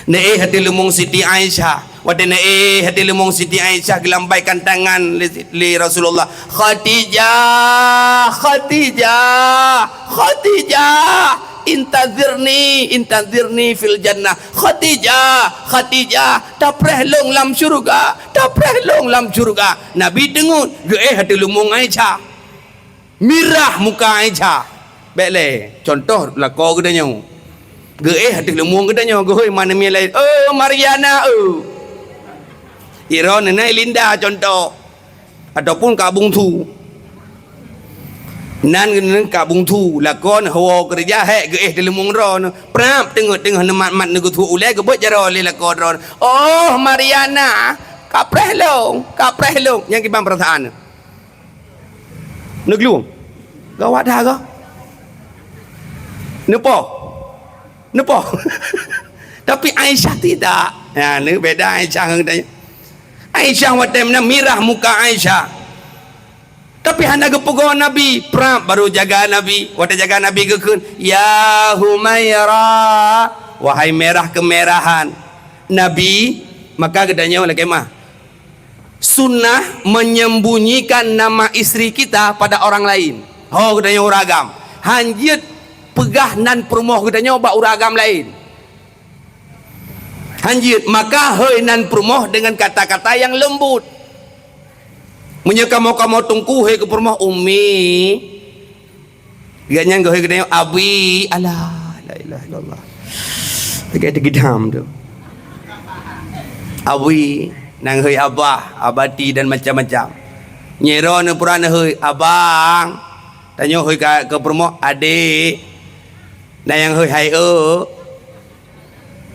Neuéh ateueh leumong Siti Aisyah. Watèe neuéh ateueh leumong Siti Aisyah geulambaikan tangan lé, lé Rasulullah. "Khadijah, Khadijah, Khadijah." "Intazirni, intazirni fil jannah. Khadijah, Khadijah, tapreh lôn lam syeuruga, tapreh lôn lam syeuruga." Nabi deungon, geuéh ateueh leumong Aisyah. Mirah muka Aisyah. Bék lé, contoh lakoe geutanyoe. Geuéh ateueh leumong geutanyoe, geuhôi manémiyueb laén, "Oh, Mariana, oh." Droeneuh na Linda contoh. Ataupun Kak Bungsu. Nan geuneuk Kak Bungsu, lakoe neuh hawa keureuja, hék geuéh ateueh leumong droeneuh. Prap teungoh-teungoh neumat-mat neugeusuek ulée, geubeuet jaroe lé lakoe droeneuh. "Oh, Mariana, kapreh lôn, kapreh lôn." Nyang kiban peurasaan. Neuglueng. Gawat dah kah? Neupoh. Neupoh. Tapi Aisyah tidak. Ya, ni beda Aisyah ngon geutanyoe. Aisyah watée meunan mirah muka Aisyah. Tapi hana geupeugoe Nabi, prap baru jaga Nabi. Watée jaga Nabi geukheun, "Ya Humaira, wahai mirah keumirahan." Nabi, maka geutanyoe lakée meu'ah. Sunnah menyembunyikan nama istri kita pada orang lain. Ho geutanyoe ureueng agam. Han jeuet peugah nan peurumoh geutanyoe bak ureueng agam laén. Han jeuet, maka hôi nan peurumoh dengan kata-kata yang lembut. Meunyoe kamoe-kamoe teungku hôi keu peurumoh, "Umi," gobnyan geuhôi geutanyoe, "Abi." Alah, la ilaha illallah. Lagée teugidam tu. "Abi," nyang hôi abah, abati dan macam-macam. Nyoe droeneuh pura neuhôi abang. Tanyoe hôi ka, keu peurumoh adék. Na nyang hôi hai eu.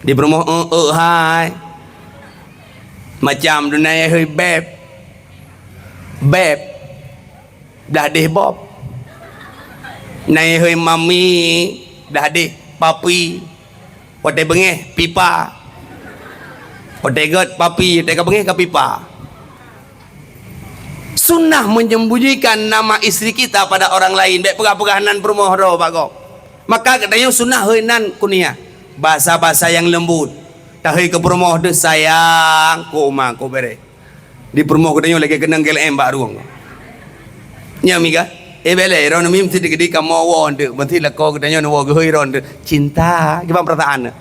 Di peurumoh eu, eu hai. Macam tu na nyang hôi beb. Beb. Blah deh bob. Na nyang hôi mami, blah deh papi. Watée beungéh, pipa. Watée gét, papi, watée ka beungéh, ka pipa. Sunnah menyembunyikan nama istri kita pada orang lain. Bék peugah-peugah nan peurumoh droe bak gob. Maka geutanyoe sunnah hôi nan kunyah. Bahasa-bahasa yang lembut. Tahôi keu peurumoh deuh sayang, kok uma, kok bere. Di peurumoh geutanyoe lagée keunong G L M bak rueng. Nyan mi ka? Eh, bék lé, droeneuh mi meusti di, di kamoe woe deuh. Meusti lakoe geutanyoe neuwoe geuhôi droeneuh deuh. Cinta, kiban peurasaan?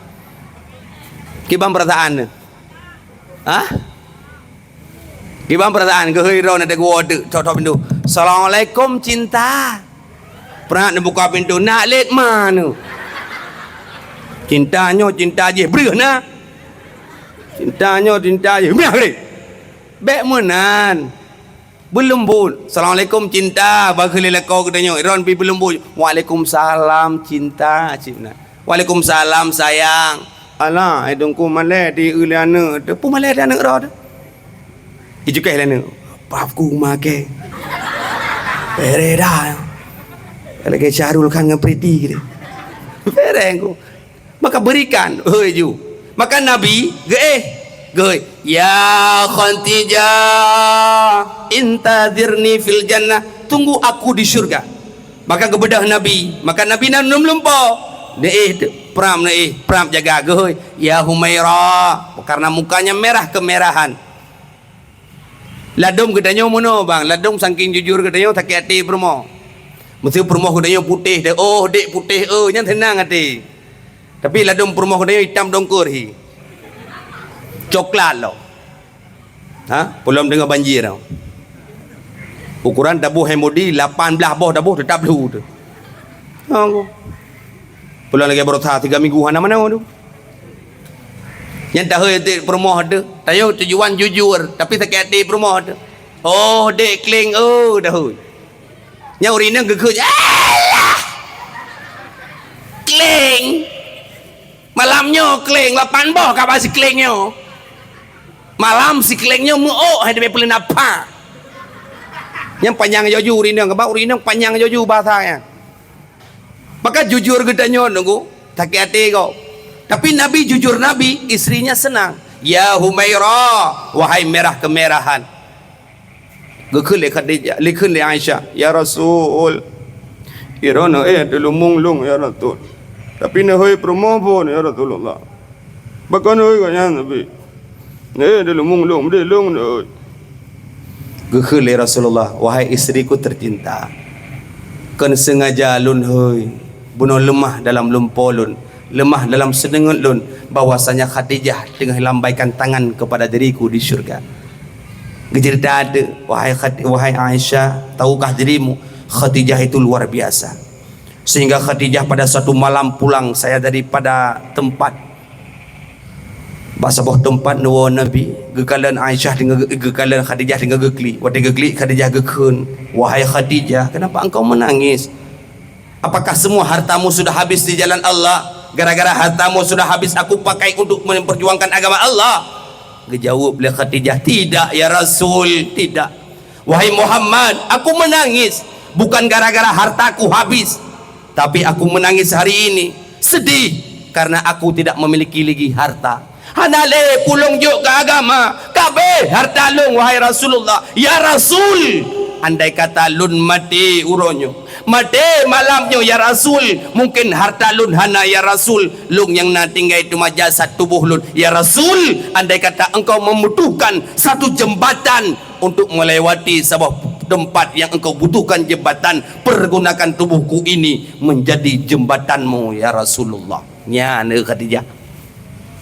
Kiban peurasaan? Hah? Kiban peurasaan geuhôi droeneuh deuh geuwoe deuh, thok-thok pintoe. "Assalamualaikum, cinta." Prap neubuka pintoe, nak lét ma neuh. Cinta nyoe, cinta jih, breuh na. Cinta nyoe, cinta jih, miah lé. Bék meunan. Beuleumbot. "Assalamualaikum, cinta." Bak kheun lé lakoe geutanyoe, droeneuh pi beuleumbot. "Waalaikumsalam, cinta." Cit na. "Waalaikumsalam, sayang." Alah, hai teungku malée di eu lé aneuëk teuh. Peue malée di aneuëk droe teuh? Ijukéh lé aneuëk. Pap ku maké. Bere dah. Lagée Syahrul Khan ngon Priti gitu. Bere ku. Maka berikan, hôi ju. Maka Nabi geuéh, geuhôi, "Ya Khadijah, intazirni fil jannah, tunggu aku di syurga." Maka geubeudôh Nabi, maka Nabi na lom lumpoe. Neuéh, prap neuéh, prap jaga geuhôi, "Ya Humaira," karena mukanya merah kemerahan. Ladôm geutanyoe meunoe bang, ladôm saking jujur geutanyoe sakét até peurumoh. Meuseu peurumoh geutanyoe putéh teuh, "Oh, dek putéh, oh," nyan seunang até. Tapi ladôm peurumoh geutanyoe itam dongkor hi. Coklat lo. Ha? Peulom deungoe banjir tau. Ukuran taboh hand body, lapan blaih boh taboh teutap lhu teuh. Ha, peulom lagée baroesa tiga minggu hana manoe tu. Nyan tahôi até peurumoh teuh. Tanyoe tujuan jujur, tapi sakét até peurumoh teuh. "Oh, dek kleng, oh," tahôi. Nyan ureueng inong geukheun, "Alah! Kleng! Malam nyoe kleng, lapan boh kaba si kleng nyoe." Malam si kleng nyoe meuok hai dibée peuleunapak. Nyan panyang joju ureueng inong, kaba ureueng inong panyang joju bahasa nyan. Maka jujur geutanyoe nunggu, sakét até gob. Tapi Nabi jujur Nabi, istrinya senang. "Ya Humaira, wahai merah kemerahan." Geukheun lé Khadijah, likheun lé Aisyah, "Ya Rasul, droeneuh éh ateueh leumong lôn, ya Rasul. Tapi neuhôi peurumoh phon, ya Rasulullah." Pakon hôi gobnyan, Nabi? Eh, di lôn, lôn, di lôn, di. Geukheun lé Rasulullah, "Wahai istriku tercinta, kon sengaja lôn hôi Bunoe leumah dalam lumpo lôn, leumah dalam seudeungeut lôn, bahwasanya Khadijah teungoh lambaikan tangan kepada diriku di syurga. Geuceurita teuk, wahai Khad-, wahai Aisyah, tahukah dirimu, Khadijah itu luar biasa. Sehingga Khadijah pada suatu malam pulang saya daripada tempat, bak saboh teumpat neuwoe Nabi, geukalon Aisyah deungon geu-, geukalon Khadijah deungon geuklik. Watée geuklik, Khadijah geukheun, "Wahai Khadijah, kenapa engkau menangis? Apakah semua hartamu sudah habis di jalan Allah? Gara-gara hartamu sudah habis, aku pakai untuk memperjuangkan agama Allah?" Geujaweueb lé Khadijah, "Tidak, ya Rasul, tidak." "Wahai Muhammad, aku menangis bukan gara-gara hartaku habis, tapi aku menangis hari ini sedih karena aku tidak memiliki lagi harta. Hana lé peue lôn jok keu agama, ka abéh harta lôn, wahai Rasulullah." "Ya Rasul, andai kata lôn maté uroe nyoe, maté malam nyoe, ya Rasul, mungkin harta lôn hana, ya Rasul. Lôn nyang na tinggai teuma jasad tuboh lôn. Ya Rasul, andai kata engkau membutuhkan satu jembatan untuk melewati saboh tempat yang engkau butuhkan jembatan, pergunakan tubuhku ini menjadi jembatanmu, ya Rasulullah." Nyan, eh, Khadijah.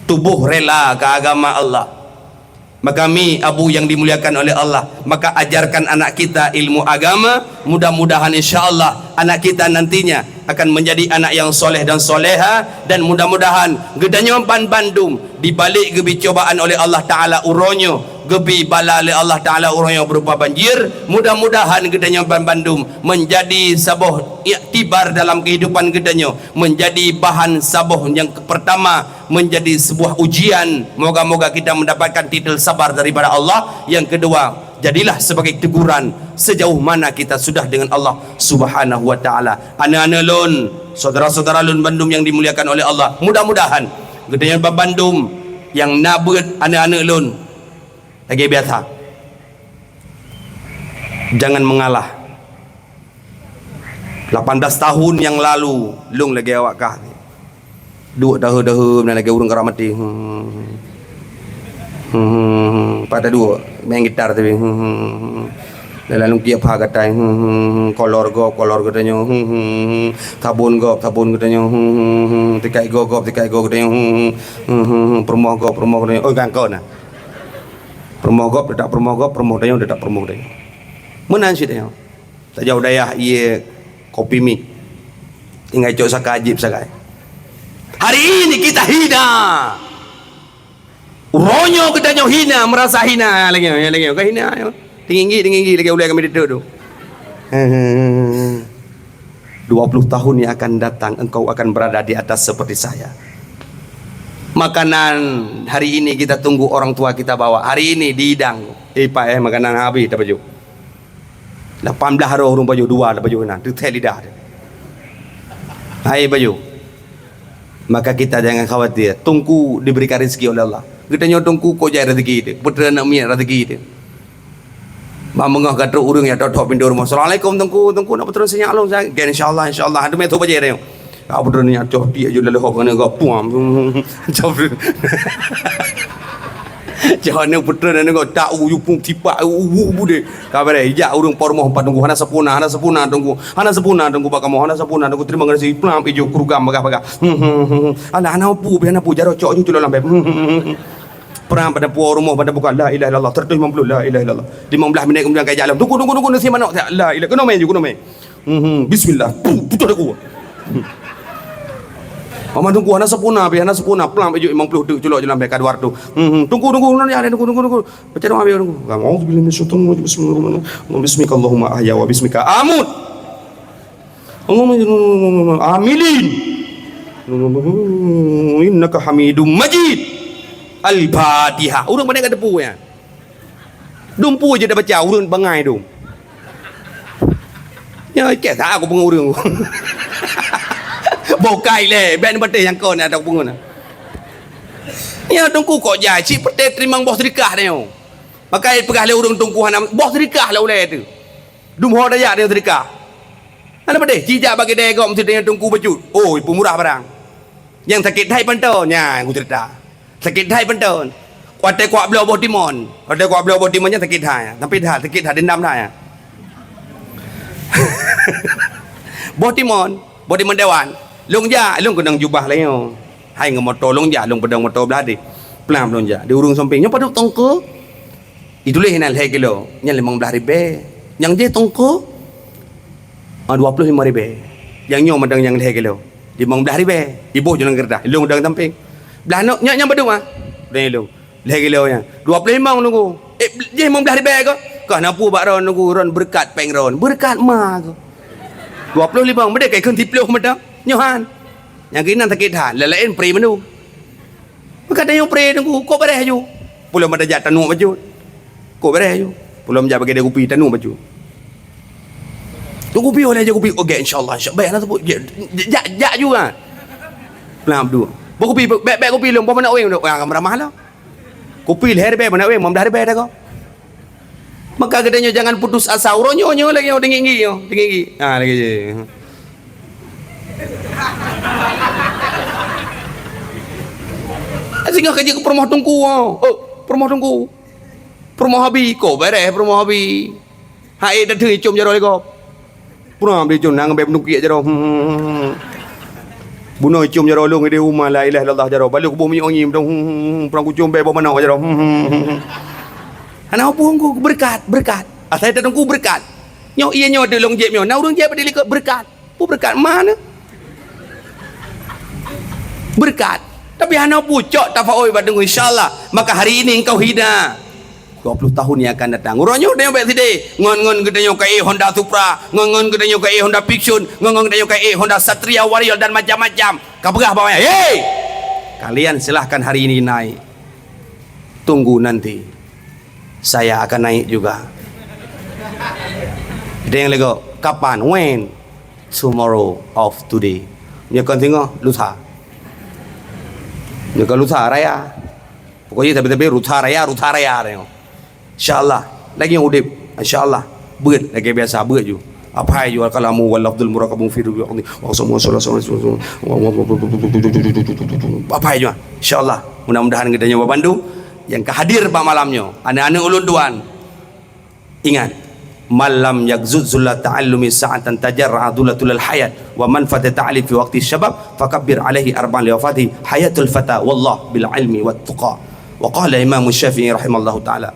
Tuboh rela keu agama Allah. Maka mi abu yang dimuliakan oleh Allah, maka ajarkan anak kita ilmu agama. Mudah-mudahan, insya Allah, anak kita nantinya akan menjadi anak yang soleh dan soleha, dan mudah-mudahan geutanyoe ban bandum di balik geubi cobaan oleh Allah Taala uroe nyoe, geubi bala lé Allah Taala uroe nyoe berupa banjir. Mudah-mudahan geutanyoe ban bandum menjadi saboh iktibar dalam kehidupan geutanyoe, menjadi bahan saboh yang pertama, menjadi sebuah ujian. Moga-moga kita mendapatkan titel sabar daripada Allah. Yang kedua, jadilah sebagai teguran sejauh mana kita sudah dengan Allah Subhanahu wa Taala. Aneuk-aneuk lôn, saudara-saudara lôn bandum yang dimuliakan oleh Allah, mudah-mudahan geutanyoe bandum nyang na beuet aneuk-aneuk lôn lagée biasa, jangan mengalah. Lapan belas tahun yang lalu, lôn lagée awak kah. Duek daheu-daheu, meunan lagée ureuëng karap maté. Hmm. Hmm. Pat taduek, main gitar tapi. Hmm. Dalam lungkiek pha gatai. Hmm. Kolor gob, kolor geutanyoe. Hmm. Sabon gob, sabon geutanyoe. Hmm. Tikai gob, gob, tikai gob geutanyoe. Hmm. Hmm. Peurumoh gob, peurumoh geutanyoe. Oh, kan kau nah. Peurumoh gob, teutap peurumoh gob, peurumoh tanyoe, teutap peurumoh tanyoe. Meunan cit tanyoe. Tajak u dayah ié kopi mi. Tinggai cok sakai, jép sakai. Hari ini kita hina. Uroe nyoe geutanyoe hina, merasa hina. Lagée nyoe, lagée nyoe. Ka hina nyoe. Tinggi-tinggi, tinggi-tinggi lagée ulée kami diteuk tu. Dua puluh tahun yang akan datang, engkau akan berada di atas seperti saya. Makanan hari ini kita tunggu orang tua kita bawa. Hari ini dihidang. Eh, Pak, eh, makanan habis dah baju. Lapan belas roh ureuëng pajoh, dua tapajoh na, teuthée lidah teuh. Hai pajoh. Maka kita jangan khawatir. Teungku diberikan rezeki oleh Allah. Geutanyoe teungku kok jai rezeki teuh. Peutrön aneuk miet rezeki teuh. Ban beungoh ka trok ureuëng nyang thok-thok pintoe rumoh. "Assalamualaikum teungku, teungku nak peutrön sinyak lôn." "Gen, insya Allah, insya Allah." Hana teumé tho bajée tanyoe. Ka peutrön nyan coh tiek ju lalu hok keuneuk gop puam. Coh peutrön. Coh aneuk peutrön aneuk gop tak u ju pung tipak u, u, u budé. Ka bareh ijak ureuëng po rumoh pat teungku, "Hana sapeue na, hana sapeue na teungku. Hana sapeue na teungku bak kamoe, hana sapeue na teungku. Terima kasih." Pulang iju kurugam bagah-bagah. Hana, hana peue, hana peue, jaroe cok ju tulok lambée. Prang pada puwoe rumoh pada buka la ilaha illallah, seratus lima puluh la ilaha illallah. Lima belas minit kemudian ka ijak lom. Teungku, teungku, teungku, nasi manok. La ilaha, keunoe mé ju, keunoe mé. Hmm, bismillah. Puh, putôh daku. Mama teungku, hana sapeue na, hana sapeue na. Plam ijok limong ploh teuk culok jalan beka dua ratus. Hmm, teungku, teungku, teungku, teungku. Baca doa, teungku. A'udzubillahi minasyaitonir rajim. Bismillahirrahmanirrahim. Bismikallahumma ahya wa bismika amut. Allahumma amilin. Innaka Hamidum Majid. Al-Fatihah. Ureuëng pandai ka teupeu ya. Dumpu je dah baca, ureuëng bangai tu. Ya, cek tak aku pengurung. Bokai le, ben betul yang kau nak tahu pengun. Ya, teungku kok jai, cik petai terimang boh sedekah dia. Maka peugah le ureuëng teungku hana boh sedekah lah ulai tu. Dumho daya dia sedekah. Hana pedeh, cijak bagi degok mesti dengan teungku bacut. Oh, ibu murah barang. Yang sakit hai panto, nya aku cerita. Sakét hai beutôi. Watée kuak bloe boh timon. Watée kuak bloe boh timon nyan sakét hai. Tapi dah sakét hai, dendam dah ya. Boh timon, boh timon dewan. Lôn jak, lôn keunong jubah lé nyoe. Hai ngon moto lôn jak, lôn peudong moto blah deh. Plam lôn jak. Di ureuëng sampéng, "Nyoe padub Teungku?" Ituléh nan lhée kilo, nyan limong blaih ribée. Nyang jih Teungku? "Ah, dua ploh limong ribée." Nyang nyoe meudong nyang lhée kilo, limong blaih ribée. Iboh jih lam keureutah, lôn dong sampéng. "Blah nyoe, nyoe nyang padub, ah?" Dong lôn. "Lhée kilo nyan." "Dua ploh limong Teungku." "Eh, jih limong blaih ribée keuh?" "Kah na peue bak droen Teungku, droen beureukat péng droen." "Beureukat ma keuh?" "Dua ploh limong, meudeh kai kheun siploh mantong." "Nyoe han." Nyang keunan sakét that, laén-laén pré mandum. Maka tanyoe pré Teungku, kok beureh aju. Peulom ada jak tanuek bacut. Kok beureh aju. Peulom jak bagi dia kupi tanuek bacut. Tu kupi oleh je kupi. Oke, insya-Allah, insya-Allah. Baik lah tu. Jak, jak, jak juga. Pelan tu. Bak kupi, bek, bek kupi lom, pah mana weng tu. Orang ramah lah. Kupi leher bek mana weng, mamdah bek dah kau. Maka geutanyoe jangan putus asa. Uroe nyoe, nyoe lagi, oh, tinggi-tinggi, oh, tinggi-tinggi. Ha, lagi je. Singoh ka jeuet keu peurumoh teungku, oh. Oh, peurumoh teungku. Peurumoh abi, kok beureh peurumoh abi. Hai, dah teuicom jaroe lé gob. Pura bri cun nang bèk meunungkiek jaroe. Hmm, hmm, hmm, hmm. Bunoe icom jaroe lôn idéh uma la ilaha illallah jaroe. Baloh kuboh minyeuk wangi mantong. Hmm, hmm, hmm, hmm. Prang kucom bèk boh manok jaroe. Hmm, hmm, hmm, hmm. Hana hubung ku beureukat, beureukat. Asai tateuku beureukat. Nyoe iya nyoe deuh lôn jieb nyoe. Na ureueng jieb di likot beureukat. Peue beureukat? Ma na? Beureukat. Tapi hana pucok tafaoi bak teungku, insya Allah. Maka hari ini engkau hina. Dua puluh tahun yang akan datang. Uroe nyoe tanyoe bèk sideh. Ngon-ngon geutanyoe ka éh Honda Supra, ngon-ngon geutanyoe ka éh Honda Vixion, ngon-ngon geutanyoe ka éh Honda Satria Warrior dan macam-macam. Ka peugah bak awaknyan, "Hei! Kalian silahkan hari ini naik. Tunggu nanti. Saya akan naik juga." Dia yang lego, "Kapan? When?" "Tomorrow of today." Nyoe kon singoh, lusa. Nyoe kon lusa raya. Pokoknya tapi-tapi rusa raya, rusa raya tengok. Insya Allah. Lagi nyang udép. Insya Allah. Beuet lagèe biasa, beuet ju. Apai ju al-kalamu wal lafzul murakabun fi rubi aqdi. Wa sallallahu alaihi wasallam. Apai ju. Insya Allah. Mudah-mudahan geutanyoe bandum nyang ka hadir bak malam nyoe. Aneuk-aneuk ulôn tuan. Ingat, "Man lam yaghzu zulla ta'allumi sa'atan tajarra'a dhulla tulal hayat, wa man fata ta'lim fi waqti syabab, fakabbir alaihi arba'an li wafatihi, hayatul fata wallah bil ilmi wat tuqa." Wa qala Imam Syafi'i rahimallahu ta'ala,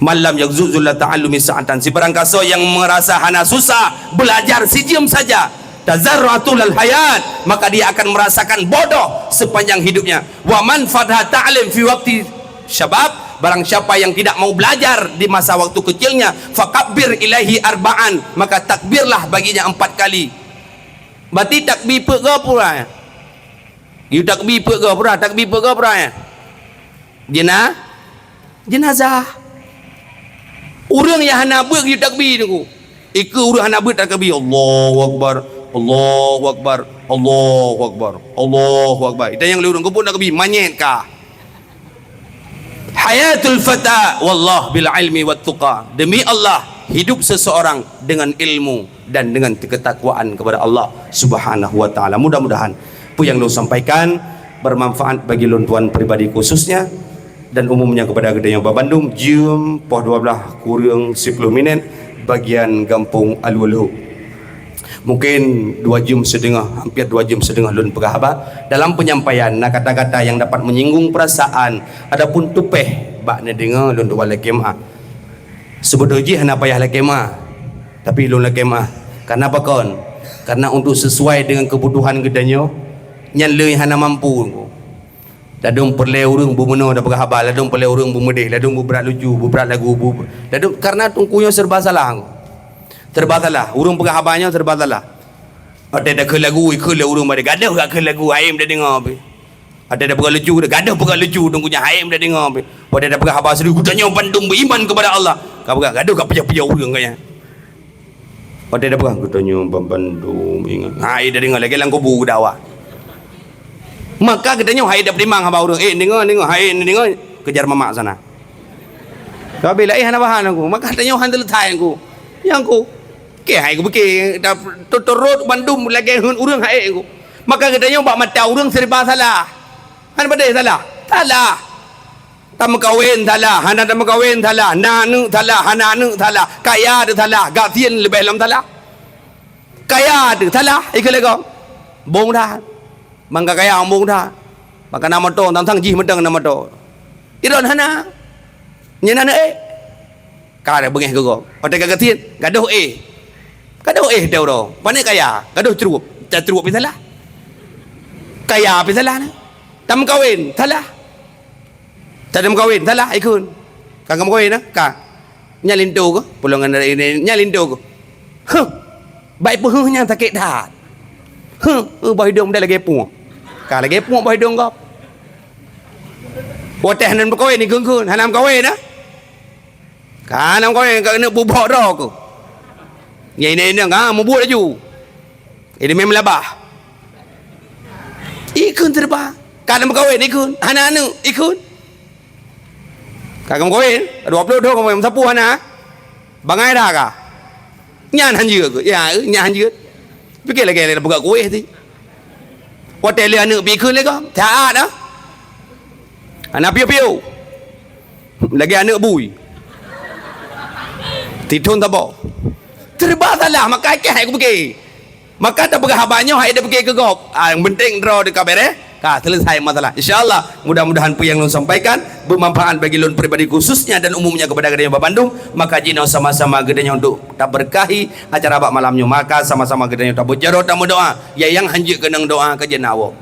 "Man lam yaghzu zulla ta'allumi sa'atan," sibarang kasoe nyang meurasa hana susah belajar sijeuem saja, "tazarra'a tulal hayat," maka dia akan merasakan bodoh sepanjang hidupnya. "Wa man fata ta'lim fi waqti syabab," barang siapa yang tidak mau belajar di masa waktu kecilnya, "fakabbir ilaihi arba'an," maka takbirlah baginya empat kali. Berarti takbir peuet goe pura. Yue takbir peuet goe pura, takbir peuet goe pura, ya? Jena-, jenazah. Ureueng nyang hana beuet yue takbir teungku. Ikeue ureueng hana beuet takbir, "Allahu Akbar, Allahu Akbar, Allahu Akbar, Allahu Akbar." Itanyong lé ureueng, "Keupeue takbir?" "Manyét kah?" Hayatul fata wallah bil ilmi wat tuqa. Demi Allah, hidup seseorang dengan ilmu dan dengan ketakwaan kepada Allah Subhanahu wa taala. Mudah-mudahan peue nyang lôn sampaikan bermanfaat bagi lôn tuan pribadi khususnya dan umumnya kepada geutanyoe bandum. Jeuem poh dua belas kureueng siploh minét bagian gampông Alue Lhok. Mungkin dua jeuem siteungoh, hampir dua jeuem siteungoh lôn peugah haba. Dalam penyampaian, na kata-kata yang dapat menyinggung perasaan ataupun tupeh bak neudeungoe lôn tuan lakée meu'ah. Seubeutôi jih hana payah lakée meu'ah, tapi lôn lakée meu'ah. Karena pakon? Karena untuk sesuai dengan kebutuhan geutanyoe, nyan le hana mampu. Ladôm peureulée ureueng beumeunoe dan peugah haba, ladôm peureulée ureueng beumeudeh, ladôm beubrat lucu, beubrat lagu, bu-, ladôm, karena teungku nyoe serba salah. Serba salah. Ureueng peugah haba nyoe serba salah. Watée takheun lagu, ikheun lé ureueng bari, gadoh gak kheun lagu, hai meudeungoe pih. Watée tapeugah lucu, gadoh peugah lucu, teungku nyan hai meudeungoe pih. Watée tapeugah haba serius, geutanyoe bandum beriman kepada Allah. Ka peugah, gadoh gak piyôh-piyôh ureueng geuh nyan. Watée tapeugah, geutanyoe bandum ingat. Ha, tadeungoe lagée lam kubu geudawa. Maka geutanyoe hai tapeutimang haba ureueng, "Eh, deungoe, deungoe, hai deungoe, kejar mamak sana." Tapi laén hana bahan aku. Maka tanyoe han teuleutai aku. Nyang ku. Ke hai ku pike, ta-, tu-, turot bandum lagée ngon ureueng hai ku. Maka geutanyoe bak mata ureueng serba salah. Han padeh salah. Salah. Tameukawen salah, hana tameukawen salah, na aneuk salah, hana aneuk salah, kaya teuh salah, gasien leubeh lom salah. Kaya teuh salah, ikeu lego. Bong that. Ban ka kaya bong that. Ban ka na moto, tang-tang jih mantong na moto. Idon hana. Nyan aneuk éh. Ka ada beungéh keu gob. Watèe ka gasien, gadoh éh. Gadoh éh teuh uroe. Pané kaya, gadoh cruep. Cah cruep pih salah. Kaya pih salah na. Tameukawen, salah. Cah tameukawen, salah, ikheun. Ka, ka meukawen na? Ka. Nyan linto keuh, pulang ngon ini, nyan linto keuh. Huh. Bai peuheuh nyan sakét that. Huh, huh, boh idong dai lagèe puek. Ka lagèe puek boh idong gob. Watèe hana meukawen, ikheun-kheun, hana meukawen na? Ka na meukawen, ka keuneuk bubok droe keuh. Nyan inong-inong, ha, mubuet laju. Ini mé meulabah. Ikheun teureubah. Ka na meukawen, ikheun. Hana aneuk, ikheun. Ka meukawen, dua ploh dua ka meukawen, meusapeue hana. Bangai dah ka. Nyan han jeuet keuh. Ya, nyan han jeuet. Pike lagèe-lagèe peugah kueh ti. Watèe lé aneuk pih ikheun lé gob. Taát ah. Hana piôh-piôh. Lagèe aneuk bui. Tithon saboh. Teureubah salah, maka keuh hai kupike. Maka tapeugah haba nyoe hai dipike keu gob. Ah, yang penting droe teuka bereh. Ka selesai masalah. Insya Allah, mudah-mudahan peue nyang lôn sampaikan bermanfaat bagi lôn pribadi khususnya dan umumnya kepada geutanyoe bandum. Maka jinoe sama-sama geutanyoe untuk taberkahi acara bak malam nyoe. Maka sama-sama geutanyoe tabeujaro tameudoa. Ya nyang hanjeuet keunong doa ka jeuet na awak.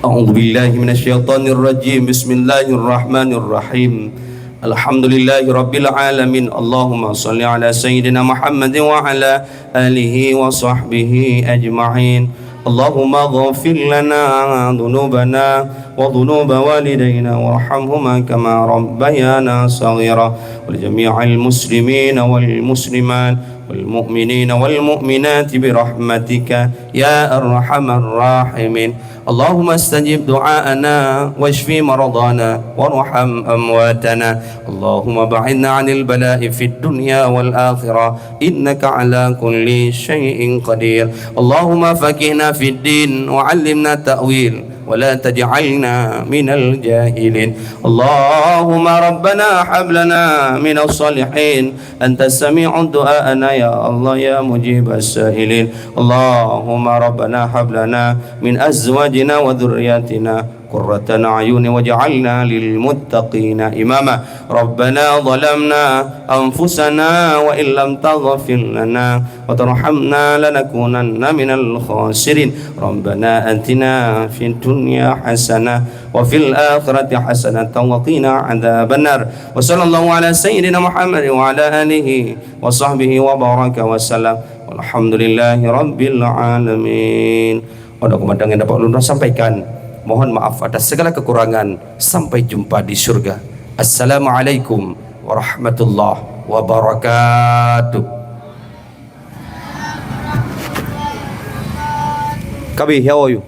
أعوذ بالله من الشيطان الرجيم. بسم الله الرحمن الرحيم. الحمد لله رب العالمين. اللهم صل على سيدنا محمد وعلى آله وصحبه أجمعين. اللهم اغفر لنا ذنوبنا وذنوب والدينا وارحمهما كما ربيانا صغيرا. ولجميع المسلمين والمسلمات والمؤمنين والمؤمنات برحمتك يا أرحم الراحمين. اللهم استجب دعاءنا واشف مرضانا وارحم أمواتنا. اللهم بعدنا عن البلاء في الدنيا والآخرة إنك على كل شيء قدير. اللهم فقهنا في الدين وعلمنا التأويل ولا تجعلنا من الجاهلين. اللهم ربنا هب لنا من الصالحين أنت سميع دعاءنا يا الله يا مجيب السائلين. اللهم ربنا هب لنا من أزواجنا وذرياتنا قرة أعين واجعلنا للمتقين إماما. ربنا ظلمنا أنفسنا وإن لم تغفر لنا وترحمنا لنكونن من الخاسرين. ربنا آتنا في الدنيا حسنة وفي الآخرة حسنة وقنا عذاب النار. وصلى الله على سيدنا محمد وعلى آله وصحبه وبارك وسلم. والحمد لله رب العالمين. Untuk kemudian yang dapat ulun sampaikan, mohon maaf atas segala kekurangan. Sampai jumpa di surga. Assalamualaikum warahmatullahi wabarakatuh. Kabi, how are you?